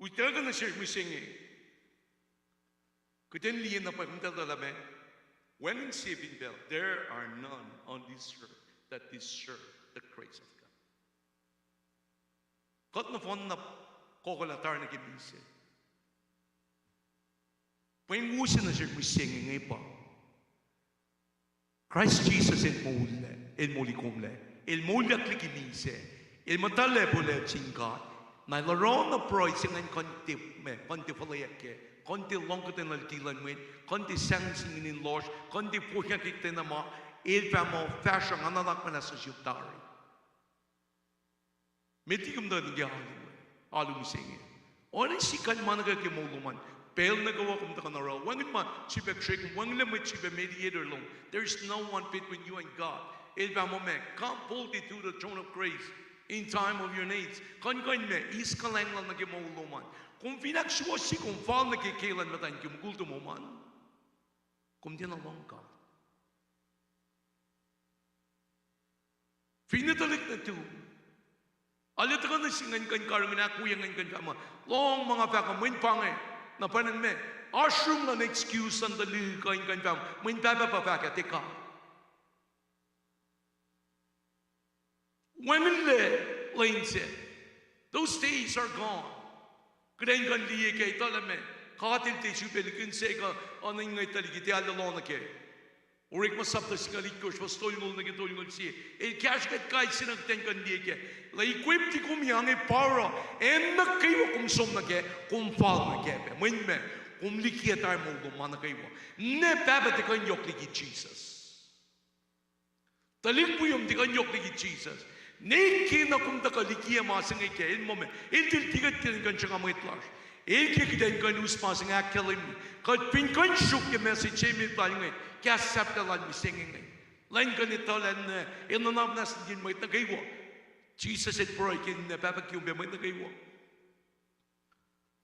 Utuckuh nuh sesr mihsenge. Kuht in liye na pwacye, kom tahfwelah ma. Wacngihn sie fin pacl, there are none on this earth that deserve the grace of God. Kuht nohfohn na kohkohlah tari nuh ke misac. Pweng wo se nuh sesr mihsenge inge pa Kraist Jisus el moul, el moli komlac, el moulyak liki misac, el muhta lacpo lacp sin God. Na el oruh na pruhe se ingacn kuh in tiac, kuh in tiac fuhlweack kac, kuh in tiac lohng kuhtwena luti luhn mwet, kuh in tiac sahngweng sin nguhn in lohsr, kuh in tiac fosrngah ke kuhtwena ma, el fah muh fahsruh, nga nuhnak muhnahs nuh sum tari. Met liki kom tuh nuh ke alu, alu mihsenge. Oacna sikuhl ma nuh ke moul lom an. Pacl nuh kwewa kom tuhkuh in oruh. Wacngihn ma srihpac srihk, wacngihnlac mwet srihpac mediator lom. There is no one between you and God. El fah muh ma, come boldly to the throne of grace in time of your needs. Kuhn kuh in ma, eis kuhlwacng lal nuh ke moul lom an. Kom fin ahksuwohsye kom fal nuh ke ke luhn muhtwacn ke mukul tomom an, kom tiacna lohng God. Finne tuhlihk nuhtum, arlac tuhkuh nuh sin ngacn kuh in karihngihn ahkwoye ngacn kuh in fahk muh, lohng ma nga fahk uh, mweyen pa inge, na pwacnwacng ma, oasr yurum luhn excuse luhn tuhlihk uh in kuh in fahk, mweyen pahpah pa fahk ah, tiac God. Wacngihnlac lwen sac. Those days are gone. Kuht in kuh in liye ke etuh lah ma, God El tiac sifilpac lihkihn se kuh, oacna in nge tuhlihk tiac arlac lohng nuh kac. Orekma sapta singucul itkohsr, fuhs tolngoul nuh ke tolngoul sie. El kahsruh kuht kais sie na kuht in kuh in liye kac. Lah equip-i kom ac inge pa oruh, acn nuh kwewa kom som nuh kac, kom fal nuh kac pac. Mweyen ma, kom likiyac tari moul lom ma nuh kwewa. Ninac pahpah tiac kuh in yohk liki Jisus. Tuhlihk wiom tiac kuh in yohk liki Jisus. Nwe ke na kom tuhkuh likiyac ma se inge kac, el muh ma, el tiac tiac kuht in kuh in sruhnga mwet lasr. El ke kuht in kuh in us ma se inge ahkkahlwemye. Kuht fin kuh in sruok ke message se met lal inge, kahs sahflah lal mihsenge inge. Lwen kuh in etuh lah ninac, el nuhnak muhnahs nuh sin mwet nuh kwewa. Jisus El pruhe ke ninac pahpah kiyom pac mwet nuh kwewa.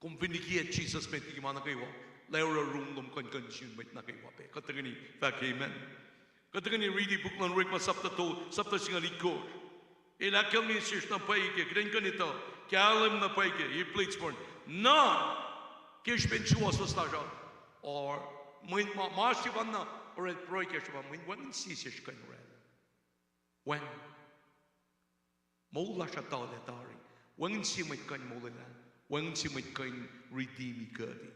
Kom fin likiyac Jisus met liki ma nuh kwewa, lah oruh rong lom kuh in kuh in sun mwet nuh kwewa pac. Kuht tuhkweni fahk amen. Kuht tuhkweni riti puk luhn Orekma sapta to, sapta singucul itkohsr. El ahkkahlwemye sesr na pwacye ke, kuht in kuh in etuh, kahlwem na pwacye ke, e plates born. Na, ke srihpen suwohswohs lasr uh, or, mwe, ma, ma srihpac na, orwacl pruhe ke srihpac, mweyen wacngihn sie sesr kuh in orwacl. Wacngihn. Moul lasr uh tuhlac tari. Wacngihn sie mwet kuh in molwelah. Wacngihn sie mwet kuh in redeem-i kuht.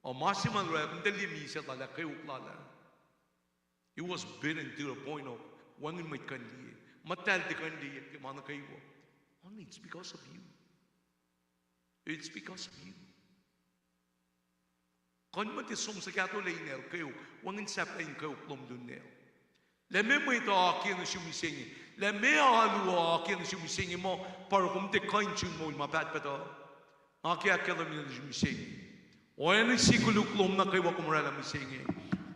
O ma se ma orwacl, kom tiac liye misac lal ah, kweok lal ah. He was beaten to the point of, wacngihn mwet kuh in liye. Muhtahl tiac kuh in liye ke ma nuh kwewa. Only it's because of you. It's because of you. Kuh in muh tiac som suhkahto lah inel kweok, wacngihn sahflah in kweok lom lun inel. Lah meac mwet uh akiyac nuh sum mihsenge. Lah meac alu uh akiyac nuh sum mihsenge muh, pa oruh kom tiac kuh in sun moul ma pahtpaht uh. Nga ke ahkkahlwemye nuh sum mihsenge. Oacna sie koluk lom nuh kwewa kom orwaclah mihsenge.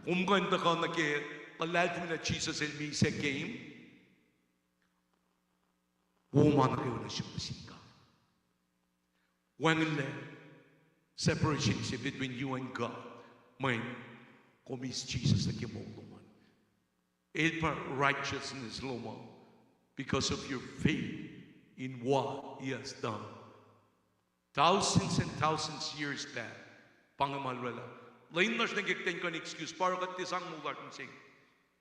Kom kuh in tuhkuh nuh ke, luhlahlfongi lah Jisus El misac kom. Wo ma nuh kwewa nuh sum nuh sin God. Wacngihnlac separation se between you and God. Mweyen kom eis Jisus nuh ke moul lom an. El pa righteousness lom an because of your faith in what He has done. Thousands and thousands years back. Pa inge ma orwaclah. Lwen lasr nuh ke kuht in kuh in excuse, pa oruh kuht tiac sang moul lasr mihsenge.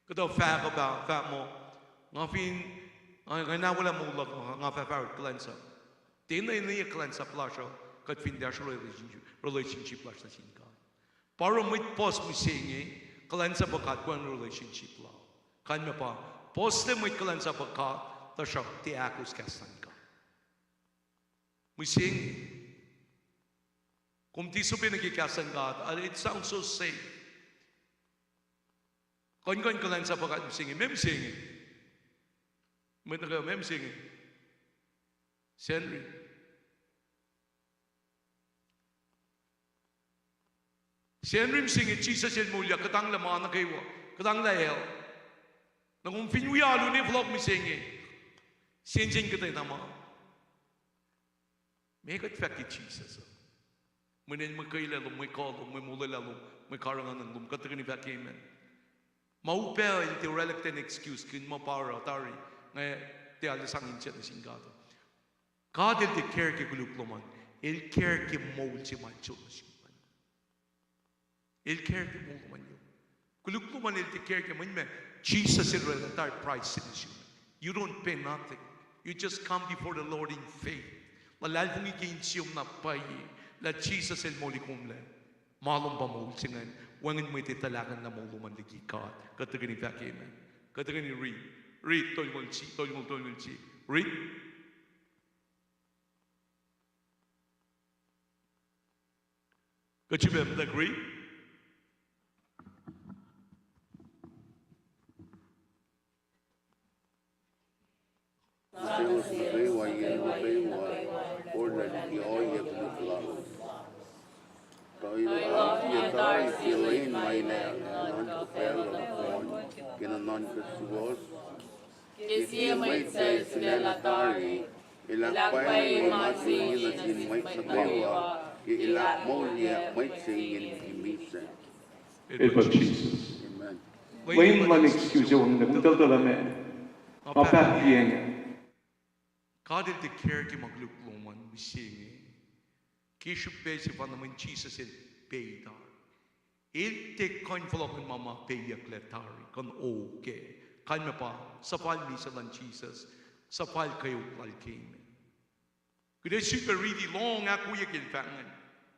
Kuhtuh fahk uh pa, fahk muh, nga fin, nga, nga na welah moul luhk, nga fah fahsr kuhlwacnsap. Tiacna, tiacna kuhlwacnsap lasr uh, kuht fin tiac oasr relationship, relationship lasr nuh sin God. Pa oruh mwet puhs mihsenge, kuhlwacnsap uh God, wacngihn relationship lal. Kalmac pa, puhslac mwet kuhlwacnsap uh God, tuhsruhk tiac ahkos kahs luhn God. Mihsenge. Kom tiac sifilpac nuh ke kahs luhn God, uh, it sounds so safe. Kuh in, kuh in kuhlwacnsap uh God mihsenge, meac mihsenge? Mwet nuh kwewa, meac mihsenge? Sacnri. Sacnri mihsenge, Jisus El moulyak, kuhtanglah ma nuh kwewa, kuhtanglah hell. Na kom fin wi alu ne fohlohk mihsenge, sensen kuhtwena ma. Meac kuht fahk ke Jisus uh? Mweyen El mwe kwelah lom, mwe kuh lom, mwe molwelah lom, mwe karihngihn lom, kuht tuhkweni fahk amen. Ma upac El tiac orwaclah kuht in excuse kihn ma pa oruh tari, nga tiac arlac sang inse nuh sin God. God El tiac care ke koluk lom an, El care ke moul se ma El sot nuh sum an. El care ke moul lom an. Koluk lom an El tiac care ke, mweyen ma, Jisus El orwaclah tari price se nuh sum. You don't pay nothing. You just come before the Lord in faith. Luhlahlfongi ke insiyom na pwacye lah Jisus El moli komlac. Ma lom pa moul se ingacn, wacngihn mwet etuh lah kuh in moul lom an liki God. Kuht tuhkweni fahk amen. Kuht tuhkweni ri, ri tolngoul si, tolngoul, tolngoul si. Ri. Kuht sifilpac muhta ri. Nuh kwewa, nuh kwewa, nuh kwewa, orna liki ohiyac koluk lalos. Ke nuhnuhnkuh suwohs, ke sie mwet suc sulaclah tari, el ahkpwacye ma se inge nuh sin mwet nuh kwewa, ke el ahkmoulye mwet se inge liki misac. El pa Jisus. Amen. Lwen luhn excuse, wacngihn tuhltuhl ah, ma nga paht liye inge. God El take care ke ma koluk lom an mihsenge. Ke srihpac sefanna mweyen Jisus El pay tari. El take kuh in fohlohk in ma ma payucklac tari, kuh in okay. Kalmac pa suhfal misac luhn Jisus, suhfal kweok lal ke me. Kuht ac sifilpac riti lohng ahkwoye ke el fahk ingacn.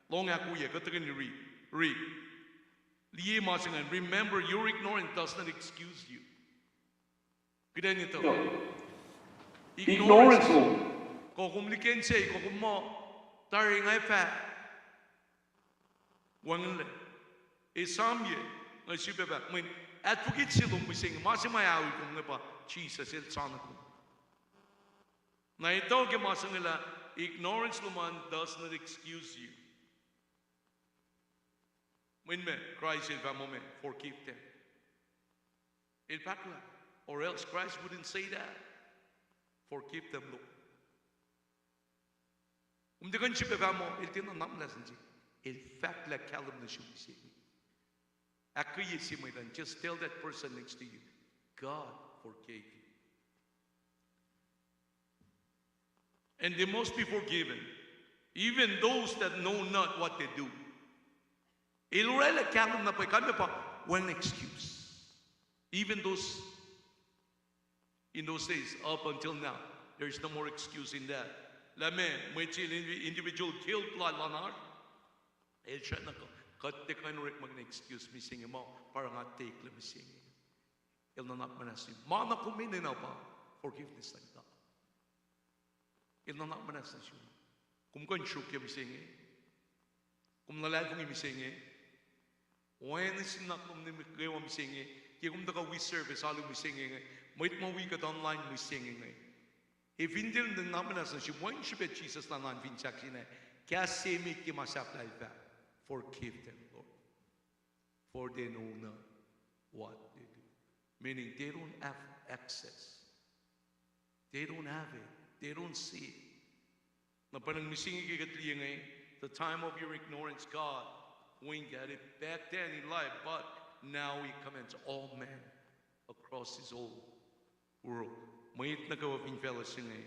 Lohng ahkwoye, kuht tuhkweni riti. Riti. Liye ma se ingacn, remember, your ignorance does not excuse you. Kuht ac etuh. Ignorance lom. Kuh kom liken se, kuh kom muh, tari nga fah wacngihnlac. Esamyac, nga sifilpac fahk, mweyen advocate se lom mihsenge, ma se ma awi kom inge pa Jisus El soano kom. Na etuh ke ma se inge lah ignorance lom an does not excuse you. Mweyen ma Kraist El fah muh ma forgive them. El fahk lah, or else Christ wouldn't say that. Forgive them, Lord. Kom tiac kuh in sifilpac fahk muh El tiac nuhnak muhnahs nuh sum. El fahk lah kahlwem nuh sum mihsenge. Ahkkweye sie mwet an, just tell that person next to you, God forgave you. And they must be forgiven, even those that know not what they do. El oraclah kahlwem na pwacye, kalmac pa wacngihn excuse. Even those, in those days, up until now, there is no more excuse in that. Lah meac, mwet se el individual guilt lal an oasr, el srackna kuh, kuht tiac kuh in orekmakihn excuse mihsenge muh pa oruh nga teklac mihsenge. El nuhnak muhnahs nuh sum. Ma na kom enenuh pa forgiveness luhn God. El nuhnak muhnahs nuh sum. Kom kuh in sruokyac mihsenge. Kom luhlahlfongi mihsenge. Oacna sin nuhnak lom nuh kwewa mihsenge. Ke kom tuhkuh wi service alu mihsenge inge, mwet ma wi kuht online mihsenge inge, ac fin tiac nuhnak muhnahs nuh sum, wacngihn srihpac Jisus Elan fin sahk sina, kahs se met ke ma sahflah El fahk, forgive them, Lord, for they know not what they do. Meaning they don't have access. They don't have it. They don't see it. Na pa inge mihsenge ke kuht liye inge, the time of your ignorance, God winked at it back then in life, but now He commands all men across this whole world. Mwet nuh kwewa fin facluh se inge,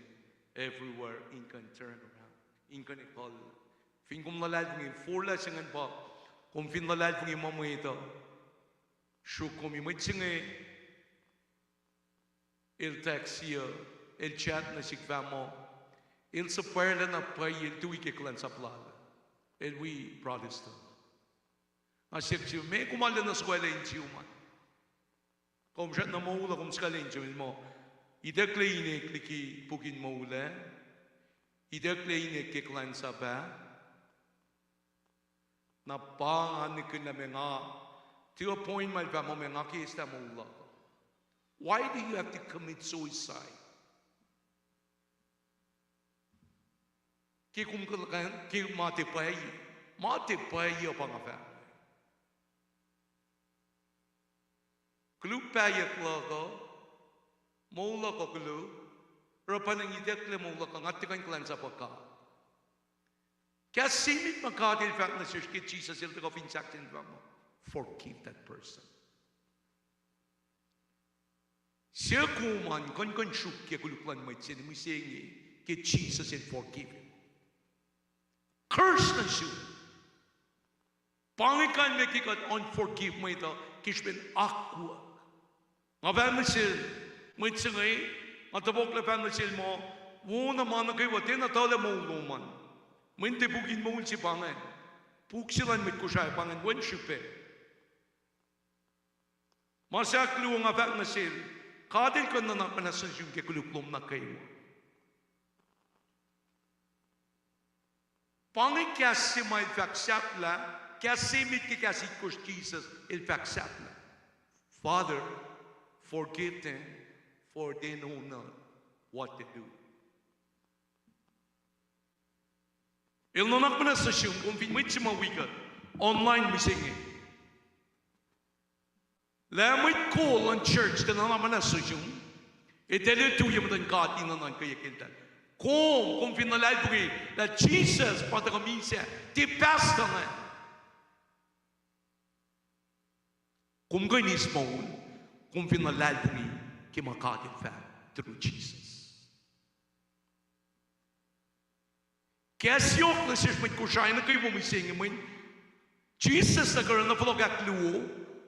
everywhere, in kuh in turn around, in kuh in ekuhllah. Fin kom luhlahlfongi, forlah se ingacn pa, kom fin luhlahlfongi ma mwet uh sruok kom, mwet se inge el text uh, el chat nuh sihk fahk muh, el suhpwacrlah na pwacye el tui ke kuhlwacnsap lal, el wi Protestant. Nga siyuck sum, meac kom arulacna suhkwaclah in sum an? Kom srackna moul uh, kom suhkwaclah in sum an muh, itucklac inek liki puk in moul ah, itucklac inek ke kuhlwacnsap ah. Na pa nga nihkihn lah meac nga, to a point ma el fahk muh meac nga ke eslah moul luhk uh. Why do you have to commit suicide? Ke kom kuh, ke ma tiac pwacye, ma tiac pwacye uh pa nga fahk. Koluk pahyuck luhk uh, moul luhk uh koluk, oruh pa inge itucklac moul luhk uh, nga tiac kuh in kuhlwacnsap uh God. Kahs se met ma God El fahk nuh sesr ke Jisus El tuhkuh fin sahk sacn fahk muh, forgive that person. Suc kom an kuh in kuh in sruokyac koluk luhn mwet se inge mihsenge ke Jisus El forgive him? Curse nuh sum. Pa inge kalmac ke kuht unforgive mwet uh ke srihpen akwuck. Nga fahk nuh sel, mwet se inge, nga topuklah fahk nuh sel muh, wona ma nuh kwewa tiacna tuhlac moul lom an. Mweyen tiac puk in moul se pa ingacn. Puk se luhn mwet Kosrae pa ingacn, wacngihn srihpac. Ma se ahkluo, nga fahk nuh sel, God El kuh in nuhnak muhnahs nuh sum ke koluk lom nuh kwewa. Pa inge kahs se ma El fahk sahflah, kahs se met ke kahs itkohsr Jisus El fahk sahflah, Father, forgive them, for they know not what they do. El nuhnak muhnahs nuh sum, kom fin mwet se ma wi kuht online mihsenge. Lah mwet kol luhn church tiac nuhnak muhnahs nuh sum, eltahl tui ye muhtuhn God in nuhnuhnkweyuck eltahl. Kom, kom fin luhlahlfongi lah Jisus pa tuhkuh misac, tiac pastor inge. Kom kuh in eis moul, kom fin luhlahlfongi ke ma God El fahk through Jisus. Kahs yohk nuh sesr mwet Kosrae nuh kwewa mihsenge mweyen Jisus El kuh in oruh na fohlohk ahkluo,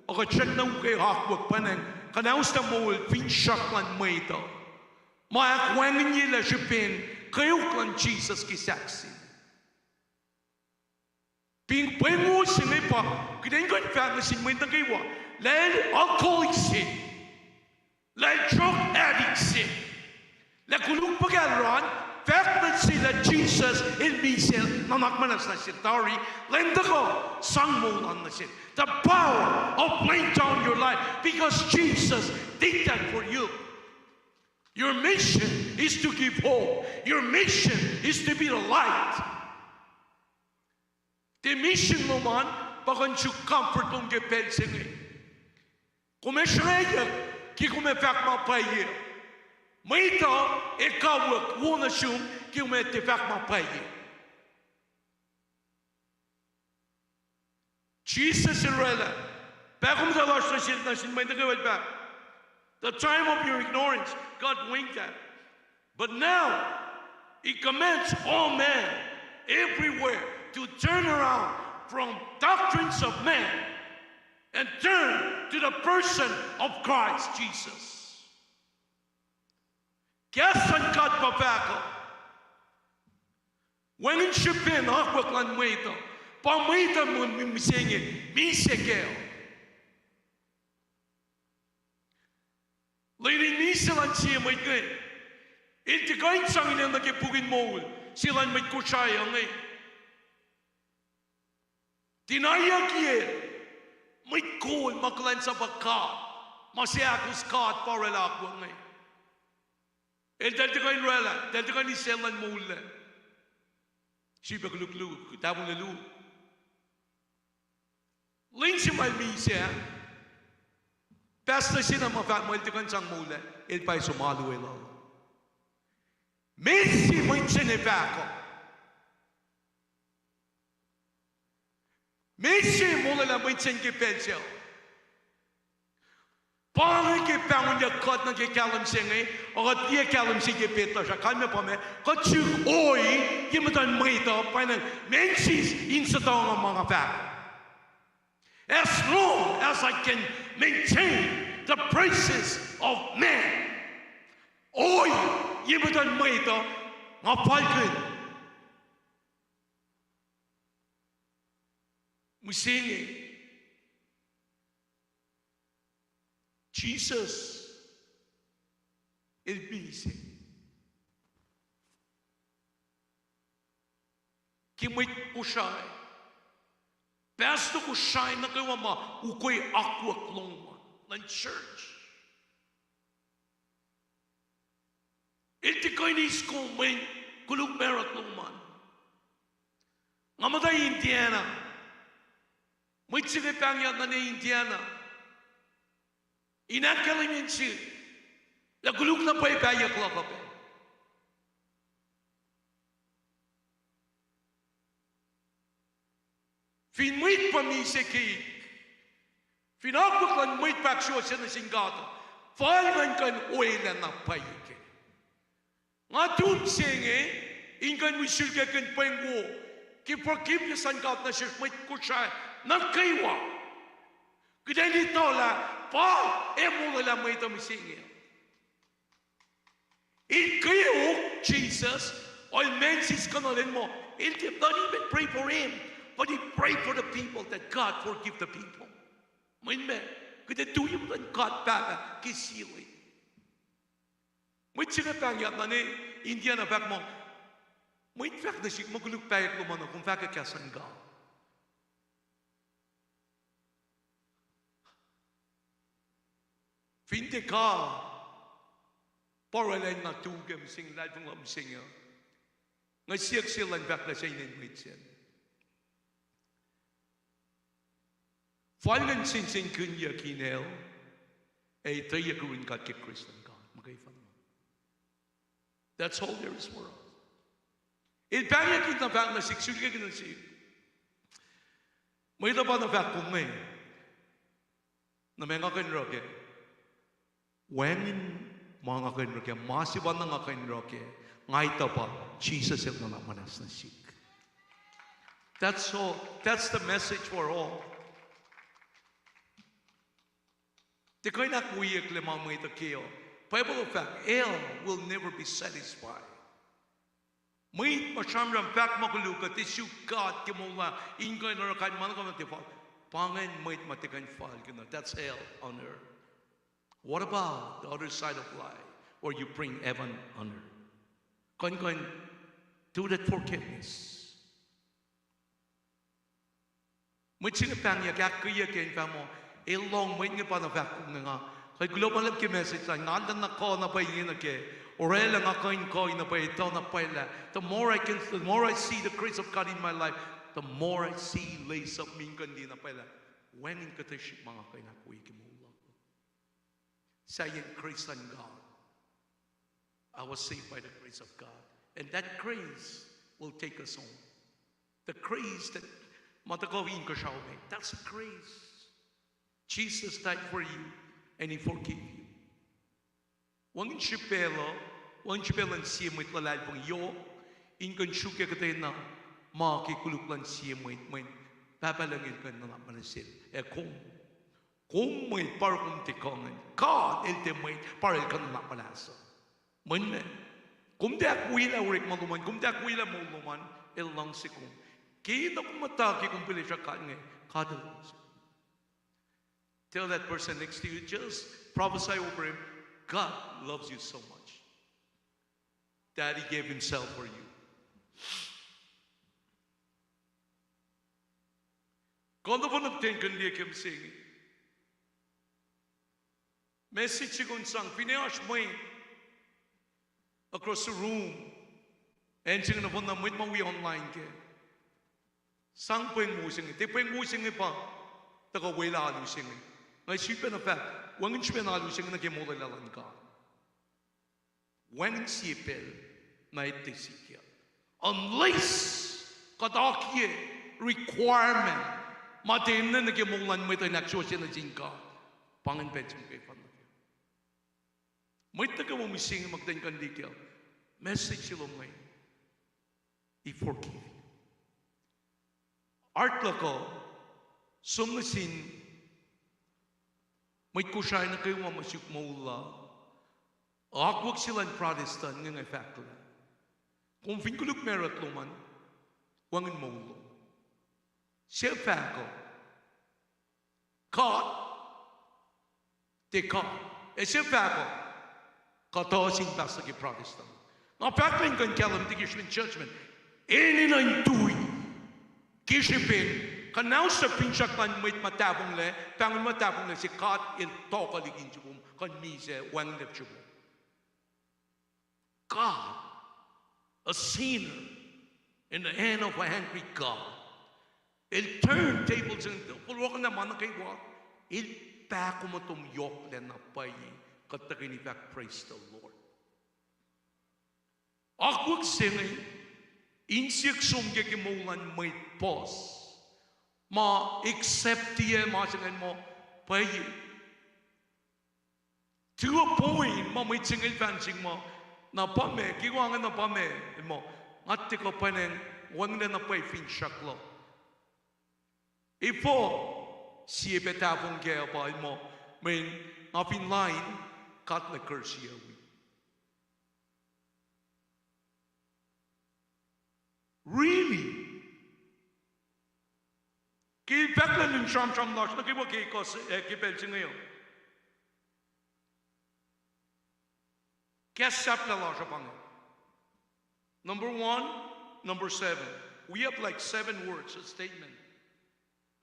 ac kuht srackna ukwe akwuck pwacnwacng kuhnahoslah moul finsrak luhn mwet uh, ma ahkwacngihnyelah srihpen kweok luhn Jisus ke sahk se. Fin pweng wo se inge pa, kuht in kuh in fahk nuh sin mwet nuh kwewa, lah el alcoholic se, lah el drug addict se, lah koluk puhkacl an, fahk nuh sel lah Jisus El misac, nuhnak muhnahs nuh sel tari, Leum tuhkuh sang moul an nuh sel. The power of laying down your life because Jesus did that for you. Your mission is to give hope. Your mission is to be the light. Tiac misin lom an pa kuh in suk comfort lom ke pacl se inge. Kom ac sruhngwacyuck ke kom ac fahk ma pwacye. Mwet uh ac kawuck wo nuh sum ke kom ac tiac fahk ma pwacye. Jisus El oraclah, pahkomuhta lasr nuh sin, nuh sin mwet nuh kwewa, El fahk, the time of your ignorance, God winked at. But now, He commands all men everywhere to turn around from doctrines of men and turn to the person of Christ Jesus. Kahs luhn God pa fahk uh, wacngihn srihpen akwuck luhn mwet uh, pa mwet uh mihsenge, misac kac. Lwen in misac luhn sie mwet inge, el tiac kuh in sang inen nuh ke puk in moul se luhn mwet Kosrae uh inge. Tinayuckiyac mwet kol ma kuhlwacnsapuh God, ma seahkos God pa oraclah akwuck inge. Eltahl tiac kuh in oraclah, eltahl tiac kuh in eis luhn moul lac. Srihpac koluk luo, tahfuh luo. Lwen se ma el misac, pastor se na ma fahk muh el tiac kuh in sang moul lac, el pa som alu lal. Meac se mwet sacn ac fahk uh? Meac se molwelah mwet sacn ke pacl sac? Pa inge ke pahngonyuck kuht nuh ke kahlwem se inge, ac kuht liye kahlwem se ke petlasr ah, kalmac pa ma kuht suk oi ye muhtuhn mwet uh, pwacnwacng mensis in suhtuh nga ma nga fahk. As long as I can maintain the praises of man, oi ye muhtuhn mwet uh, nga falkihn. Mihsenge, Jisus El misac. Ke mwet Kosrae, pastor Kosrae nuh kwewa ma ukwe akwuck lom an luhn church, el tiac kuh in eis kom mweyen koluk marut lom an. Nga muhta Indiana. Mwet se ke pahngyak nuh ne Indiana in ahkkahlwemye sihk lah koluk na pwacye pahyuck luhk uh pac. Fin mwet pa misac keik, fin akwuck luhn mwet pa ahksuwohsye nuh sin God, fal ingacn kuh in welah na pwacye kac. Nga tu mihsenge in kuh in wi sulkackihn pweng wo ke forgiveness luhn God nuh sesr mwet Kosrae nuh kwewa. Kuht in etuh lah pa ac molwelah mwet uh mihsenge. El kweok Jisus, el mensis kuhnuhl in muh, el did not even pray for him, but he prayed for the people that God forgive the people. Mweyen meac? Kuht ac tui muhtuhn God Pahpah ke ceiling. Mwet se inge pahngyak nuh ne Indiana fahk muh, mwet fahk nuh sihk muh koluk pahyuck lom an uh, kom fahkwack kahs luhn God. Fin tiac God pa oraclah in nga tu ke mihsenge, luhlahlfongi luhk mihsenge, nga siyuck sel lah in fahk lah se inen mwet sacn. Fal ingacn sensenkihnyuck in el. Ac etweyuck yurin God ke Christian God. Muhkwena. That's all there is for us. El pahngyuck in na fahk nuh sihk, sulkeki nuh sihk. Mwet uh pa na fahk kom inge, na meac nga kuh in oruh kac? Wacngihn ma nga kuh in oruh kac, ma se pa na nga kuh in oruh kac, nga etuh pa Jisus El nuhnak muhnahs nuh sihk. That's all. That's the message for all. Tiac kuh in ahkwoyucklac ma mwet uh ke uh. Bible uh fahk, hell will never be satisfied. Mwet ma sramsram, fahk ma koluk uh, tiac suk God ke moul uh, in kuh in oruh kain ma nuh kwewa, tiac fal. Pa ingacn mwet ma tiac kuh in falkihn uh. That's hell on earth. What about the other side of life, where you bring heaven on earth? Kuh in, kuh in do that forgiveness. Mwet se inge pahngyuck, ahkkweyuck ke in fahk muh, el lohng mwet inge pa na fahk kom inge, nga kuh in kuloh ma luhlahp ke message an, nga lana kuh na pwacye inge nuh kac. Orwaclah nga kuh in kuh in na pwacye, etuh na pwacye lah the more I can, the more I see the grace of God in my life, the more I see lace up, in kuh in liye na pwacye lah wacngihn kuhtuh srihk ma nga kuh in ahkwoye ke moul luhk. Sahyacn grace luhn God. I was saved by the grace of God. And that grace will take us home. The grace that ma tuhkuh inkuhsrao me, that's a grace. Jesus died for you and He forgave you. Wacngihn srihpac luh, wacngihn srihpac luhn sie mwet luhlahlfongi yohk in kuh in sruokyac kuhtwena ma ke koluk luhn sie mwet, mweyen Pahpah Lucng El kuh in nuhnak muhnahs sel ac kom. Kom mwet pa oruh kom tiac kuh ingacn. God El tiac mwet pa oruh El kuh in nuhnak muhnahs uh. Mweyen kom tiac ahkwoyelah orekma lom an, kom tiac ahkwoyelah moul lom an, El luhngse kom. Ke na kom muhta ke kom pihlesruh God inge, God El luhngse kom. Tell that person next to you, just prophesy over him, God loves you so much that He gave Himself for you. Kuh nohfohn na kuht in kuh in liye ke mihsenge. Message se kom sang, finne oasr mwet across the room, acn se inge nohfohn na mwet ma wi online kac, sang pweng wo se inge. Tiac pweng wo se inge pa tuhkuh welah alu se inge. Nga sifilpacna fahk, wacngihn srihpen alu se inge nuh ke molwelah luhn God. Wacngihn sie pacl na etuh sikyak, unless kuht akiyac requirement ma tiac enenuh ke moul luhn mwet uh in ahksuwohsye nuh sin God. Pa ingacn pacl se muhkwena nuh kac. Mwet nuh kwewa mihsenge ma kuht in kuh in liye kac, message se lom inge, He forgive you. Heart luhk uh som nuh sin mwet Kosrae nuh kwewa ma suk moul la. Akwuck se luhn Protestant inge nga fahk lah, kom fin koluk marut lom an, wacngihn moul lom. Suc fahk uh? God. Tiac God. Ac suc fahk uh? Kuhtuh sin pastor ke Protestant. Nga fahk lah in kuh in kahlwem tuh ke srihpen judgment, enenuh in tui ke srihpen kuhnahoslah finsrak luhn mwet ma tahfonglac, pahngon ma tahfonglac se God El tohkohlikihn sum, kuh in misac wacngihnlac sum. God, a sinner in the hand of an angry God. El turn tables in, fohlohkohnlah ma nuh kwewa. El pahkomuhtom yohklac na pwacye, kuht tuhkweni fahk, praise the Lord. Akwuck se inge, insiyuck som kac ke moul luhn mwet puhs ma accept-i ma se ingacn muh pwacye. To a point ma mwet se inge el fahk sihk muh, na pa meac, ke wa inge na pa meac, el muh, nga tiac kuh pwacnwacng wacngihnlac na pwacye finsrak luhk. Efuh? Sie pac tahfong kac pa el muh, mweyen nga fin lain, God El ac curse-i wi. Really? Ke el fahk lah in sramsram lasr nuh kwewa ke, ke pacl se inge uh, kahs sahflah lasr uh pa inge. Number one, number seven. We have like seven words, a statement.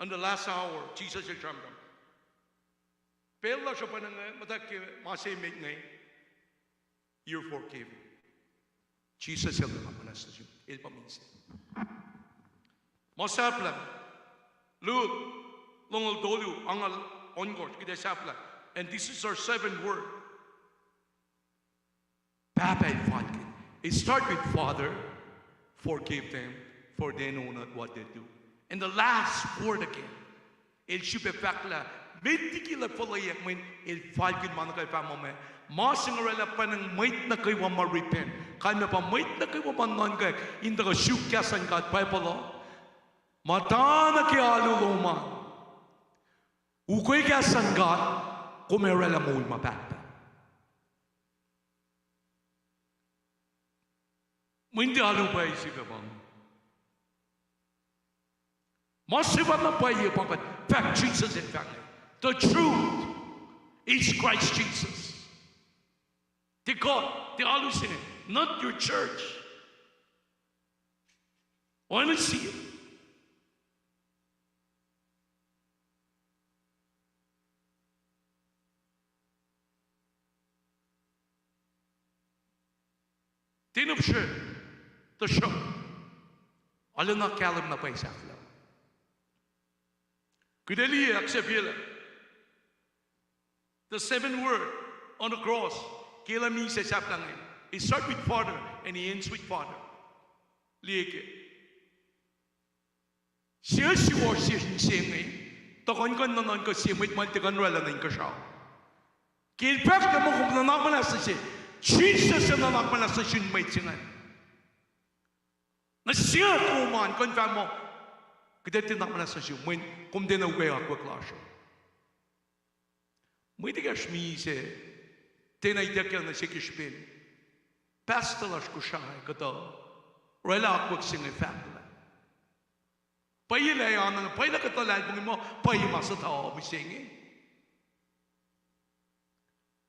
On the last hour, Jisus El sramsram. Pacl lasr uh pa inge, muhta ke ma se met inge, you're forgiven. Jisus El nuhnak muhnahs nuh sum, El pa misac. Ma sahflah, Luk, longoul tolu, angngaul ohnkohsr, kuht ac sahflah. And this is our seventh word. Pahpah El falkihn. It start with Father, forgive them, for they know not what they do. And the last word again. El sifilpac fahk lah met liki lah fuhlweack mweyen El falkihn ma nuh kwewa fah muh ma, ma se inge orwaclah pwacnwacng mwet nuh kwewa ma repent. Kalmac pa mwet nuh kwewa ma nuhnkwek in tuhkuh suk kahs luhn God, Bible uh. Muhta nuh ke alu lom an. Ukwe kahs luhn God, kom ac orwaclah moul ma pahtpaht. Mweyen tiac alu pwacye se pa inge. Ma sefanna pwacye pa kuht fahk Jisus El fahk inge. The truth is Christ Jesus. Tiac kuht, tiac alu se inge, not your church. Oacna sie. Tiac na pihsre, tuhsruhk arulacna kahlwem na pwacye sahflah. Kuht ac liye ahksahfyelah the seven word on the cross, ke lah misac sahflah inge. It start with Father and it ends with Father. Liye ke. Sie suwohs se inge, tuhkuh in kuh in nuhnuhnkuh sie mwet ma el tiac kuh in orwaclah nuh inkuhsrao. Ke el fahk lah muh kom nuhnak muhnahs nuh se, Jisus El nuhnak muhnahs nuh sin mwet se ingacn. Nuh sihk kom an kuh in fahk muh, kuht ac tiac nuhnak muhnahs nuh sum, mweyen kom tiacna ukwe akwuck lasr uh. Mwet ekahsr misac tiacna ituckyang nuh sesr ke srihpen pastor lasr Kosrae kuhtuh orwaclah akwuck se inge fahk lah pwacye lah ac anacng, pwacye lah kuht luhlahlfongi muh pwacye ma suhtuhuh mihsenge.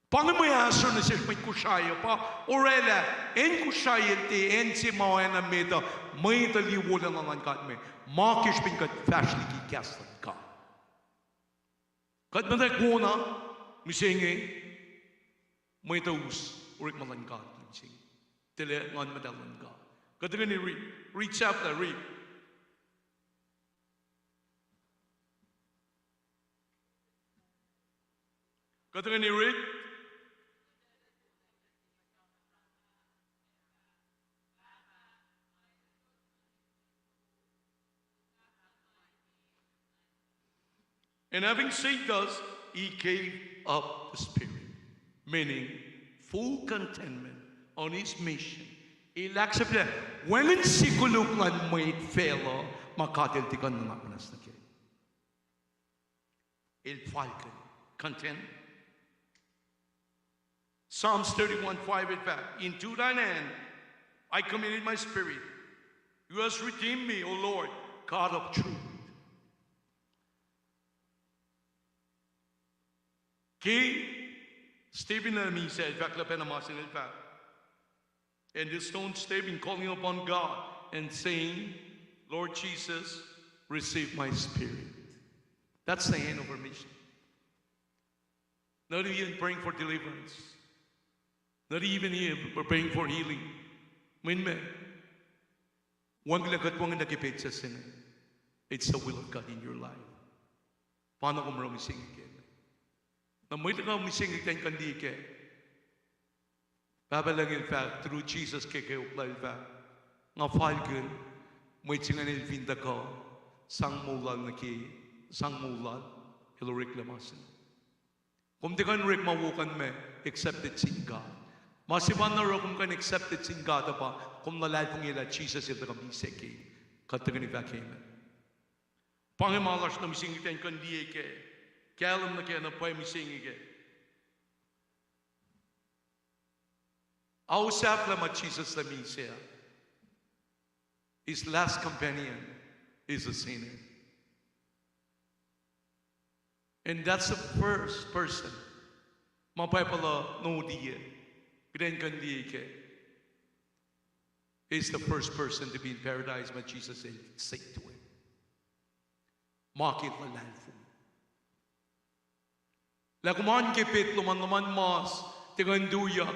Pa inge mwe ahsor nuh sesr mwet Kosrae uh, pa orwaclah acn Kosrae el tiac acn se ma oacna met uh, mwet uh liye wolacna luhn God me, ma ke srihpen kuht fahsr liki kahs luhn God. Kuht muhtwacwacack wona mihsenge, mwet uh us orekma luhn God mihsenge, tilac Nguhn Muhtahl luhn God. Kuht tuhkweni read, read sahflah, read. Kuht tuhkweni read. And having said thus, he gave up the spirit, meaning full contentment on his mission. El ahksahfyelah wacngihn sie koluk luhn mwet facluh ma God El tiac kuh in nuhnak muhnahs nuh kac. El falkihn, content. Psalms thirty-one five, in fact, into thine hand I committed my spirit. You hast redeemed me, O Lord, God of truth. Ke Stephen el misac, el fahk lah pacna ma se inge el fahk. And they stoned Stephen, calling upon God and saying, Lord Jesus, receive my spirit. That's the end of our mission. Not even praying for deliverance. Not even here, we're praying for healing. Mweyen ma, wacngihnlac kuht wacngihn nuh ke petsac se inge. It's the will of God in your life. Pa na kom oruh mihsenge kac. Na mwet uh mihsenge kuht in kuh in liye kac. Pahpah Lucng El fahk through Jisus ke kweok Lal, El fahk, nga falkihn mwet se ingacn el fin tuhkuh, sang moul lal nuh ke, sang moul lal, el oreklac ma se inge. Kom tiac kuh in orekma wo kuh in ma accepted sin God. Ma sefanna oruh kom kuh in accepted sin God uh pa kom luhlahlfongi lah Jisus El tuhkuh misac ke, kuht tuhkweni fahk amen. Pa inge ma lasr nuh mihsenge kuht in kuh in liye kac, kahlwem nuh kac, na pwacye mihsenge kac. Ao sahflah ma Jisus El misac, his last companion is a sinner. And that's the first person ma Bible uh noti, kuht in kuh in liye kac, is the first person to be in paradise ma Jisus El said to him. Ma ke luhlahlfongi lah kom an ke pet lom an, luhman mas tiac kuh in tuyak,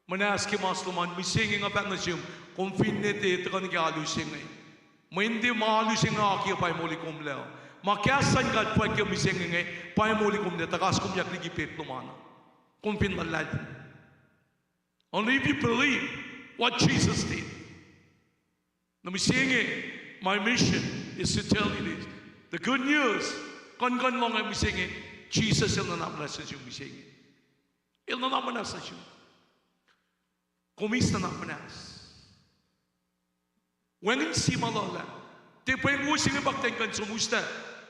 muhnahs ke mas lom an, mihsenge nga fahk nuh sum, kom finne tiac tuhkuh nuh ke alu se inge, mweyen tiac ma alu se inge akiyac pa moli komlac uh. Ma kahs luhn God fwackyuck mihsenge inge, pa moli kom ne tuh kas kom yak liki pet lom an. Kom fin luhlahlfongi. Only if you believe what Jesus did. Na mihsenge, my mission is to tell you this. The good news, kuhn kuh in lohng mihsenge, Jisus El nuhnak muhnahs nuh sum mihsenge. El nuhnak muhnahs nuh sum. Kom eis nuhnak muhnahs. Wacngihn sie ma luhlah. Tiac pweng wo se inge pa kuht in kuh in som us ta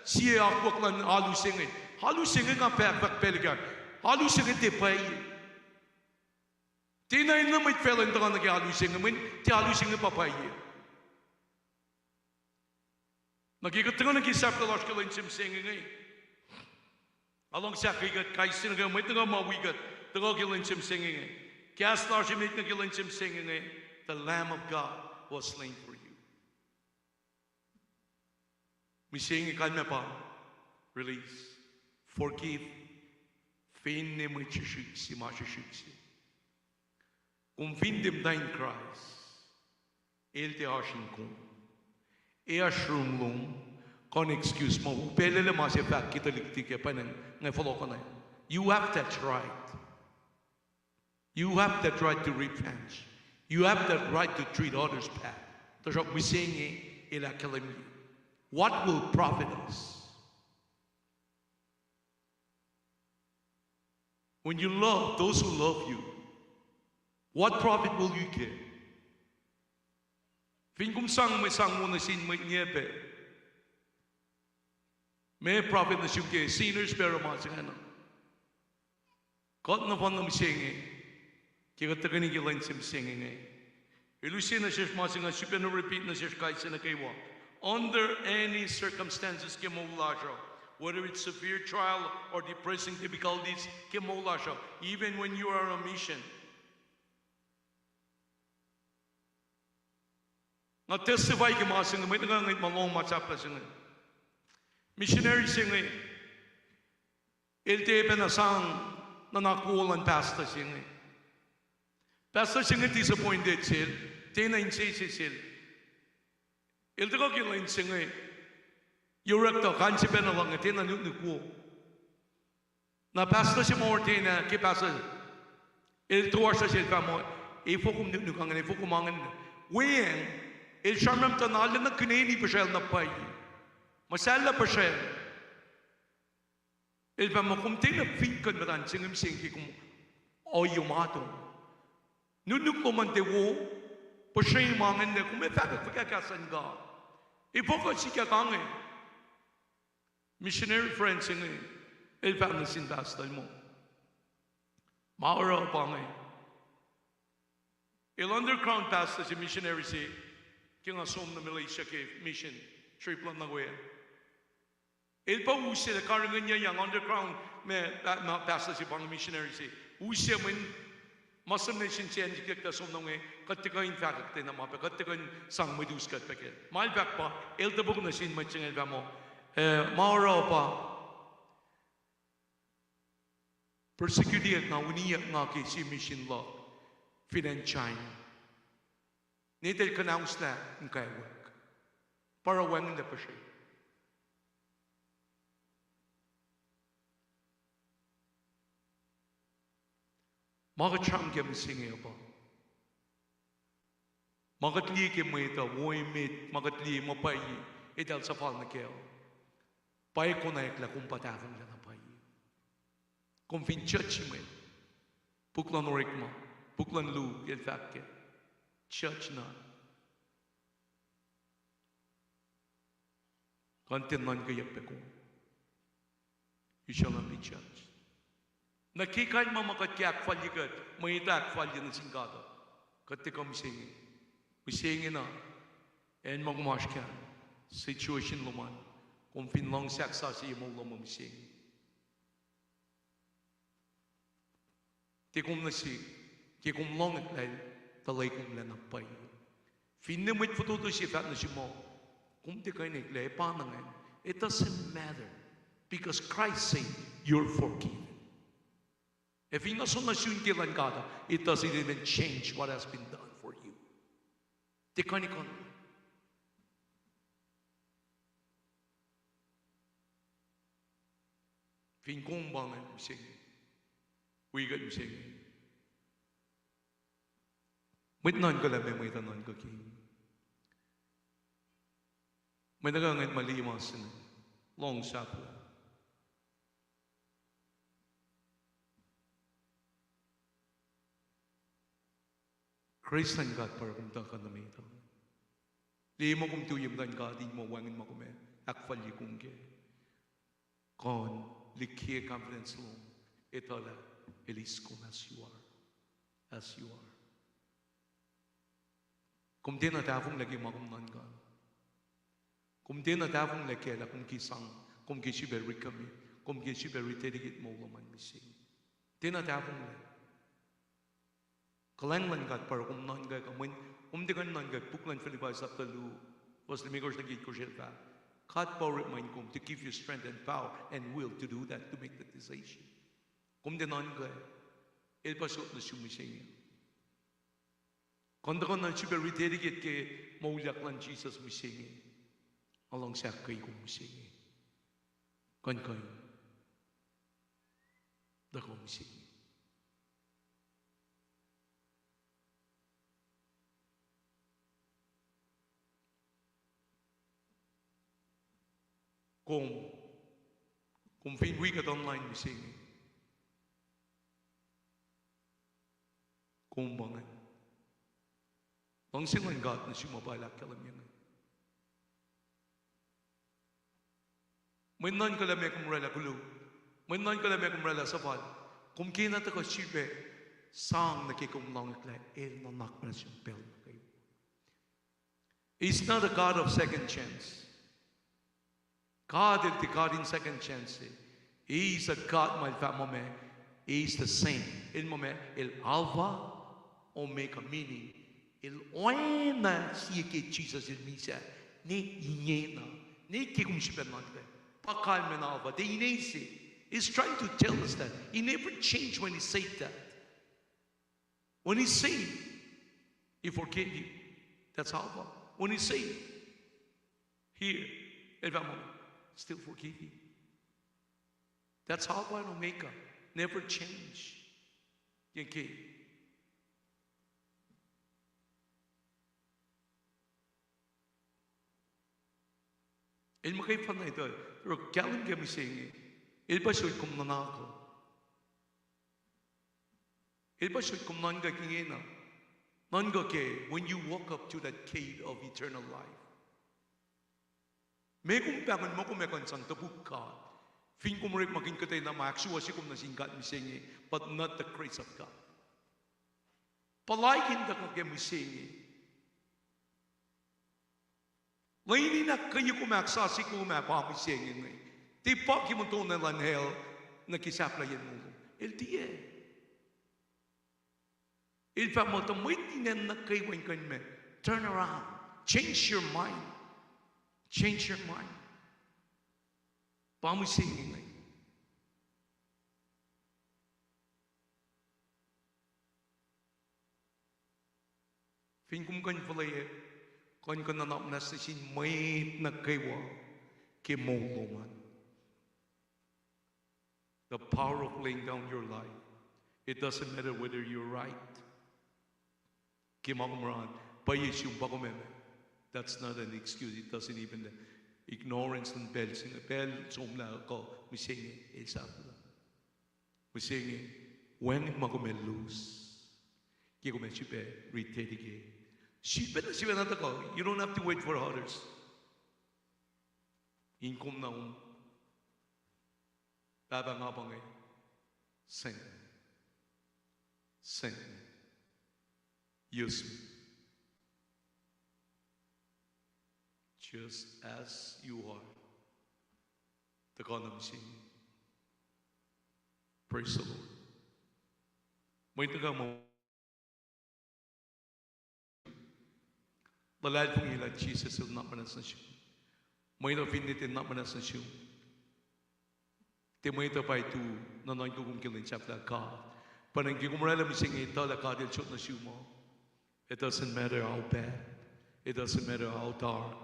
sie akwuck luhn alu se inge. Alu se inge nga fahk, fahk pacl kac. Alu se inge tiac pwacye. Tiac na enenuh mwet facluh in tuhkuh nuh ke alu se inge, mweyen tiac alu se inge pa pwacye. Na ke kuht tuhkuh nuh ke sahflah lasr ke lwen se mihsenge inge, nga luhngse ahkkweye kuht kais sie nuh ke mwet nuh kwewa ma wi kuht tuhkuh ke lwen se mihsenge inge. Kahs lasr emet nuh ke lwen se mihsenge inge, the Lamb of God was slain for you. Mihsenge kalmac pa release, forgive, finne mwet srihsrihk se ma srihsrihk se. Kom fin tiac muhta in Kraist, El tiac oasr in kom. Ac oasr room lom, kuh in excuse ma upaclac ma se fahk ke tuhlihk tike pacna nga fohlohkohnai. You have that right. You have that right to revenge. You have that right to treat others bad. Tuhsruhk mihsenge El ahkkahlwemye, what will profit us? When you love those who love you, what profit will you get? Fin kom sang mwe sang wo nuh sin mwet ngiac pac, meac profit nuh sum ke sinners pac oruh ma se ingacn? Kuht nohfohn na mihsenge, ke kuht tuhkweni ke lwen se mihsenge inge, el use nuh sesr ma se nga sifacna repeat nuh sesr kais sie nuh kwewa. Under any circumstances ke moul lasr uh, whether it's severe trial or depressing difficulties ke moul lasr uh, even when you are on a mission, nga testify ke ma se inge, mwet nuh kwewa ngwet ma lohng ma sahflah se inge. Missionary se inge, el tiac pacna sang nuhnak wo luhn pastor se inge. Pastor se inge disappointed sel, tiacna insese sel. El tuhkuh ke lwen se inge, yorek tuh kain se pacna luhk inge tiacna nuknuk wo. Na pastor se ma ordain ah ke pastor, el toasr nuh sel fahk muh, efuh kom nuknuk ingacn, efuh kom ingacn. Weacng, el sramsram tuh na lacna kuneni puhsracl na pwacye. Muhsahllah puhsracl. El fahk muh kom tiacna fin kuh in muhta in se inge mihsenge ke kom ohiyac ma tong. Nuknuk lom an tiac wo, puhsre ma ingacn, kom ac fahkwack fuhkah kahs luhn God? Efuh kuh sikyak inge? Missionary friend se inge, el fahk nuh sin pastor muh, ma oruh pa inge. El underground pastor se, missionary se, ke nga som nuh Malaysia ke mission trip luhn nuh we. El pa use lah karihngihnyuck underground, ma, ma pastor se pa inge, missionary se. Use mweyen ma sum nation se an sikyak tuh som nuh we, kuht tuhkuh in fahkwack tiacna ma pac, kuht tuhkuh in sang mwet us kuht pac kac. Ma el fahk pa, el topuk nuh sin mwet se inge el fahk muh, eh, ma oruh pa, persecute nga, winiyuck nga ke sie mission luhk fin acn China. Netel kuhnauslah in kawuck. Pa oruh wacngihnlac puhsre. Ma kuht sramsram ke mihsenge uh pa, ma kuht liye ke mwet uh, wo emet, ma kuht liye ma pwacye, eltahl suhfal nuh kac uh, pa konwacack lah kom pa tahfonglac na pwacye. Kom fin judge mwet, puk luhn Orekma, puk luhn Luke el fahk kac, judge not. Kuh in tiac nuhnkweyuck pac kom, you shall not be judged. Na ke kalmac ma kuht ke ahkfalye kuht, mwet ahkfalye nuh sin God uh, kuht tiac kuh mihsenge. Mihsenge na, acn ma kom oasr kac an, situation lom an, kom fin luhngse ahksasucye moul lom uh mihsenge, tiac kom nuh sihk, ke kom lohngak lah el tuhlac komlac na pwacye. Finne mwet fototo se fahk nuh sum muh, kom tiac kuh in eklac, pa na ingacn, it doesn't matter, because Christ said, you're forgiven. Ac fin nga som nuh sum ke lwen God uh, it doesn't even change what has been done for you. Tiac kuh in kuh. Fin kom pa ingacn mihsenge, wi kuht mihsenge. Mwet nuhnkuh lah meac mwet uh nuhnkuh ke. Mwet nuh kwewa ngwet ma liye ma se inge, lohng sahflah. Grace luhn God pa oruh kom tuhkuh nuh met uh. Liye ma kom tuyak muhtuhn God in muh wacngihn ma kom ac ahkfalye kom kac. Kuh in liye confidence lom, etuh lah El eis kom as you are. As you are. Kom tiacna tahfonglac ke ma kom nuhnkuh. Kom tiacna tahfonglac ke lah kom ke sang, kom ke srihpac recommit, kom ke srihpac rededicate moul lom an mihsenge. Tiacna tahfonglac. Kuhlwacng luhn God pa oruh kom nuhnkuh kuh mweyen kom tiac kuh in nuhnkuh puk luhn Philippians sapta luo, fuhs limekohsr nuh ke itkohsr el fahk, God pa orekma in kom to give you strength and power and will to do that, to make that decision. Kom tiac nuhnkuh, El pa sot nuh sum mihsenge. Kuh in tuhkuh nuh srihpac rededicate ke moulyak luhn Jisus mihsenge. Nga luhngse ahkkweye kom mihsenge. Kuh in kuh in tuhkuh mihsenge. Kom, kom fin wi kuht online mihsenge, kom pa ingacn. Luhngse luhn God nuh sum ma pa El ahkkahlwemye inge. Mweyen nuhnkuh lah meac kom oraclah koluk. Mweyen nuhnkuh lah meac kom oraclah suhfal. Kom kena tuhkuh srihpac sang nuh ke kom lohngak lah El nuhnak muhnahs sum pacl nuh kwewa. He's not a God of second chance. God El tiac God in second chance. He is a God ma El fahk muh meac, He is the same. El muh meac, El Alpha, Omega, meaning El oacna sie ke Jisus El misac, ne ingena, ne ke kom srihpac nuhnkuh, pa kalmacn Alpha, tiac ine se. He's trying to tell us that He never changed when He said that. When He saved, He forgave you. That's Alpha. When He saved, here, El fahk muh, still forgive you. That's Alpha and Omega. Never change. Ke, ke. El muhkwena etuh, oruh kahlwem ke mihsenge, El pa sot kom nuhnak uh. El pa sot kom nuhnkuh ke ingena. Nuhnkuh ke, when you walk up to that gate of eternal life, meac kom pahngon muh kom ac kuh in sang topuk God, fin kom orekmakihn kuhtwena ma ahksuwohsye kom nuh sin God mihsenge, but not the grace of God. Puhlaik in tuhkuh ke mihsenge. Lwen in ahkkweye kom, ahksasuc kom ah pa mihsenge inge. Tiac pa ke muhtuhnoa luhn hell nuh ke sahflahiyacn moul lom. El tiac. El fahk muh tuh mwet in acn nuh kwewa in kuh in meac, turn around. Change your mind. Change your mind. Pa mihsenge inge. Fin kom kuh in fuhleac, kuh in kuh in nuhnak muhnahs nuh sin mwet nuh kwewa ke moul lom an. The power of laying down your life. It doesn't matter whether you're right. Ke ma kom oruh an, pwacye sum pa kom ac meac. That's not an excuse. It doesn't even, ignorance luhn pacl se inge, pacl somlah kuh mihsenge el sahflah. Mihsenge, wacngihn ma kom ac lose ke kom ac srihpac rededicate. Srihpac na, srihpac na tuhkuh, you don't have to wait for others. In kom na um, Pahpah, nga pa inge, send me. Send me. Use me. Just as you are. Tuhkuh nuh mihsenge. Praise the Lord. Mwet nuh kwewa ma luhlahlfongi lah Jisus El nuhnak muhnahs nuh sum. Mwet uh fin tiac nuhnak muhnahs nuh sum, tiac mwet uh pa tu nuhnuhnkuh kom ke lwen sahflah God. Pa ingacn ke kom oraclah mihsenge, etuh lah God El sot nuh sum uh. It doesn't matter how bad. It doesn't matter how dark.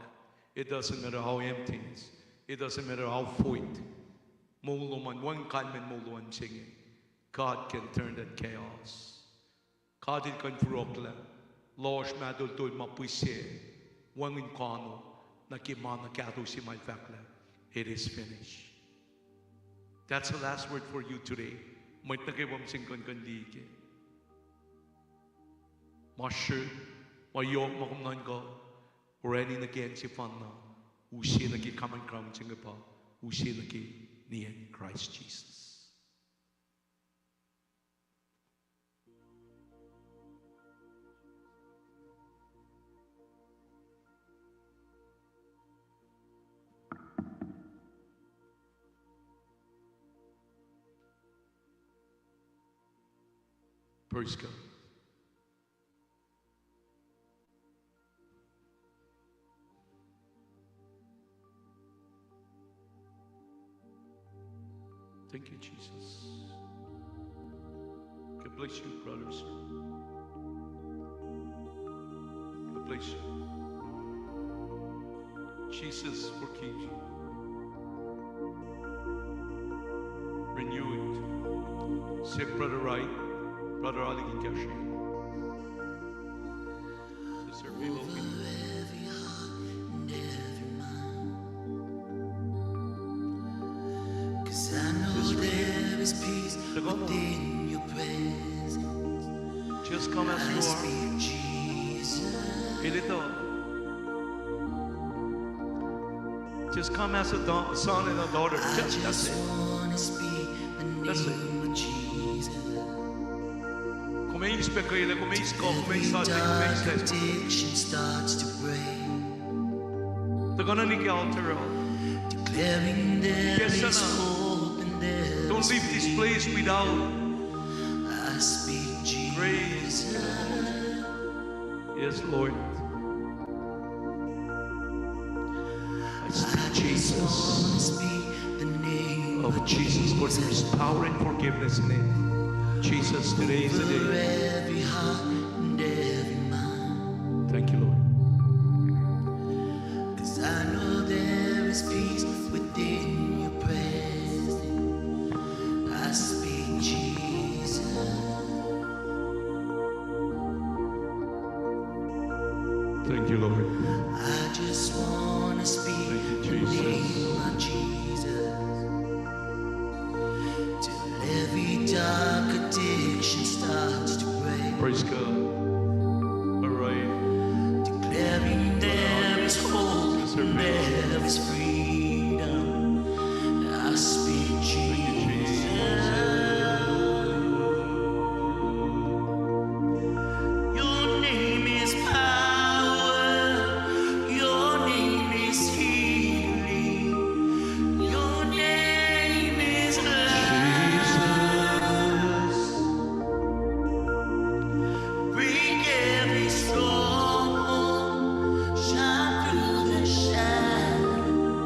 It doesn't matter how emptiness. It doesn't matter how void. moul lom an, wacngihn kalmacn moul lom an se inge. God can turn that chaos. God El kuh in furohklah lohsr, ma toltol, ma pihsac, wacngihn kano, nuh ke ma na kahto se ma El fahk lah, it is finished. That's the last word for you today. Mwet nuh kwewa mihsenge kuh in kuh in liye ke ma srihk, ma yohk ma kom nuhnkuh, orani nuh ke acn sefanna, use nuh ke common ground se inge pa, use nuh ke nien Kraist Jisus. Praise God. Thank you, Jesus. God bless you, brothers. God bless you. Jesus forgive you. Renew it. Siyuck Brother Wright, Brother Alec in kahsruh. Sister Philo. Over every heart and every mind. 'Cause I know there is peace within your presence. Just come as you are. I speak Jesus. Fill it up. Just come as a da-, son and a daughter. Just, that's it. I just wanna speak the name of Jesus. Kom eis pac kwelah, kom eis kuh, kom eis sasuc, kom eis sasuc. Till every dark addiction starts to break. Tuhkuh nuh ke altar uh. Declaring there is hope and there is freedom. Don't leave this place without. I speak Jesus. Praise. Yes, Lord. I speak Jesus. I just wanna speak the name of Jesus. Of Jesus, for there is power and forgiveness in it. Jesus, today is the day. Over every heart and every mind. Thank you, Lord. 'Cause I know there is peace within your presence. I speak Jesus. Thank you, Lord. I just wanna speak the name of Jesus. Thank you, Jesus. Till every dark addiction starts to break. Praise God. All right. Declaring there is hope and there is freedom. I speak Jesus. Thank you, Jesus. Your name is power. Your name is healing. Your name is life. Jesus. Break every stronghold. Shine through the shadow.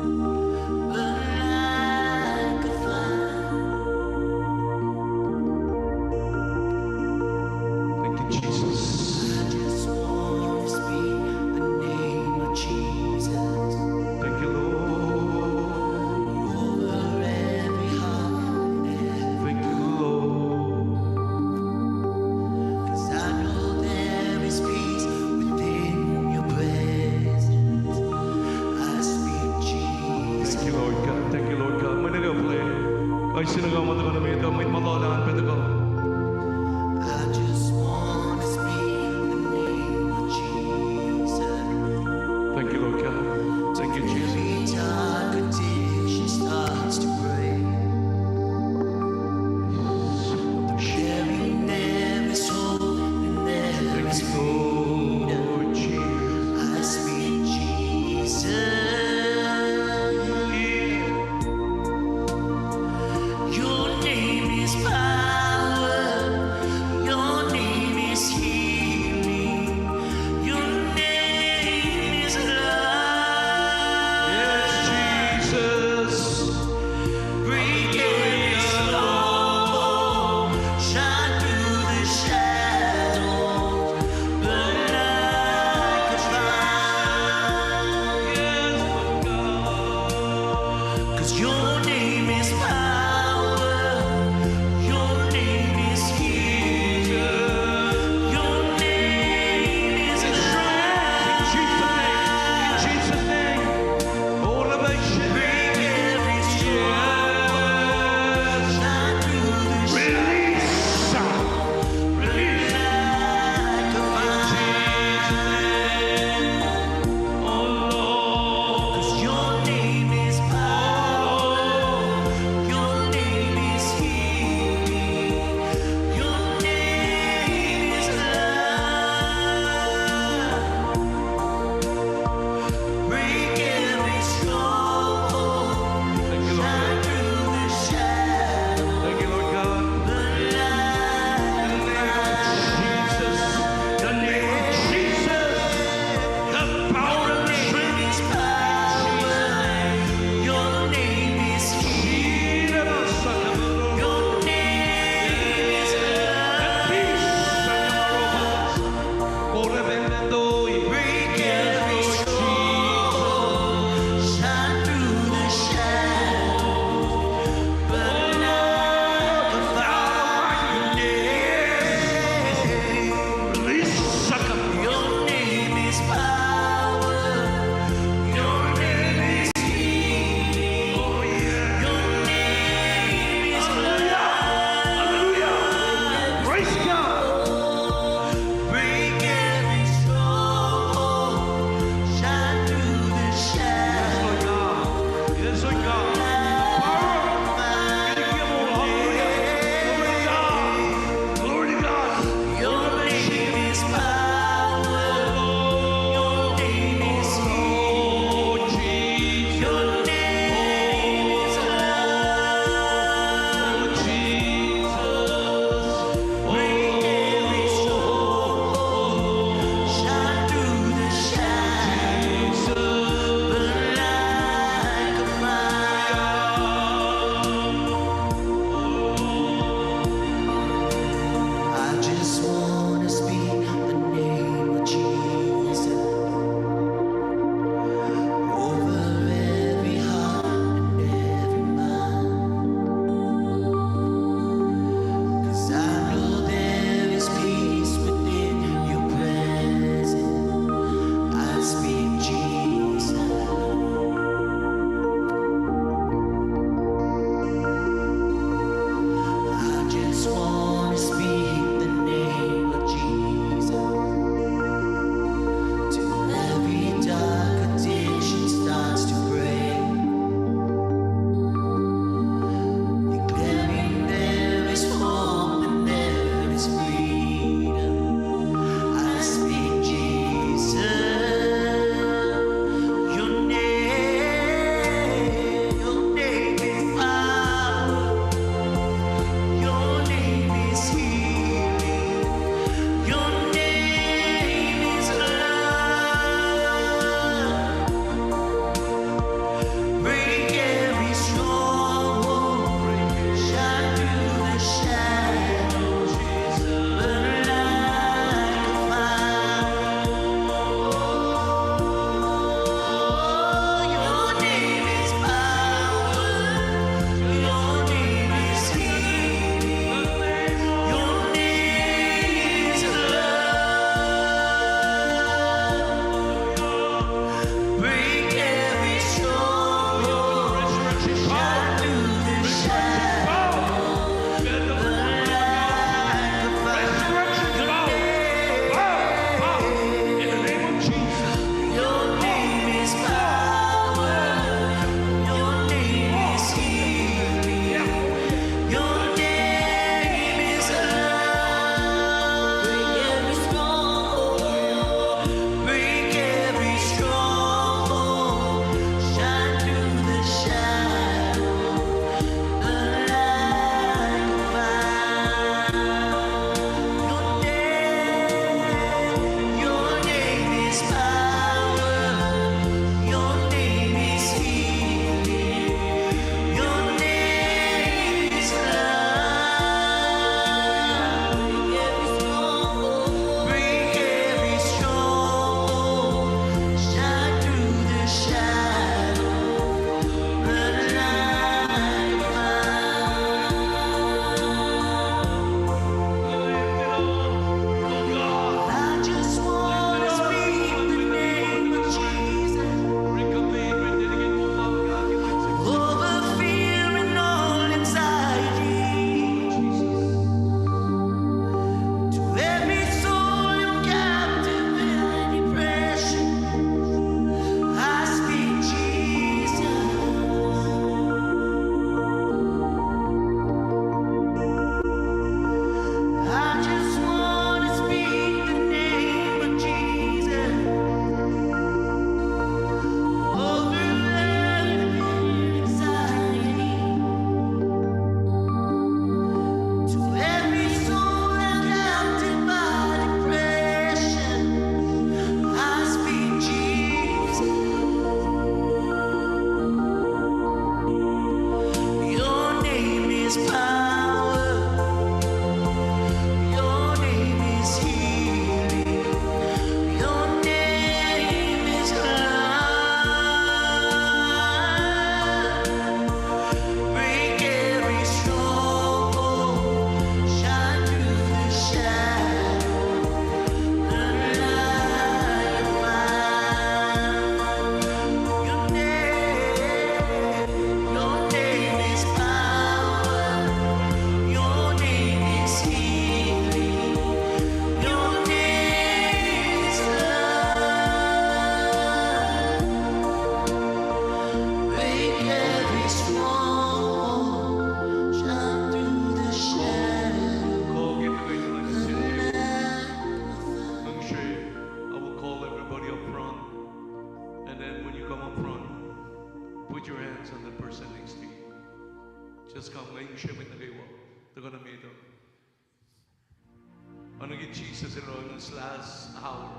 Oacna ke Jisus El oruh in last hour,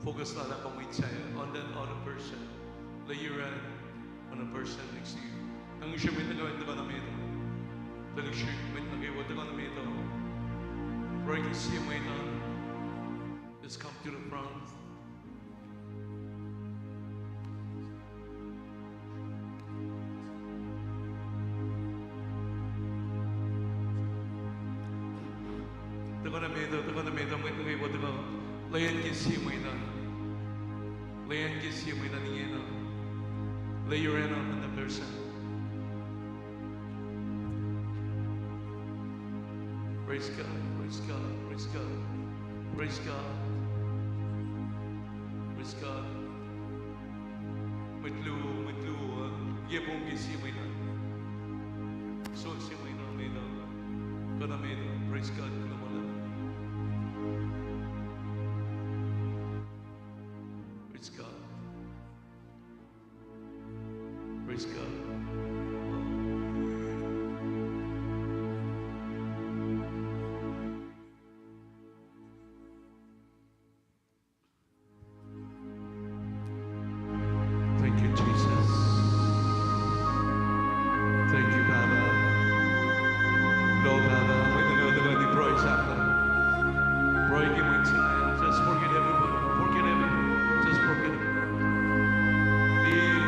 focus lal ah pa mwet sahyac, on that other person. Lay your hand on a person next to you. Tuh ngihsre mwet nuh kwewa in tuhkuh nuh met uh. Tuh ngihsre mwet nuh kwewa tuhkuh nuh met uh. Pruhe ke sie mwet an. Just come to the front. Tuhkuh nuh met uh, tuhkuh nuh met uh, mwet nuh kwewa tuhkuh. Lay hand ke sie mwet an. Lay hand ke sie mwet an ingena. Lay your hand on the person. Praise God, praise God, praise God, praise God, praise God. Mwet luo, mwet luo, uh, ye pom ke sie mwet an. So sie mwet an, mwet an. Kuhna mwet an, praise God, kuloh ma luhlahp. Praise God. Praise God. Thank you, Jesus. Thank you, Papa. Lord, Papa, we thank you, we thank you, praise Papa. Pruhe ke mwet se inge. Just forget everybody. Forget everybody. Just forget everybody. Leave,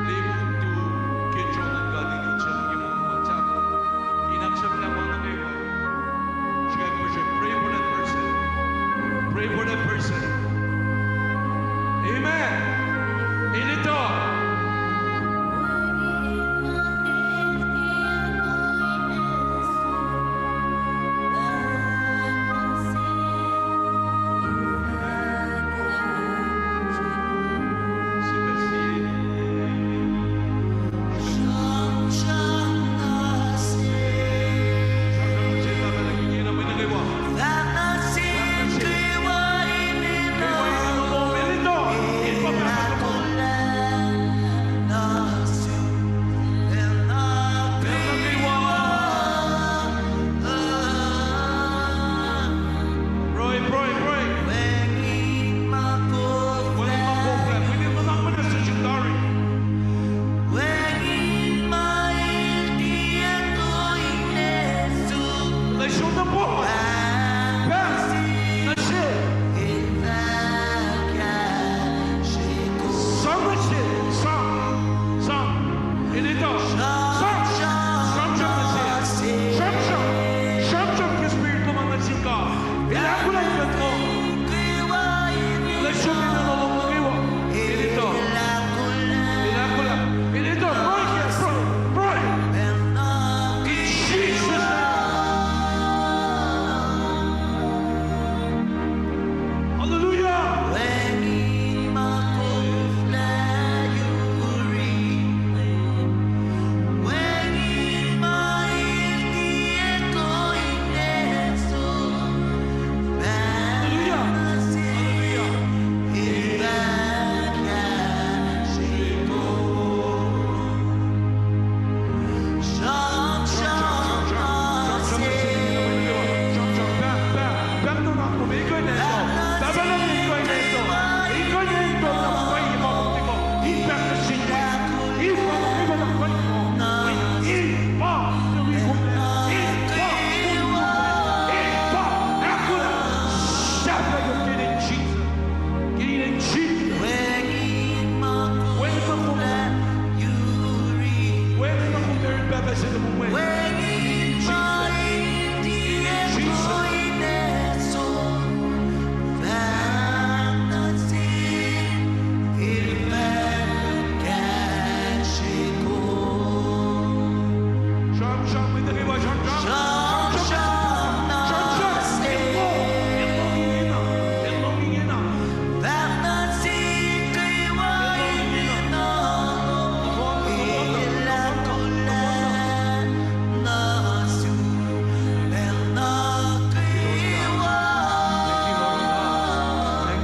leave to ke John and God in each other. Give him one time. In accept that one, okay, one. Pray for that person. Pray for that person. Amen. In the door. Pruhe, pruhe, pruhe. Wacngihn ma koflah, wacngihn ma koflah, wacngihn ma nuhnak muhnahs nuh sin tari. Wacngihn ma el tiac kuh in esu. Lesu na po. Pahs nuh sel. Sang nuh sel. Sang. Sang. In etuh. Sang. Sramsram nuh sel. Sramsram. Sramsram ke spirit lom an nuh sin God. El ahkolah in kuht lom. Lesu ke nuhnak lom nuh kwewa. In etuh. In ahkolah. In etuh. Pruhe, pruhe, pruhe. In Jesus' name. Hallelujah. Thank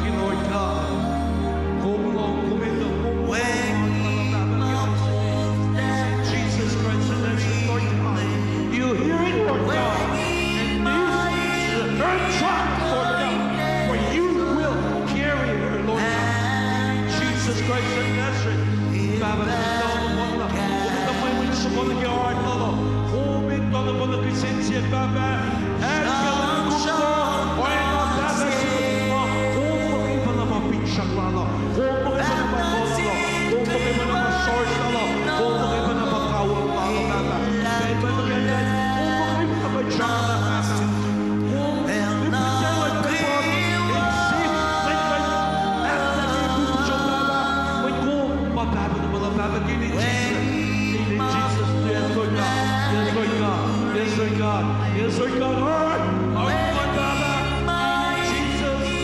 you, Lord God. Kom lom, kom etuh, kom lom. Jesus Christ of Nazareth, Lord God. You hear it, Lord. Pahpah, acn Pahpah, kom muhkwena Pahpah se, kom muhkwena ma finsrak lal uh, kom muhkwena ma kuh lal uh, kom muhkwena ma source lal uh, kom muhkwena ma kawuck lal uh, Pahpah. Pahpah, kom muhkwena ma sramsram, Pahpah. Kom muhkwena ma Pahpah, Pahpah, Pahpah, in Jesus' name, Lord God. Yes, Lord God. Yes, Lord God. Yes, Lord God. Yes, Lord God. All right. All right, Pahpah. In Jesus'.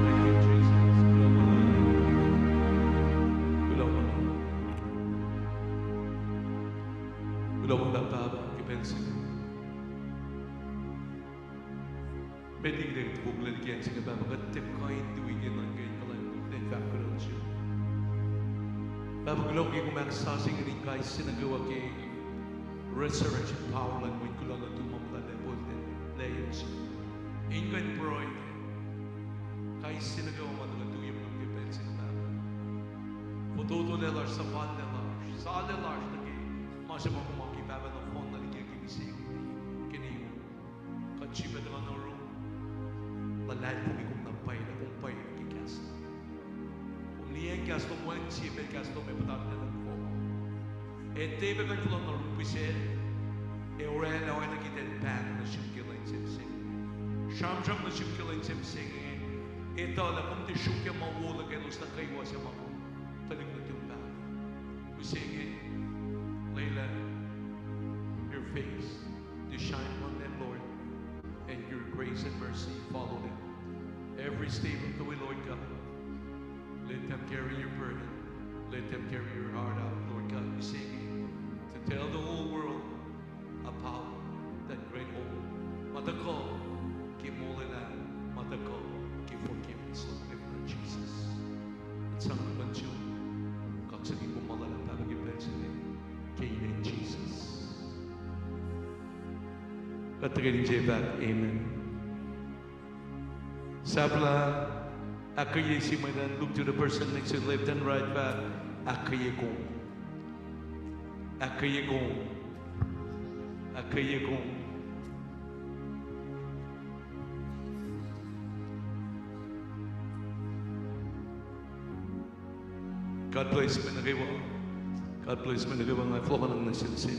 Thank you, Jesus. Thank you, Lord God. Kuloh ma luhlahp, Pahpah, ke pacl se inge. Met liki kuht fokla liki acn se inge, Pahpah, kuht tiac kuh in tui ke nuhnkuh in kuhlwacng, kuht tiac fahk kuloh nuh sum. Pahpah, kuloh ke kom ahksasuc ingacn in kais sie nuh kwewa ke resurrection power luhn mwet kuloh nuhtum ma muhta lacpo, lacpo se. In kuh in pruhe ke kais sie nuh kwewa ma tuhkuh tui ye muh ke pacl se inge, Pahpah. Fototo lac lasr, suhfal lac lasr, sal lac lasr nuh ke ma se ma kom oaki, Pahpah, nohfohn na liki ke mihsenge, ke niu. Kuht srihpac tuhkuh nuh yurum. Luhlahlfongi kom na pwacye, kom pwacye ke kahs lom. Kom liyacacng kahs lom, wacngihn sie pacl kahs lom ac puhtatlac nuh kom. Ac tiac pac kuh in fohlohk nuh yurum pihsac, ac oraclah oacna ke kuht pahng nuh sum ke lwen se mihsenge. Sramsram nuh sum ke lwen se mihsenge. Etuh lah kom tiac sruokyac ma wo luhn kaclos nuh kwewa suc ma kom tuhlihk nuhtum, Pahpah. Mihsenge, lwelah your face to shine on them, Lord, and your grace and mercy follow them every step of the way, Lord God. Let them carry your burden. Let them carry your heart out, Lord God. Mihsenge, to tell the whole world about that great hope. Ma tuhkuh ke molwelah, ma tuhkuh ke forgiveness of forgiveness, Jesus. Kuht sang nuh sum, kaksakihn kom ma luhlahp, Pahpah, ke pacl se inge, ke inen Jesus. Kuht tuhkweni se fahk, Amen. Sahflah, ahkkweye sie mwet an, look to the person next to you, left and right, fahk, ahkkweye kom. Ahkkweye kom. Ahkkweye kom. God bless me nuh kwewa. God bless me nuh kwewa, nga fohlohkohnang nuh sel se.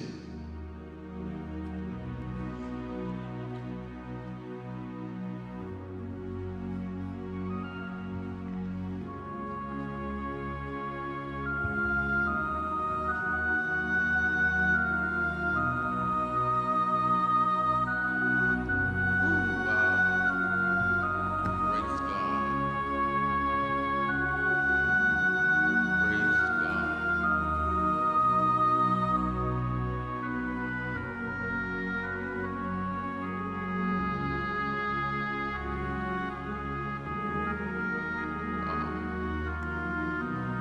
Praise God. Praise God.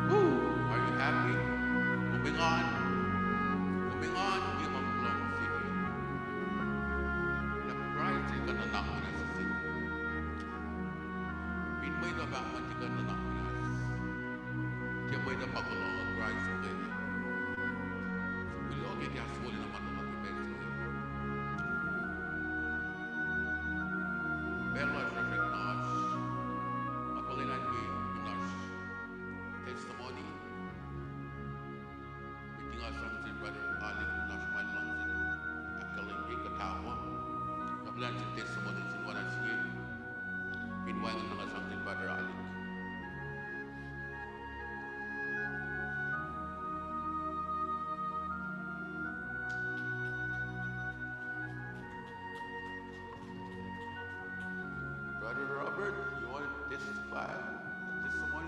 Woo! Are you happy? Moving on. Moving on. Ke ma luhngse. Lah Christ el kuh in nuhnak muhnahs se. Fin mwet uh pahngpahng ke kuh in nuhnak muhnahs. Ke mwet uh pa kuloh Christ ke. Kuloh ke kahs wolacna ma luhngse ke pacl se. Pacl lasr uh srackna oasr. Apolena ke kunacsr testimony. Meeting uh sang sel Brother Alec, kunacsr ma luhngse. Ahkkahlwemye kuhtawa. Apolena sel testimony sel oacna sie. Fin wacngihn na sang sel Brother Alec. Brother Robert, you want to testify a testimony?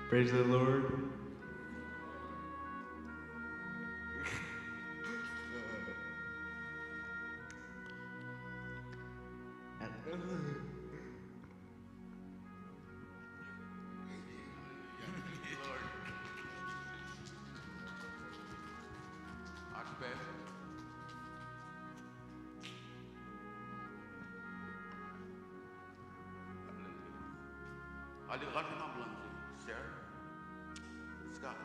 Praise the Lord. Hallelujah. Hallelujah. Share. Praise God.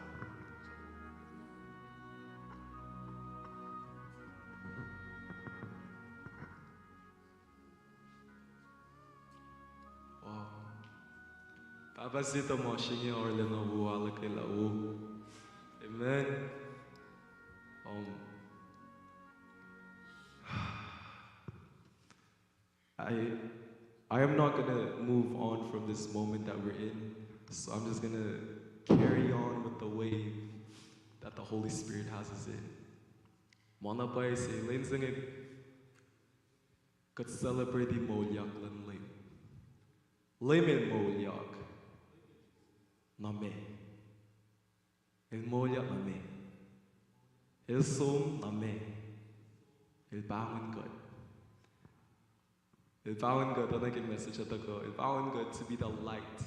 Wow. Pahpah se tuhmasr inge arulacna wo, ahluhkwelah wo. Amen. Um, I, I am not gonna move on from this moment that we're in, so I'm just gonna carry on with the wave that the Holy Spirit has us in. Ma na pwacye se, lwen se inge kuht celebrate moulyak luhn Leum. Leum el moulyak. Na meac? El moulyak na meac? El som na meac? El pahngon kuht. El pahngon kuht, oacna ke message uh tuhkuh, el pahngon kuht to be the light,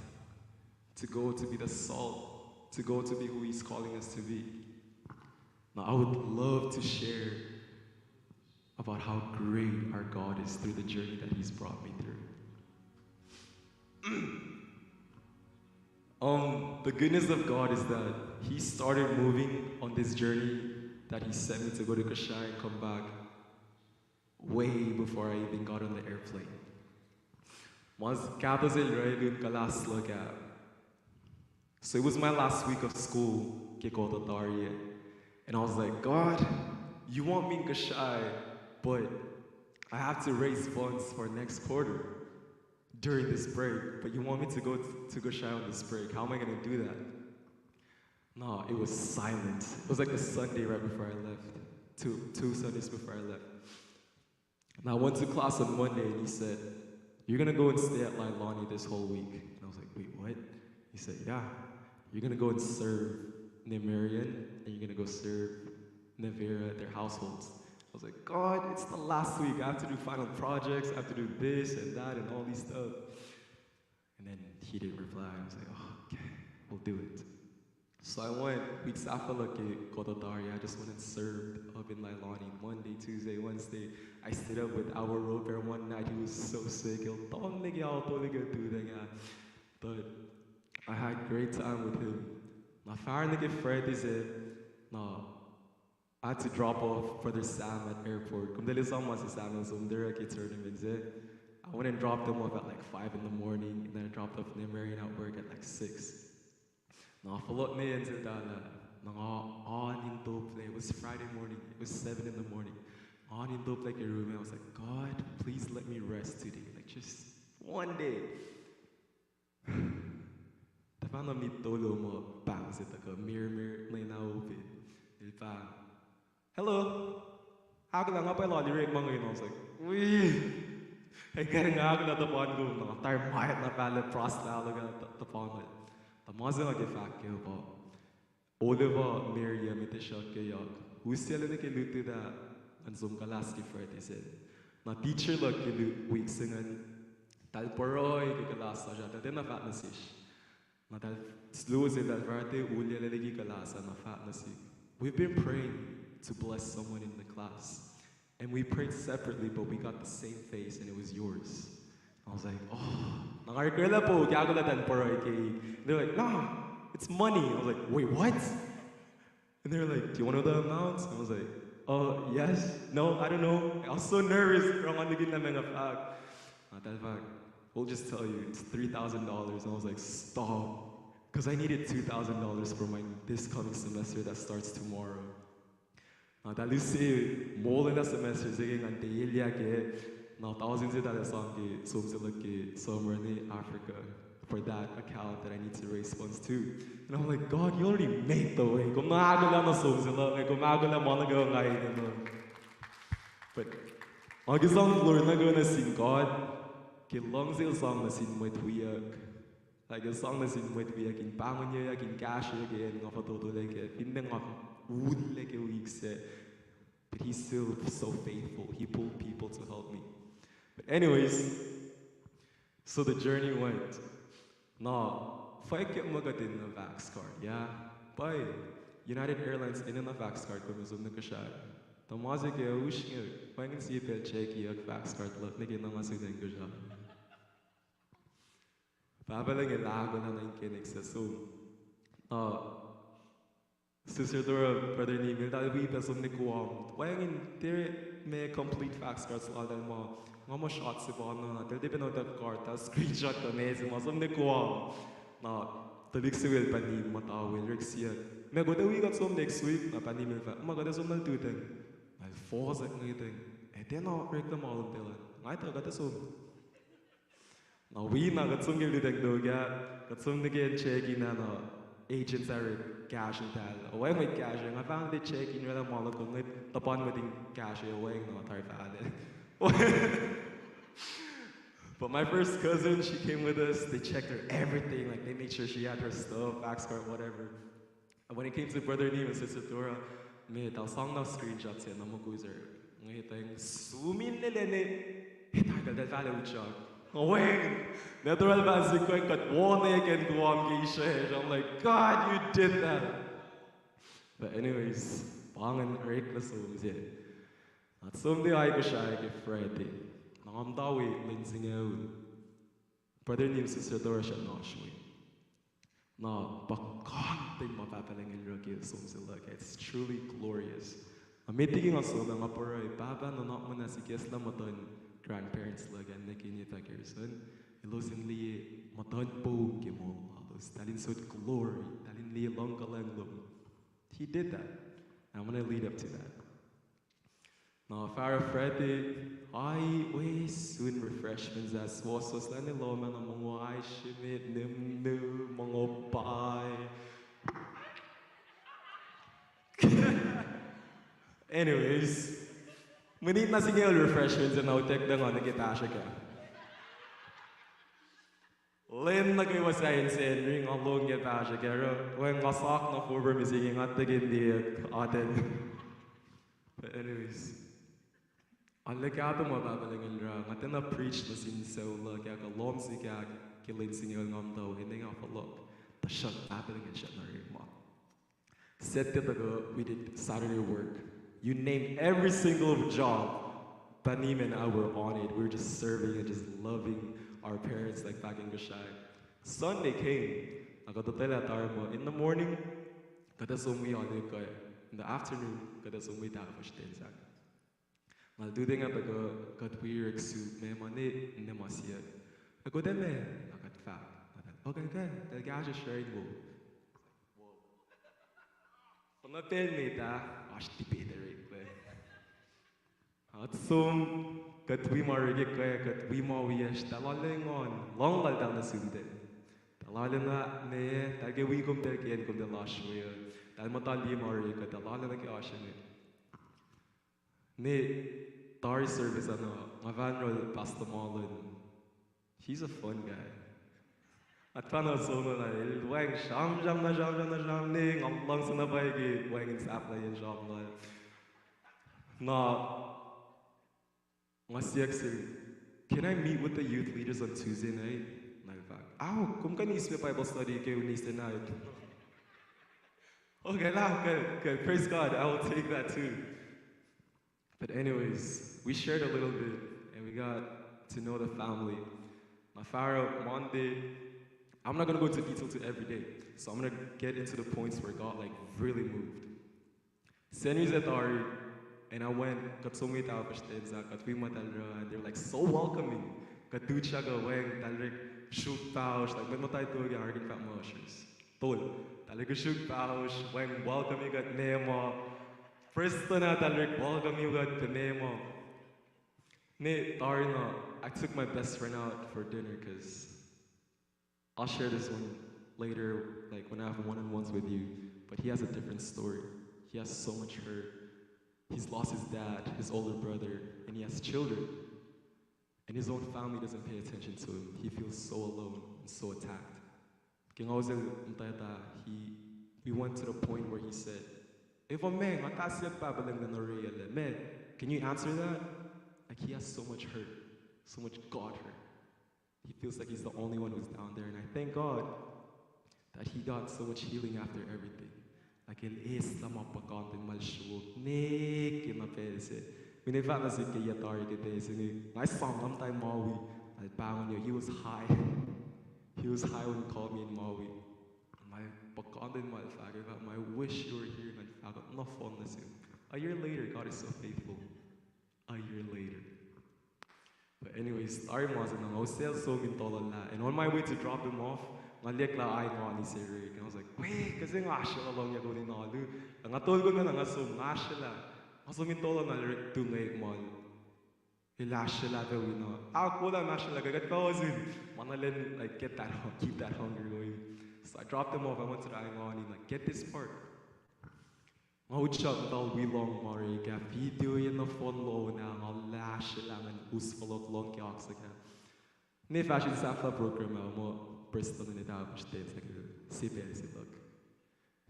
to go to be the salt, to go to be who he's calling us to be. Now, I would love to share about how great our God is through the journey that he's brought me through. Um, the goodness of God is that he started moving on this journey that he sent me to go to Kosrae and come back way before I even got on the airplane. Ma kahto sel Redu in kuhlahs luhk ah. So it was my last week of school, ke kota tari ah. And I was like, "God, you want me in Kosrae, but I have to raise funds for next quarter during this break, but you want me to go t-, to Kosrae on this break. How am I gonna do that?" No, it was silent. It was like the Sunday right before I left, two, two Sundays before I left. And I went to class on Monday, and he said, "You're gonna go and stay at Lailani this whole week." And I was like, "Wait, what?" He said, "Yeah, you're gonna go and serve Neah Marion, and you're gonna go serve Nevera at their households." I was like, "God, it's the last week. I have to do final projects. I have to do this and that and all these stuff." And then he didn't reply. I was like, "Oh, okay, we'll do it." So I went, wik sahflah luhk ke kuhtuh tari, I just went and served up in Lailani Monday, Tuesday, Wednesday. I stayed up with Awo Robert one night. He was so sick. El tom liki auto liki tuhtacng ah. But I had great time with him. Na fahsr nuh ke Friday se, na I had to drop off Brother Sam at airport. Kom tiac sang ma se Sam el som nuh ke tournament se. I went and dropped him off at like five in the morning, and then I dropped off Nemarian at work at like six. Na fohlohk ne acn se talah, na nga oan in top lac. It was Friday morning. It was seven in the morning. Oan in top lac ke room. I was like, God, please let me rest today. Like, just one day. Tuhfahna minit tolu muh pahng se tuhkuh, mirror, mirror, na na open. El pa, Hello. Ahkolah, nga pwacye lal Irek ma inge. I was like, Wi. Ac nga ahkolah tuhpan kom na, tari ma na pahlah pruhe lah luhk ah tuhpan. Tuh ma se nga ke fahk kac pa, Oliver, Mary, ac met sruhk ke yak, usyacl nuh ke lutlut ah, ngan som kuhlahs ke Friday se. Na teacher luhk ke lu-, wik se ingacn, tahl pruhe ke kuhlahs lasr ah, tahl tiacna fahk nuh sesr. Na tahl, slu se tahl Friday, ulyacl liki kuhlahs ah na fahk nuh sihk, We've been praying to bless someone in the class. And we prayed separately, but we got the same face, and it was yours. I was like, Oh, na nga orek lah po, ke ahkolah tahl pruhe ke. They're like, Nah, it's money. I was like, Wait, what? And they were like, Do you want to know the amount? I was like, Oh, yes. No, I don't know. I was so nervous. Wrong on the game, I fahk. Na tahl fahk, We'll just tell you, it's three thousand dollars. And I was like, Stop. Because I needed two thousand dollars for my this coming semester that starts tomorrow. Na tahl use moul in a semester se ke ngan tiac elyah kac, na tausin se tahl ac sang ke som se luhk ke summer in Africa for that account that I need to raise funds to. And I'm like, God, you already made the way. Kom na ahkolah na som se luhk, kom ahkolah ma nuh kwewa nga enenuh. But nga ke sang glory nuh kwewa nuh sin God ke luhngse el sang nuh sin mwet wiyuck. Like, el sang nuh sin mwet wiyuck in pahngonyuyak, in kahsreyuck ke acn nga fototolac kac, finne nga ullac ke wik sac. But he's still so faithful. He pulled people to help me. But anyways, so the journey went. Na, fwack ke muh kuht enenuh Vaxcart, yeah? Pwacye, United Airlines enenuh Vaxcart kom som nuh Kosrae. Tuh ma se ke usrnguck, wacngihn sie pacl checkiyuck Vaxcart luhk nuh ke na nga sun acn Kosrae. Pahpah Lucng el ahkolah nuh in kena sac som. Na, Sister Dora, Brother Neil, eltahl wi pac som nuh Guam. Wacngihn tiac ma complete Vaxcart laltahl ma, nga muh shot se pa na, na eltahl tiac pac nuhtak card, eltahl screenshot kuh ma se ma som nuh Guam. Na, tuhlihk se el pa Neil, muhta we el orek siyuck, Ma kuht ac wi kuht som next week? Na pa Neil el fahk, Ma kuht ac som nuh lututacng. Na el fohsack ngetacng, Ac tiacna orek lah ma lom telan. Nga etuh kuht ac som. Na wi na kuht som ke lututacng tok ah, kuht som nuh ke check-in ah na, agent ah orek cash in tahl. Wacngihn mwet cash, nga fahk nuh ke check-in oraclah ma luhk uh, ngwet tuhpan mwet in cash ah wacngihn na tari fahlac. But my first cousin, she came with us. They checked her everything. Like, they made sure she had her stuff, Vaxcart, whatever. And when it came to Brother Neil and Sister Dora, ma eltahl sang na screenshot se na mukul se, ngetacng sumin lelene, etuh kuh eltahl fahlac utyak. Wacngihn, na Dora el fahk sik, Kuht wona ke Guam ke israel. I'm like, God, you did that. But anyways, pa ingacn oreklac som se. Na som tuh ac Kosrae ke Friday. Na nga muhta we lwen singucul. Brother Neil, Sister Dora srackna oasr we. Na pa kantwen ma Pahpah Lucng el oruh ke som se luhk ah, it's truly glorious. Na met liki nga som ah nga pruhe, Pahpah, nuhnak muhnahs ikacslah muhtuhn grandparents luhk ah, ninac kena fah Garrison, elos in liye muhtuhn poum ke moul lalos, eltahl in sot glory, eltahl in liye luhngkuhlacng lom. He did that. And I'm gonna lead up to that. Na fahsr Friday, ai we sun refreshments ah, suwohswohs lah ne lohm ah na mongo ai shimit, nimnu, mongo pie. Anyways, minit na singucul refreshments ah na utek tuh nga nuh ke pahsrek ah. Lwen nuh kwewa sahyacn Sacnri nga lohng ke pahsrek ah, oruh wacngihn nga sak na forfor mihsenge nga tikin liye atacn. But anyways, arlac kahto ma Pahpah Lucng el oruh, nga tiacna preach nuh sin sucu luhk ah kuh lohm se kahk ke lwen singucul nga muhta we, nga fohlohk, tuhsruhk Pahpah Lucng el srackna orekma. Saturday, we did Saturday work. You name every single job, Panim and I were on it. We were just serving and just loving our parents like back in Kosrae. Sunday came. Ako totela tarma. In the morning, kuht ac som wi alu kuh. In the afternoon, kuht ac som wi tafush ten sang. Nga lututacng ah pac kuh kuht wi orek soup, meac ma ne, ne ma siyuck. Ac kuht ac meac, na kuht fahk. Okay, okay, tacl kahsruh srain wo. Fuhnuh pacl met ah, oasr debate orek pac. At som, kuht wi ma orek kac, kuht wi ma wiyacsr, tahl lal engan, lohng lal tahl nuh sum ten. Tahl lal na ne, tahl ke wi kom tahl ke acn kom tahl lasr we uh, tahl muhta liye ma orek uh, tahl lal na ke oasr inge. Ne, tari service ah na, nga fahk nuh Pastor Marlon. He's a fun guy. Atpana sono na, el wacng sramsram na sramsram na sram ne, nga luhngse na pwacye ke wacngihn sahflahiyacn sramsram. Na, nga siyuck sel, can I meet with the youth leaders on Tuesday night? Na el fahk, oh, kom kuh in eis me Bible study ke Wednesday night. Okay, lah, okay, okay, praise God, I will take that too. But anyways, we shared a little bit and we got to know the family. Na fahsruh Monday, I'm not gonna go into detail to every day. So I'm gonna get into the points where God, like, really moved. Sacnri se tari, and I went, kuht som wi tafush ten sang, kuht wi ma tahl oruh, and they're, like, so welcoming. Kuht tu srihke wacng, tahl orek suk pahosh, like, mwet muhta ituh ke arkin fahk ma ushers. Tol, tahl orek suk pahosh, wacng welcome kuht meac ma. Prestuhn ah tahl orek welcome kuht ke meac ma. Ne tari na, I took my best friend out for dinner 'cause I'll share this one later, like, when I have one-on-ones with you. But he has a different story. He has so much hurt. He's lost his dad, his older brother, and he has children. And his own family doesn't pay attention to him. He feels so alone and so attacked. Ke nga osel muhtwacta, he, we went to the point where he said, efuh meac, nga kahs siyuck Pahpah Lucng in orwaclah, meac, can you answer that? Like, he has so much hurt, so much God hurt. He feels like he's the only one who's down there. And I thank God that he got so much healing after everything. Like, el eis lah ma puhkantwen ma el sruok ne ke na pacl se. Mine fahk nuh sik ke yac tari ke pacl se inge, nga esam lah muhta in Maui, el pahngon, he was high. He was high when he called me in Maui. Ma puhkantwen ma el fahk, el fahk, I wish you were here, nga fahk nohfohn nuh sum. A year later, God is so faithful. A year later. But anyways, tari ma se na nga usel som in tololah. And on my way to drop him off, nga liye lah aingani se rek. And I was like, we, kase nga srela lohng ya koni na alu. Nga tolkon na nga som, nga srela. Nga som in tololah na rek tunge mal. Elah srela pac wi na. Akwuck lah nga srela, kuht pac osun. Ma na len, like, get that hu-, keep that hunger going. So I dropped him off, I went to the aingani, like, get this part. Nga utyak muhta wi lohng ma orek ah, video ye nohfohn lona, nga lasr elah ngan us fohlohk lohng ke oak se ah. Ne fahsr in sahflah program ah, muh prestuhn in etablish ten sang se pacl se luhk.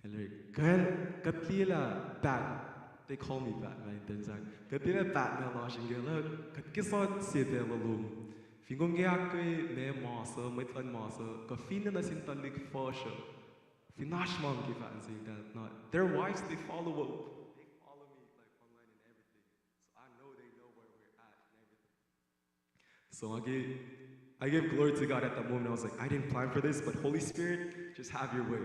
El, kuh, kuht liye lah Bat-, they call me Batman ten sang. Kuht liye lah Batman lasr inge luhk, kuht ke sot se pacl lom. Fin kom ke ahkkweye meac mas uh, mwet luhn mas uh, kuh finne nuh sin tuhlihk fuhsr uh. Fin oasr ma ke fahk nuh sin that, not their wives, they follow what they follow me like online and everything. So I know they know where we're at and everything. So I gave, I gave glory to God at that moment. I was like, I didn't plan for this, but Holy Spirit, just have your way.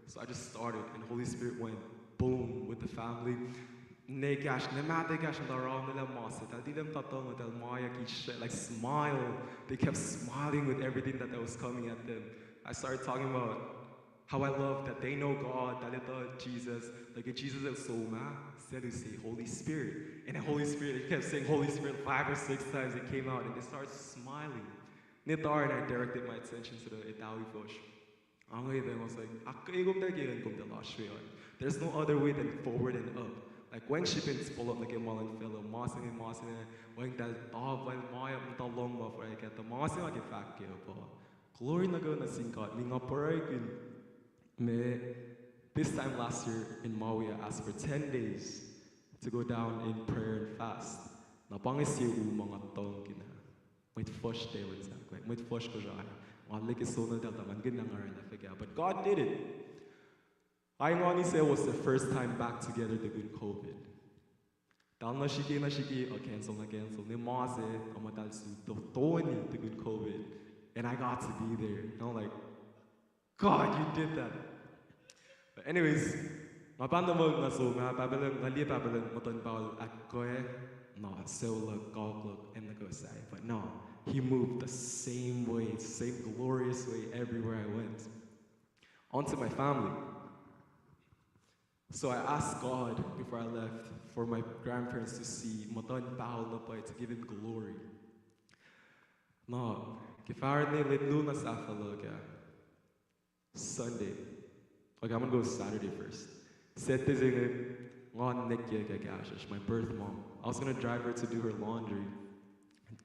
So I just started, and Holy Spirit went boom with the family. Ne kash, ne mate kash, na ram ne la masa, tal dilem tatong, tal maya ki sh-, like, smile. They kept smiling with everything that, that was coming at them. I started talking about how I love that they know God, that they know Jesus. Like, Jesus is so ma, said to say Holy Spirit. And the Holy Spirit, he kept saying Holy Spirit five or six times. It came out, and they started smiling. Ne tar, and I directed my attention to the Itawi Fosh. Ang ita, I was like, "Ak-, eh, kom ta ke, kom ta lasr we on." There's no other way than forward and up. Like, weng shipin spolok na ke malan fellow, masing, masing, weng tal top, weng maya, ta long ma for I get the masing, I get back ke apa. Glory na go na sing God, mi nga pray kin me, this time last year in Maui, I asked for ten days to go down in prayer and fast. Na pange sie u ma nga tong kina. Mwet fuhsr Taylor, exactly. Mwet fuhsr Kosrae. Nga leke sonal data, ngan gin nang arala fika. But God did it. Aingani se was the first time back together tukun COVID. Tahl na srihke na srihke, uh, cancel na cancel. Ne ma se, ama tahl su to-, toni tukun COVID. And I got to be there. And I'm like, "God, you did that." But anyways, nga pa na mug na so, nga Babylon, nga liye Babylon, muhtuhn Paul, akkoe, na, so luhk, kawuck luhk, and the go say. But no, he moved the same way, same glorious way everywhere I went. Onto my family. So I asked God before I left for my grandparents to see muhtuhn Paul na pwacye, to give him glory. Na, ke fahrene lwen luo na sahflah luhk ah, Sunday. Okay, I'm gonna go Saturday first. Saturday se inge, nga nwe ke kahsruhsr, my birth mom. I was gonna drive her to do her laundry.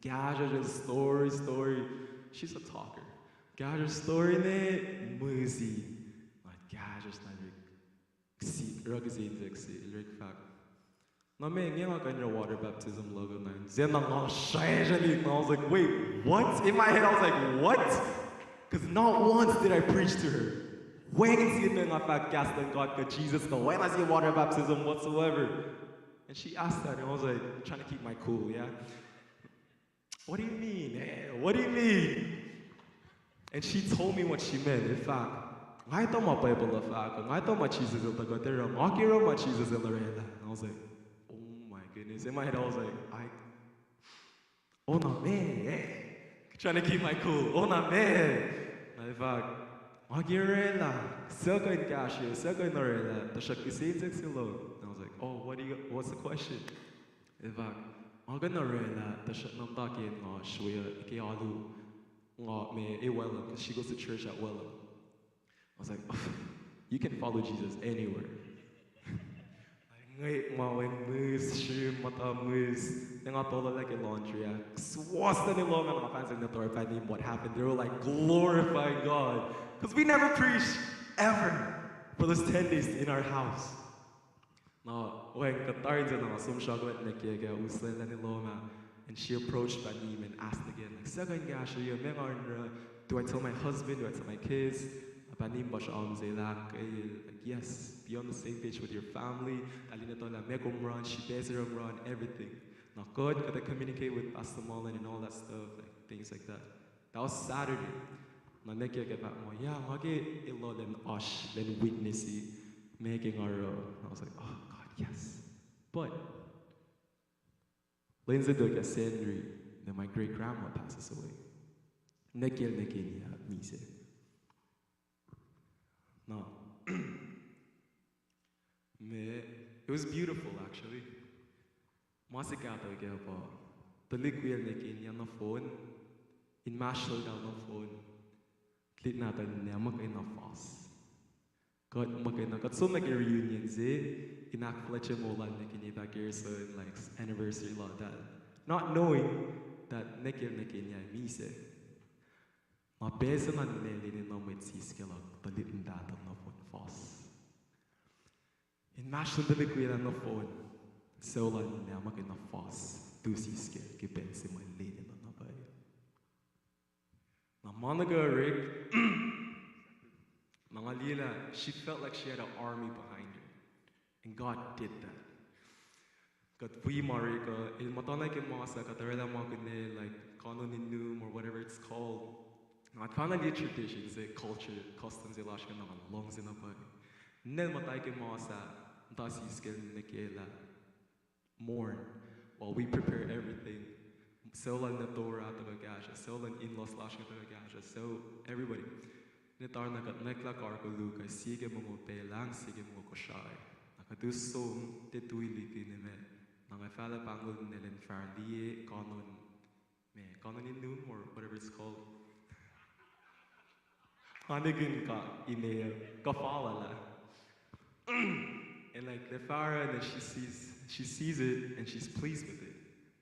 Kahsruhsr el story, story. She's a talker. Kahsruhsr story ne, mihsi. Na kahsruhsr na rik si, ruk is in sexy, el rik fahk, "Na me, nge nga kuh in oruh water baptism luhk uh na." Ze na nga srasrali, I was like, "Wait, what?" In my head, I was like, "What?" Because not once did I preach to her. Wacngihn sie pacl nga fahk kahs luhn God kuh Jesus, kuh wacngihn sie water baptism whatsoever. And she asked that, and I was like, trying to keep my cool, yeah? "What do you mean? Eh, what do you mean?" And she told me what she meant. In fact, nga etuh ma Bible uh fahk, nga etuh ma Jesus el tuhkuh oruh, nga ke oruh ma Jesus el orwaclah. And I was like, "Oh my goodness." In my head, I was like, "I, oh, na me, eh." Trying to keep my cool. "Oh, na me." Na el fahk, "Nga ke orwaclah, suc kuh in kahsruh, suc kuh in orwaclah, tuhsruhk kihsen sexy luhk." And I was like, "Oh, what do you, what's the question?" El fahk, "Nga kuh in orwaclah, tuhsruhk na muhta ke nga sruwe ke alu, nga me e Welham, 'cause she goes to church at Welham." I was like, "You can follow Jesus anywhere." Nge ma wen mihs, srim, muhta mihs, ne nga tollah ke laundry ah, suwohs na lohm ah, nga fansin na tor panim what happened. They were, like, glorifying God. 'Cause we never preached ever for those ten days in our house. Na, wen kuht tari se na nga som sraku, ne ke, ke uslac lani lohm ah, and she approached panim and asked again, like, "Suc kuh in kahsruh, ma nga in oruh, do I tell my husband, do I tell my kids?" Panim pa sramsram se lah, like, "Yes, be on the same page with your family." Tahl in etuh lah meac kom oruh, srihpac se kom oruh, everything. Na kuht, kuht communicate with Pastor Mullen and all that stuff, like, things like that. That was Saturday. Na nwe ke ke fahk muh, "Yeah, nga ke elos lwen oasr, lwen witness-i, meac ke nga oruh." I was like, "Oh, God, yes." But lwen se tok ah Sacnri, then my great grandma passes away. Nwe ke, nwe ke in ah misac. No. Me, it was beautiful, actually. Ma se kahto ke pa, tuhlihk wiyacl nwe ke in ah nohfohn, inmahsrlon nohfohn, tuhlihk nahtuhl nwe muhkwena fas. Kuht muhkwena, kuht som nuh ke reunion se, in ahkfuhlwactye moul lal nwe ke in ah, fahk ke so in, like, anniversary lal ah. Not knowing that nwe ke, nwe ke in ah misac. Na pacl se na nwe lwen in ah mwet siskacl uh, tuhlihk nahtuhl nohfohn fas. Inmahsrlon tuhlihk wiyacl nohfohn, sucu lal nwe muhkwena fas, tu siskacl ke pacl se ma lwen in ah na pwacye. Na ma nuh kwewa orek, na nga liye lah she felt like she had an army behind her. And God did that. Kuht wi ma orek uh, el muhtana ke ma sahyac, kuht orwaclah ma kunac, like, kanon in num or whatever it's called. Na kuht fahna liye tradition se, culture, custom se lasr inge, na nga luhngse na pwacye. Nwe el muhta ke ma sahyac, muhta siskacl nwe ke lah mourn while we prepare everything. Sucu lal nwe Torah tuhkuh kahsruh, sucu lal in-laws lasr inge tuhkuh kahsruh, sucu everybody. Nwe tari na kuht nwacklah kar koluk ah, sie ke mongo pacl ah, sie ke mongo Kosrae. Na kuht us som, tiac tui liki nwe me. Na nga fahlah pahngon nwe lwen fahsr liye kanon, me, kanon in num or whatever it's called. Nga nikihn ka ine, kuhfa lal ah. And, like, the Pharaoh, and then she sees, she sees it and she's pleased with it.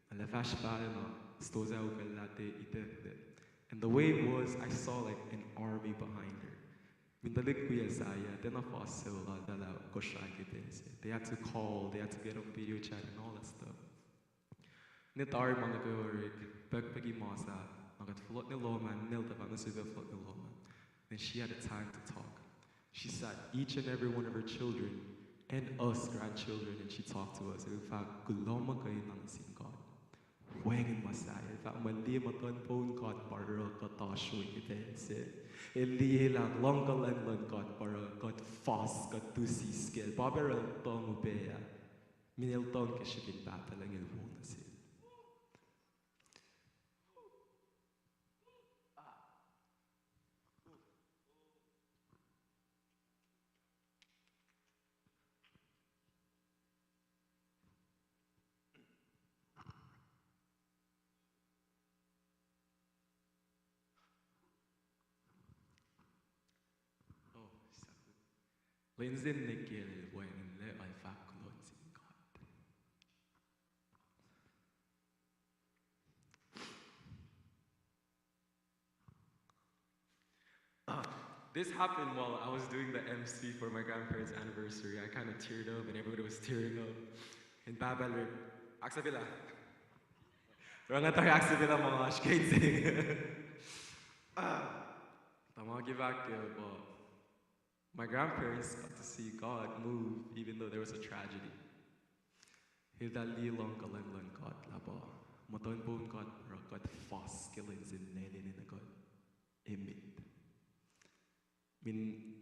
And the fahsr pahluh na, stosah ukwacl lah te ite. And the way it was, I saw, like, an army behind her. Min tuhlihk wiyacl sahyac, tiacna fas sucu lal ah, lah Kosrae ke pacl se. They had to call, they had to get on video chat and all that stuff. Nwe tari ma nuh kwewa orek, pukpuki ma sahyac, na kuht fohlohk nuh lohm ah, nwe el tuhfah nuh sifilpac fohlohk nuh lohm ah. Then she had a time to talk. She sat each and every one of her children and us grandchildren, and she talked to us. El fahk, kuloh ma kuh in nuh sin God. Wacngihn ma sahyac. El fahk, ma liye muhtuhn poun God pa oruh kuht oasr we ke pacl se. El liye lah luhngkuhlwacng luhn God pa oruh kuht fas, kuht tu siskacl. Pa pacl el tuhng upac ah. Min el tuhng ke srihpen Pahpah Lucng el wo nuh sel. Oh, sakut. Lwen se nwe ke el wacngihnlac, el fahk kuloh nuh sin God. This happened while I was doing the M C for my grandparents' anniversary. I kind of teared up and everybody was tearing up. And Pahpah Lucng, ahksahfyelah. Rangatarik ahksahfyelah ma nga oasr ke inse. Ah, tuh ma ke fahk ke, uh, my grandparents got to see God move even though there was a tragedy. Eltahl liye luhngkuhlwacng luhn God lah pa muhtuhn poun God pa oruh kuht fas ke lwen se nwe lwen in kuht emit. I mean,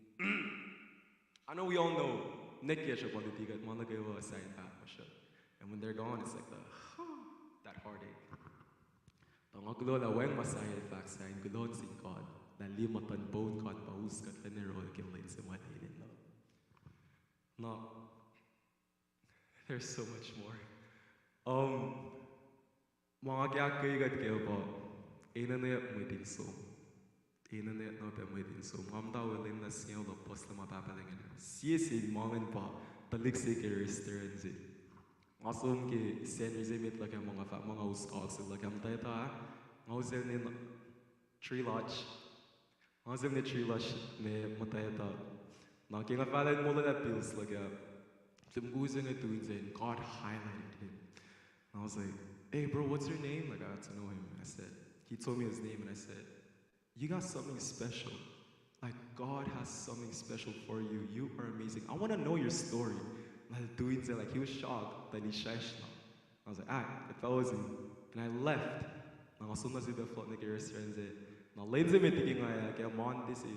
I know we all know, nwe ke sruhp luti kuht ma nuh kwewa sain pahkosr uh. And when they're gone, it's like the, that heartache. Tuh nga kuloh lah wacngihn ma sahyac el fahk sain, kuloh nuh sin God lah liye muhtuhn poun God pa us kuht fin oruh ke lwen se ma lwen in uh. Na, there's so much more. Um, ma nga ke ahkkweye kuht kac pa, enenuh mwet in som. Enenuh na pac mwet in som. Nga muhta welin na singucul puhslac ma Pahpah Lucng el. Sie sin ma ingacn pa tuhlihk se ke restaurant se. Nga som ke Sacnri se met luhk ah ma nga fahk ma nga us kawuck se luhk ah muhtwacta. Nga usack nuh Tree Lodge. Nga usack nuh Tree Lodge me muhtwacta. Na ke nga fahlah in molwelah bills luhk ah, sihm ku se inge tu in se, and God highlighted him. And I was like, "Hey, bro, what's your name?" Like, I got to know him. I said, he told me his name, and I said, "You got something special. Like, God has something special for you. You are amazing. I want to know your story." Na el tu in se, like, he was shocked that he sesr na. I was like, "All right, if I was in," and I left. Na nga som nuh sel pacl flat nuh ke restaurant se. Na lwen se met liki nga ah, ke Monday se.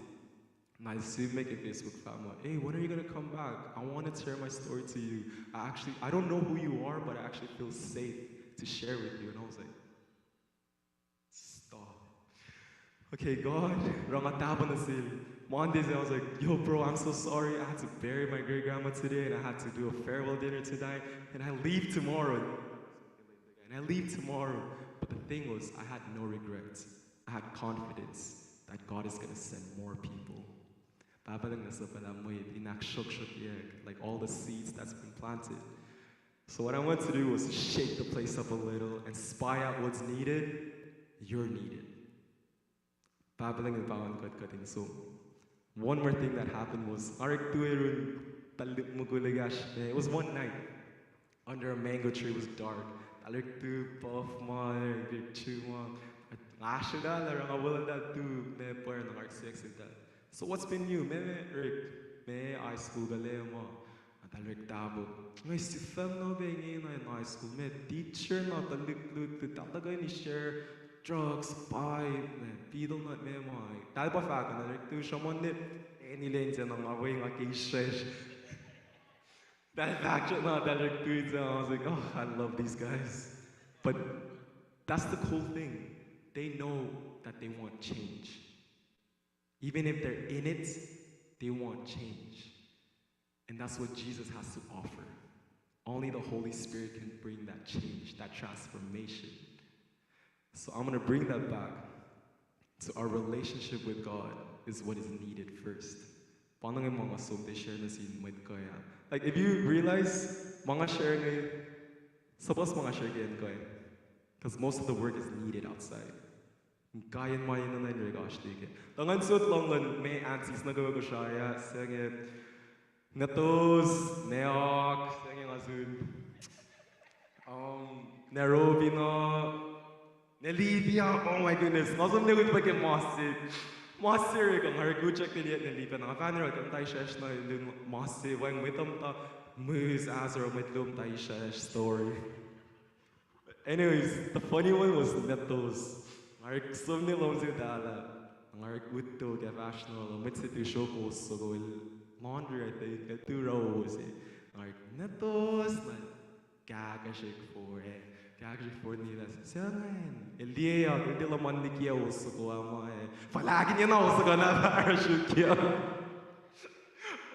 Na el sihme ke Facebook fahk muh, "Hey, when are you gonna come back? I want to share my story to you. I actually, I don't know who you are, but I actually feel safe to share with you." And I was like, "Stop. Okay, God, rangatapo nuh sel." Monday se, I was like, "Yo, bro, I'm so sorry. I had to bury my great grandma today, and I had to do a farewell dinner tonight, and I leave tomorrow." And I leave tomorrow. But the thing was, I had no regrets. I had confidence that God is gonna send more people. Pahpah Lucng El suhpwaclah mwet in ahksruhksruhkyuck, like, all the seeds that's been planted. So what I went to do was to shake the place up a little and spy out what's needed. You're needed. Pahpah Lucng El pahngon kuht kuht in som. One more thing that happened was, nga orek tu yurin tuhlihk mukul ekahsr, eh, it was one night. Under a mango tree, it was dark. Tuhlihk tu puff ma, eh, tuhlihk tu ma. Nga sruhlah lah nga weluhllah tu me pwacr na nga orek siyuck sel tuh, "So what's been new? Meac, meac, Rick? Meac high school kuh lema?" Na tuhlihk tahfo, "Nga sifacna pacngena in high school. Meac teacher na tuhlihk lutlut, tuhlihk tuhkuh in share drugs, pipe, meac betel nut, meac ma." Tahl pa fahk, na tuhlihk tu sruhmuhn nip, eni len se na nga we nga ke israsr. Tahl fahk sruhmuhn, tahl recruit, and I was like, "Oh, I love these guys." But that's the cool thing. They know that they want change. Even if they're in it, they want change. And that's what Jesus has to offer. Only the Holy Spirit can bring that change, that transformation. So I'm gonna bring that back to our relationship with God is what is needed first. Pa inge ma nga som tuh share nuh sin mwet kuh ah. Like, if you realize, ma nga share inge, suppose ma nga share ke acn kuh ah. 'Cause most of the work is needed outside. Kain ma enenuh in orek oasr liki. Tuh ngan sot lohng luhn me aunties nuh kwewa Kosrae ah, se inge Ngetos, Neok, se inge nga sun. Um, Nerobina, Nelidia, oh my goodness, nga som ne utwe ke ma se. Ma se rek, nga rek ucek lili, lili pacna, nga fahk nuh yohrohl ke muhta isrwacsr na lun ma se, wacngihn mwet uh muhta mihs, ahsor mwet lom muhta isrwacsr story. Anyways, the funny one was Netos. Nga rek som nuh lohm se tala, nga rek utto ke fahsr na, mwet se tu soko soko el laundry, I think, el tu rose. Nga rek Netos na, kahkahsrihk for, eh, kahkahsrihk for nilas. Sangin el liye, el tiac luhman liki ah, soko ah ma, eh, falahkihn na soko na parachute ah.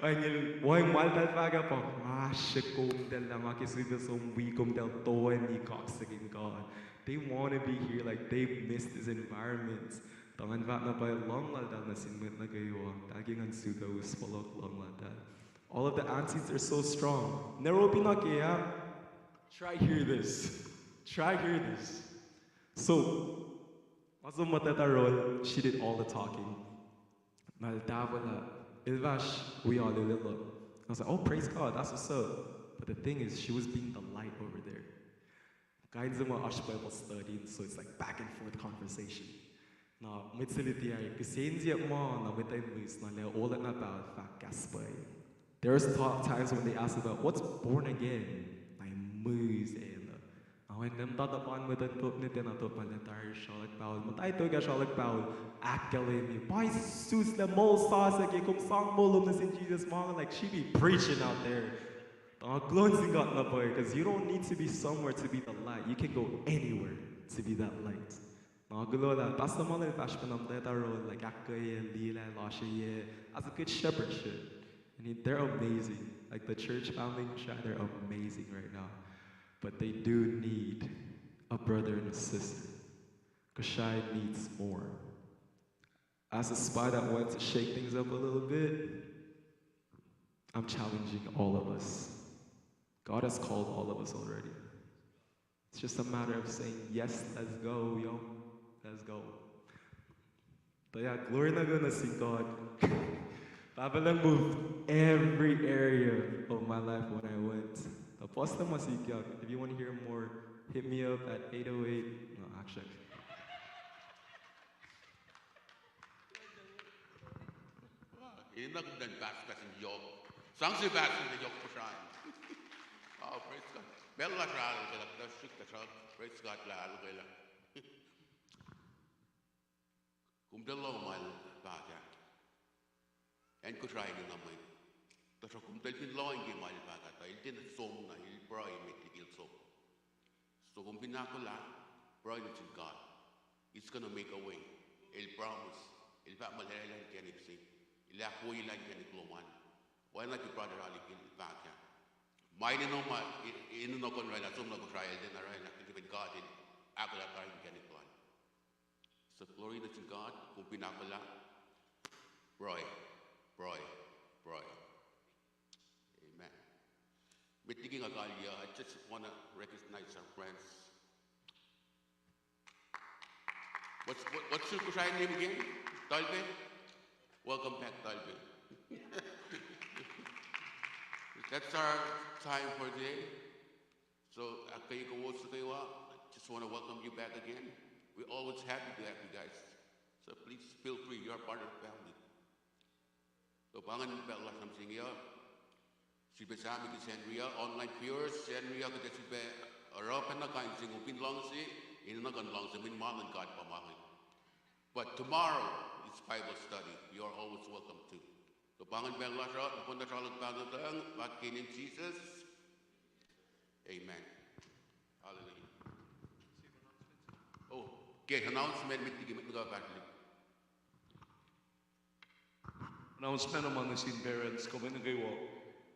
Wacngihn, wacngihn ma eltahl fahk ah pa, nga srihke komtahl lah, nga ke sifil som wi komtahl toeni kaksakihn God. They want to be here, like, they miss this environment. Tuh ngan fahk na pwacye, luhng laltahl nuh sin mwet nuh kwewa. Eltahl ke ngan sifilpac us fohlohk luhng laltahl. All of the aunties are so strong. Neropi na ke ah. Try hear this. Try hear this. So, ma som muhtwacta rol, she did all the talking. Na el tahfwelah, el fahsr wi alu lal uh. I was like, oh, praise God, that's what's up. But the thing is, she was being the light over there. Kain se ma oasr Bible study, and so it's like back and forth conversation. Na mwet se luti ah, kihsen siyuck ma, na mwet ah mihs, na lah olatna pal fahk kahs pwacye. There's ta-, times when they ask about what's born again, na mihs elah. Na wacngihn muhtwacta pa mwet ah top ne tiacna top ma lah tari sralak pahol. Muhta ito ke sralak pahol, ahkkahlwemye. Pa isus lah moul sasuc ke kom sang moul lom nuh sin Jesus ma, like, she be preaching out there. Tuh nga kuloh nuh sin God na pwacye, 'cause you don't need to be somewhere to be the light. You can go anywhere to be that light. Na kuloh lah Pastor Malel fahsr pacna muhtwacta rol, like, ahkkweye, liye lah lasr ye, as a good shepherd should. And he, they're amazing. Like, the church family in Kosrae, they're amazing right now. But they do need a brother and a sister. Kosrae needs more. As a spy that went to shake things up a little bit, I'm challenging all of us. God has called all of us already. It's just a matter of saying, yes, let's go, yo. Let's go. But yeah, glory na go nuh sin God. Pahpah Lucng moved every area of my life when I went. Now, pause the music, yeah. If you want to hear more, hit me up at eight oh eight. No, actually. Enenuh kom in pahskahs in yohk. Sang se pahskahs in yohk puhsra. Oh, praise God. Pacl lasr ah, kuhtuh srihk, kuhtuh srihk. Praise God lah ahluhkwelah. Kom tiac lohng ma el fahk ah. Acn Kosrae enenuh mwet. Tuhsruhk kom tiac fin lohng ke ma el fahk ah, tuh el tiacna som na el pruhe met liki el som. So kom fin ahkolah, pruhe nuh sin God. He's gonna make a way. El promise. El fahk muh el oraclah inkacnek se. El ahkwoyelah inkacnek lom an. Oacna ke brother Alec el fahk ah. Ma enenuh ma, e-, enenuh kuh in oraclah, som na Kosrae, el tiacna oraclah, kuht fin God el ahkolah tari inkacnek lal. So glory nuh sin God, kom fin ahkolah, pruhe, pruhe, pruhe. Amen. Met liki nga kalya, I just wanna recognize our friends. What's, what, what's your Kosrae name again? Talbe? Welcome back, Talbe. That's our time for today. So, ahkkweye kowos nuh kwewa, I just wanna welcome you back again. We're always happy to have you guys. So please feel free, you're part of the family. So, pa ingacn pacl lasr nuh mihsenge uh. Sifilpac Sacnri uh, online viewers, Sacnri uh, kuht ac sifilpac oruh pacna kain se, kom fin luhngse, enenuh kuh in luhngse, mweyen ma luhn God pa ma inge. But tomorrow is Bible study. You are always welcome to. So, pa ingacn pacl lasr uh, nohfohn na sralok pahng nuh lucng, fahk ke inen Jisus. Amen. Hallelujah. Oh, ke announcement met liki met nuh kwewa fahsrwelihk. Announcement ma nuh sin parents, kom nuh kwewa.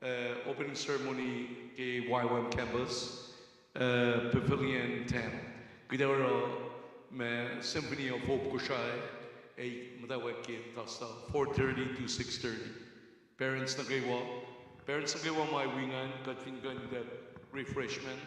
Uh, opening ceremony ke Y W A M campus, uh, Pavilion ten. Kuht ac oruh ma Symphony of Hope Kosrae, ac muhtwacwacack ke Thursday, four thirty to six thirty. Parents nuh kwewa, parents nuh kwewa ma wi ingacn, kuht fin kuh in use refreshment.